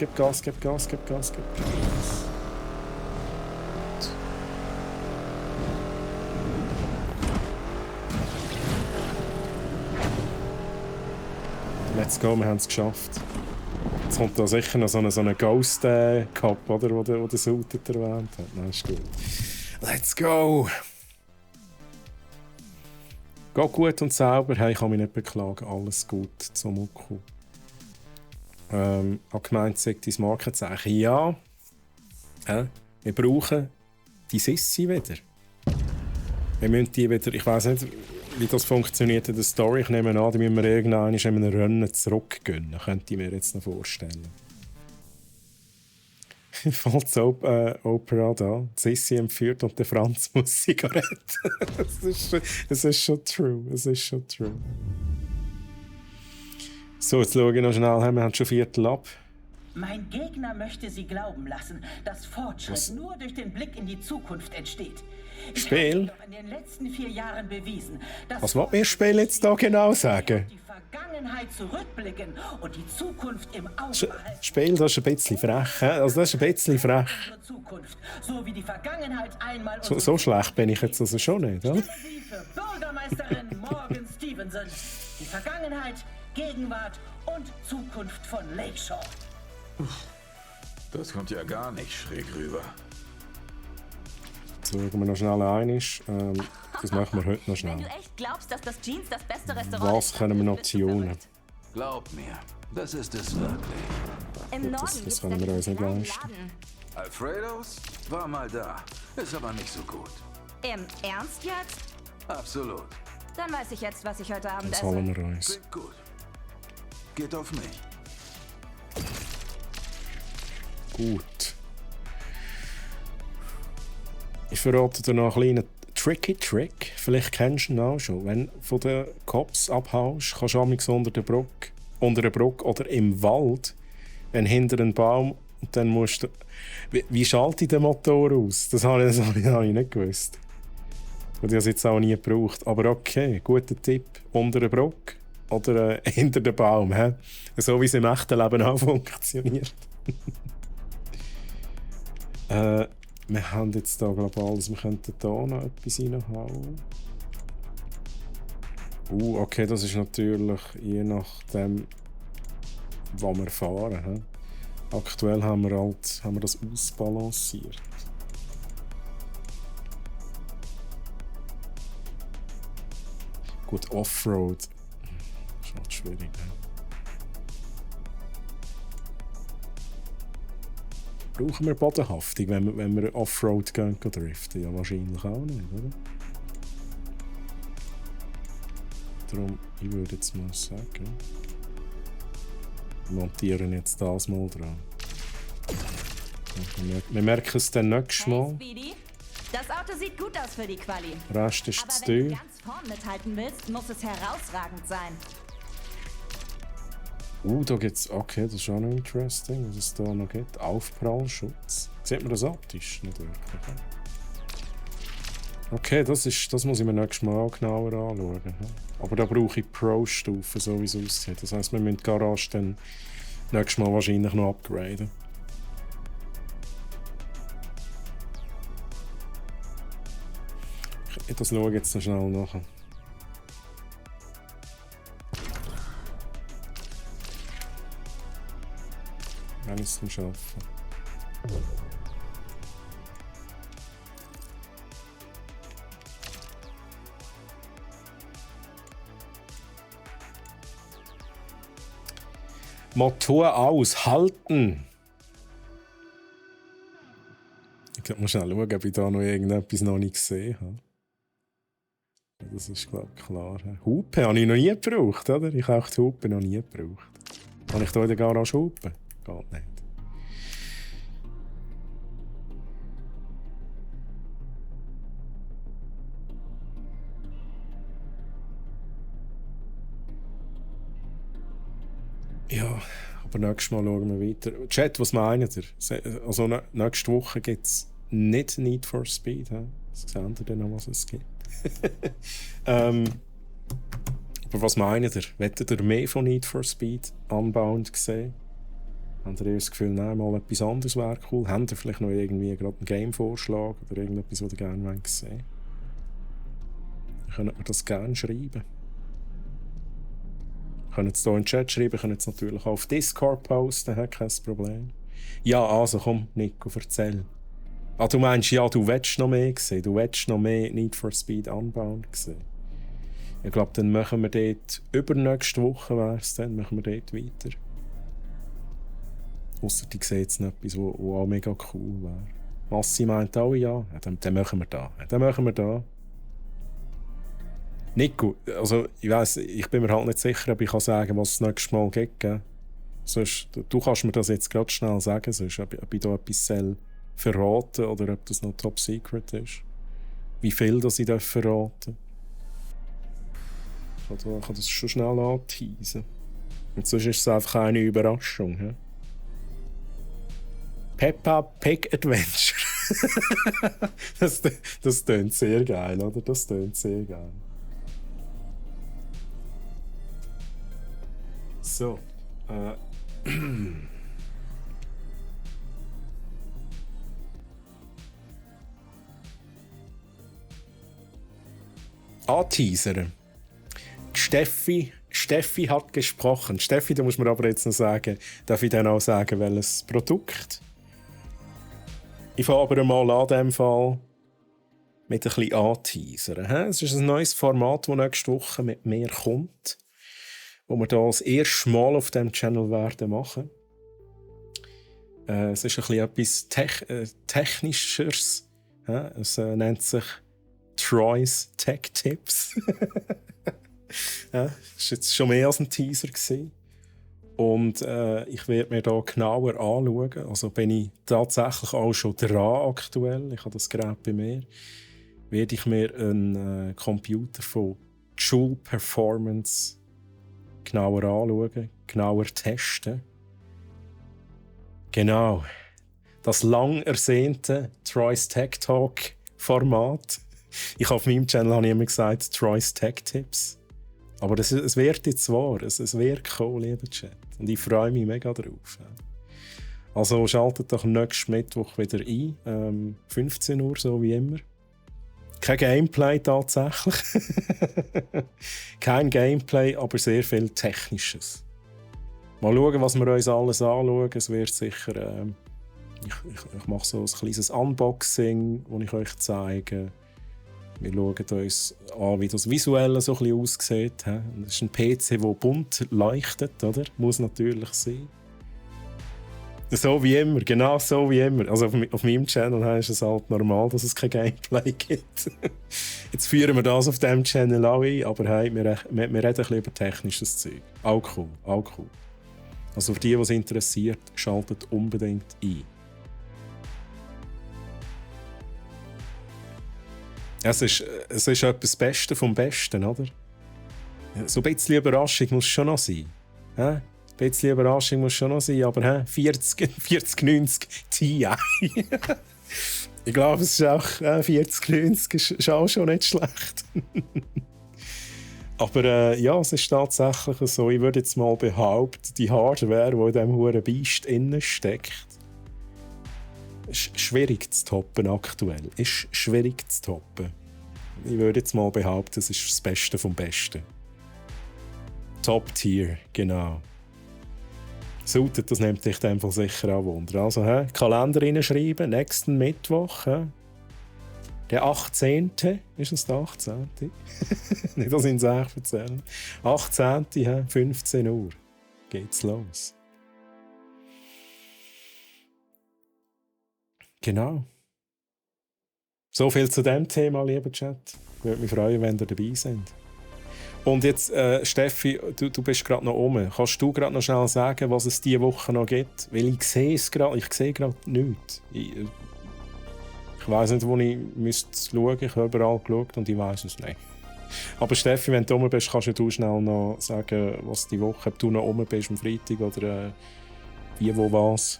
Let's go, wir haben es geschafft. Jetzt kommt da sicher noch so eine Ghost-Cup, oder, wo der Sautet erwähnt hat. Nein, ist gut. Let's go! Geht gut und sauber. Hey, ich kann mich nicht beklagen. Alles gut zum Zomuku. Habe gemeint, sagt dein Markenzeichen. Ja. Wir brauchen die Sissi wieder. Wir müssen die wieder... Ich weiss nicht, wie das funktioniert in der Story. Ich nehme an, die müssen wir irgendwann in einem Rennen zurückgönnen. Könnte ich mir jetzt noch vorstellen. Falls Opera da. Die Sissi entführt und der Franz muss sie retten. Es ist schon true. So, jetzt schaue ich noch schnell. Wir haben schon Viertel ab. Mein Gegner möchte Sie glauben lassen, dass Fortschritt nur durch den Blick in die Zukunft entsteht. Spiel? In den letzten 4 Jahren bewiesen, dass was will mir Spiel jetzt da genau sagen? die Vergangenheit zurückblicken und die Zukunft im Auge behalten. Spiel, das ist ein bisschen frech. Also das ist ein bisschen frech. Zukunft, so wie die Vergangenheit einmal so schlecht bin ich jetzt also schon nicht, oder? Sie für Bürgermeisterin Morgan Stevenson. Die Vergangenheit, Gegenwart und Zukunft von Lakeshore. Das kommt ja gar nicht schräg rüber. Jetzt schauen wir noch schnell ein. Das machen wir heute noch schnell. Wenn du echt glaubst, dass das Jeans das beste Restaurant Was können wir noch tunen? Glaub mir, das ist es wirklich. Im Norden Das können wir uns nicht leisten. Alfredos war mal da, ist aber nicht so gut. Im Ernst jetzt? Absolut. Dann weiß ich jetzt, was ich heute Abend Das esse. holen wir uns. Klingt gut. Geht auf mich. Gut. Ich verrate dir noch einen kleinen Tricky-Trick. Vielleicht kennst du ihn auch schon. Wenn du von den Cops abhaust, kannst du amigs unter der Brücke oder im Wald, wenn hinter einem Baum, und dann musst du... Wie schalte ich den Motor aus? Das habe ich nicht gewusst. Und ich habe es jetzt auch nie gebraucht. Aber okay, guter Tipp. Unter der Brücke oder hinter dem Baum. He? So wie es im echten Leben auch funktioniert. Wir haben jetzt hier global alles. Wir könnten hier noch etwas reinhauen. Okay, das ist natürlich je nachdem, was wir fahren. He? Aktuell haben wir das ausbalanciert. Gut, Offroad. Das ist halt schwierig. Ne? Brauchen wir Bodenhaftung, wenn wir Offroad gehen driften? Ja, wahrscheinlich auch nicht, oder? Darum, ich würde jetzt mal sagen, wir montieren jetzt das mal dran. Wir merken es dann nächstes Mal. Speedy, das Auto sieht gut aus für die Quali. Rest ist Aber zu wenn du teuer. ganz vorn mithalten willst, muss es herausragend sein. Da gibt's. Okay, das ist auch noch interesting, was es da noch gibt. Aufprallschutz. Sieht man das optisch? Nicht wirklich. Okay, das muss ich mir nächstes Mal auch genauer anschauen. Aber da brauche ich Pro-Stufen, so wie es aussieht. Das heisst, wir müssen die Garage dann nächstes Mal wahrscheinlich noch upgraden. Das schaue ich jetzt noch schnell nach. Wenn ich es schaffe. Motor aushalten. Ich muss schnell schauen, ob ich da noch irgendetwas noch nicht gesehen habe. Das ist, glaube ich, klar. Hupe habe ich noch nie gebraucht, oder? Ich habe auch die Hupe noch nie gebraucht. Kann ich da in der Garage Hupe? Geht nicht. Ja, aber nächstes Mal schauen wir weiter. Chat, was meint ihr? Also nächste Woche gibt es nicht Need for Speed. He? Das seht ihr dann noch, was es gibt. Aber was meint ihr? Wettet ihr mehr von Need for Speed Unbound gesehen? Habt ihr das Gefühl, nein, mal etwas anderes wäre cool? Habt ihr vielleicht noch irgendwie gerade einen Game-Vorschlag oder irgendetwas, was ihr gerne sehen wollt? Dann könnt ihr das gerne schreiben. Ihr könnt es hier in den Chat schreiben, ihr könnt es natürlich auch auf Discord posten, kein Problem. Ja, also komm, Nico, erzähl. Du meinst, ja, du willst noch mehr sehen, du willst noch mehr Need for Speed Unbound sehen. Ich glaube, dann machen wir dort, übernächste Woche wäre es dann, machen wir dort weiter. Ausser die sehen jetzt noch etwas, was auch mega cool wäre. Massi meint auch, ja, dann machen wir da. Dann machen wir da. Nico, also ich weiss, ich bin mir halt nicht sicher, ob ich kann sagen, was es nächstes Mal gibt. Sonst, du kannst mir das jetzt gerade schnell sagen, sonst, ob ich da etwas verraten oder ob das noch Top Secret ist. Wie viel das ich verraten darf. Ich kann das schon schnell anteasen. Und sonst ist es einfach eine Überraschung. He? Peppa Pig Adventure. das tönt sehr geil, oder? Das tönt sehr geil. So. Anteasern. Steffi hat gesprochen. Steffi, da muss man aber jetzt noch sagen, darf ich dann auch sagen, welches Produkt? Ich fange aber mal an dem Fall. mit ein bisschen anteasern. Es ist ein neues Format, das nächste Woche mit mir kommt, wo wir das erste Mal auf diesem Channel werden machen. Es ist ein bisschen etwas Technischeres. Es nennt sich Troy's Tech Tips. Das war jetzt schon mehr als ein Teaser gewesen. Und ich werde mir da genauer anschauen. Also bin ich tatsächlich auch schon dran aktuell. Ich habe das Gerät bei mir. Werde ich mir einen Computer von Joule Performance genauer anschauen, genauer testen. Genau. Das lang ersehnte Troy's Tech Talk Format. Ich habe auf meinem Channel immer gesagt Troy's Tech Tips. Aber es wird jetzt wahr. Es wird kommen, lieber Chat. Und ich freue mich mega drauf. Also schaltet doch nächsten Mittwoch wieder ein. 15 Uhr, so wie immer. Kein Gameplay tatsächlich. Kein Gameplay, aber sehr viel Technisches. Mal schauen, was wir uns alles anschauen. Es wird sicher... Ich mache so ein kleines Unboxing, das ich euch zeige. Wir schauen uns an, wie das visuell so ein bisschen aussieht. Das ist ein PC, der bunt leuchtet, oder? Muss natürlich sein. So wie immer, genau so wie immer. Also auf meinem Channel ist es halt normal, dass es kein Gameplay gibt. Jetzt führen wir das auf diesem Channel auch ein, aber hey, wir reden ein bisschen über technisches Zeug. Auch cool, auch cool. Also für die, was interessiert, schaltet unbedingt ein. Es ist etwas das Beste vom Besten, oder? So ein bisschen Überraschung muss schon noch sein. Ein bisschen Überraschung muss schon noch sein, aber 4090 Ti. Ich glaube, es ist auch 4090 ist auch schon nicht schlecht. Aber ja, es ist tatsächlich so. Ich würde jetzt mal behaupten, die Hardware, die in diesem huren Biest innen steckt, ist schwierig zu toppen aktuell. Ist schwierig zu toppen. Ich würde jetzt mal behaupten, es ist das Beste vom Besten. Top Tier, genau. Solltet, das nimmt dich einfach sicher auch Wunder. Also, Kalender reinschreiben, nächsten Mittwoch. Der 18. Ist es der 18.? Nicht, dass ich es echt erzähle. 18. 15 Uhr geht's los. Genau. So viel zu diesem Thema, lieber Chat. Ich würde mich freuen, wenn ihr dabei seid. Und jetzt, Steffi, du bist gerade noch oben. Kannst du gerade noch schnell sagen, was es diese Woche noch gibt? Weil ich sehe es gerade. Ich sehe gerade nichts. Ich weiss nicht, wo ich müsste schauen. Ich habe überall geschaut und ich weiss es nicht. Aber Steffi, wenn du oben bist, kannst du schnell noch sagen, was die Woche, ob du noch oben bist am Freitag oder wie, wo, was.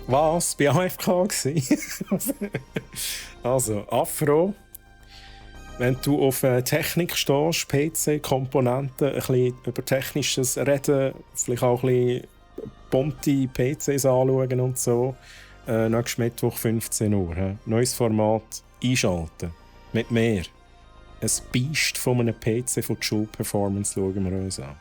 Was? Bei AFK gsi? Also, Afro. Wenn du auf Technik stehst, PC-Komponenten, ein bisschen über Technisches reden, vielleicht auch ein bisschen bunte PCs anschauen und so. Nächsten Mittwoch 15 Uhr. Neues Format einschalten. Mit mehr. Ein Biest von einem PC von Joule Performance schauen wir uns an.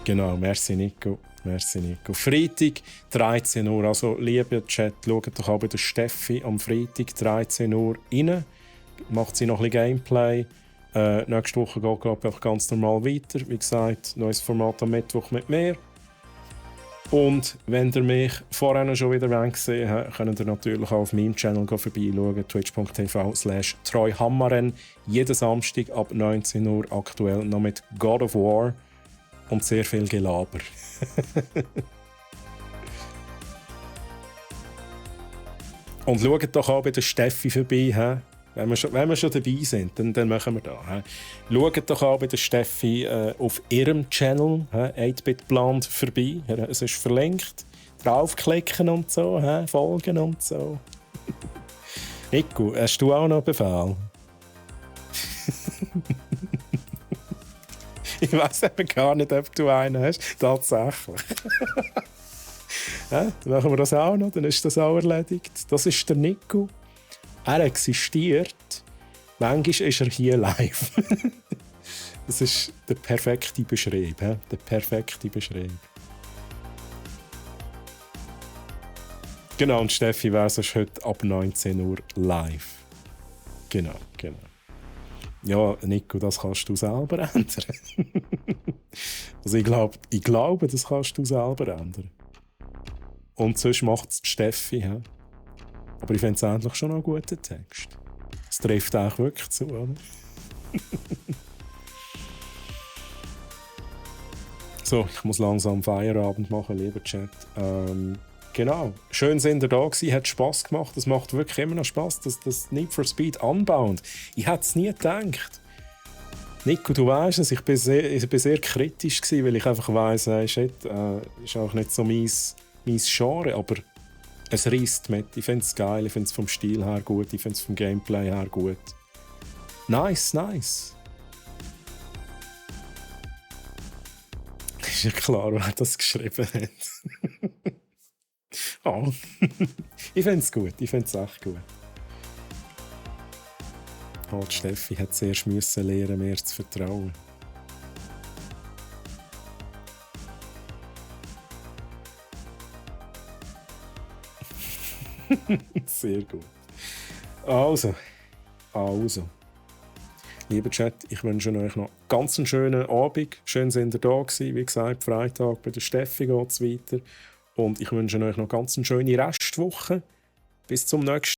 Genau, merci Nico. Merci Nico. Freitag 13 Uhr. Also, liebe Chat, schaut doch auch bei der Steffi am Freitag 13 Uhr rein. Macht sie noch ein bisschen Gameplay. Nächste Woche geht es ganz normal weiter. Wie gesagt, neues Format am Mittwoch mit mir. Und wenn ihr mich vorher schon wieder gesehen habt, könnt ihr natürlich auch auf meinem Channel vorbeischauen. twitch.tv/treuhammaren. Jeden Samstag ab 19 Uhr aktuell noch mit God of War. Und sehr viel Gelaber. Und schaut doch auch bei der Steffi vorbei. Wenn wir schon dabei sind, dann machen wir das. Schaut doch auch bei der Steffi auf ihrem Channel 8-Bit-Plant vorbei. Es ist verlinkt. Draufklicken und so, folgen und so. Nico, hast du auch noch Befehl? Ich weiss eben gar nicht, ob du einen hast. Tatsächlich. Dann machen wir das auch noch, dann ist das auch erledigt. Das ist der Nico. Er existiert. Manchmal ist er hier live. Das ist der perfekte Beschreib. Der perfekte Beschreib. Genau, und Steffi wäre sonst heute ab 19 Uhr live. Genau. Ja, Nico, das kannst du selber ändern. Also ich glaube, das kannst du selber ändern. Und sonst macht es die Steffi. He? Aber ich finde es eigentlich schon noch einen guten Text. Es trifft eigentlich wirklich zu, oder? So, ich muss langsam Feierabend machen, lieber Chat. Genau, schön sind ihr da gewesen, hat Spass gemacht. Es macht wirklich immer noch Spass, das Need for Speed Unbound. Ich hätte es nie gedacht. Nico, du weißt es, ich bin sehr kritisch gewesen, weil ich einfach weiss, shit, ist auch nicht so mein Genre, aber es reisst mit. Ich finde es geil, ich finde es vom Stil her gut, ich finde es vom Gameplay her gut. Nice. Ist ja klar, wer das geschrieben hat. Oh. Ich finde es gut, ich finde es echt gut. Oh, die Steffi hat zuerst müssen lernen, mir zu vertrauen. Sehr gut. Also. Lieber Chat, ich wünsche euch noch ganz einen schönen Abend. Schön, sind ihr da gewesen. Wie gesagt, Freitag bei der Steffi geht es weiter. Und ich wünsche euch noch ganz eine schöne Restwoche. Bis zum nächsten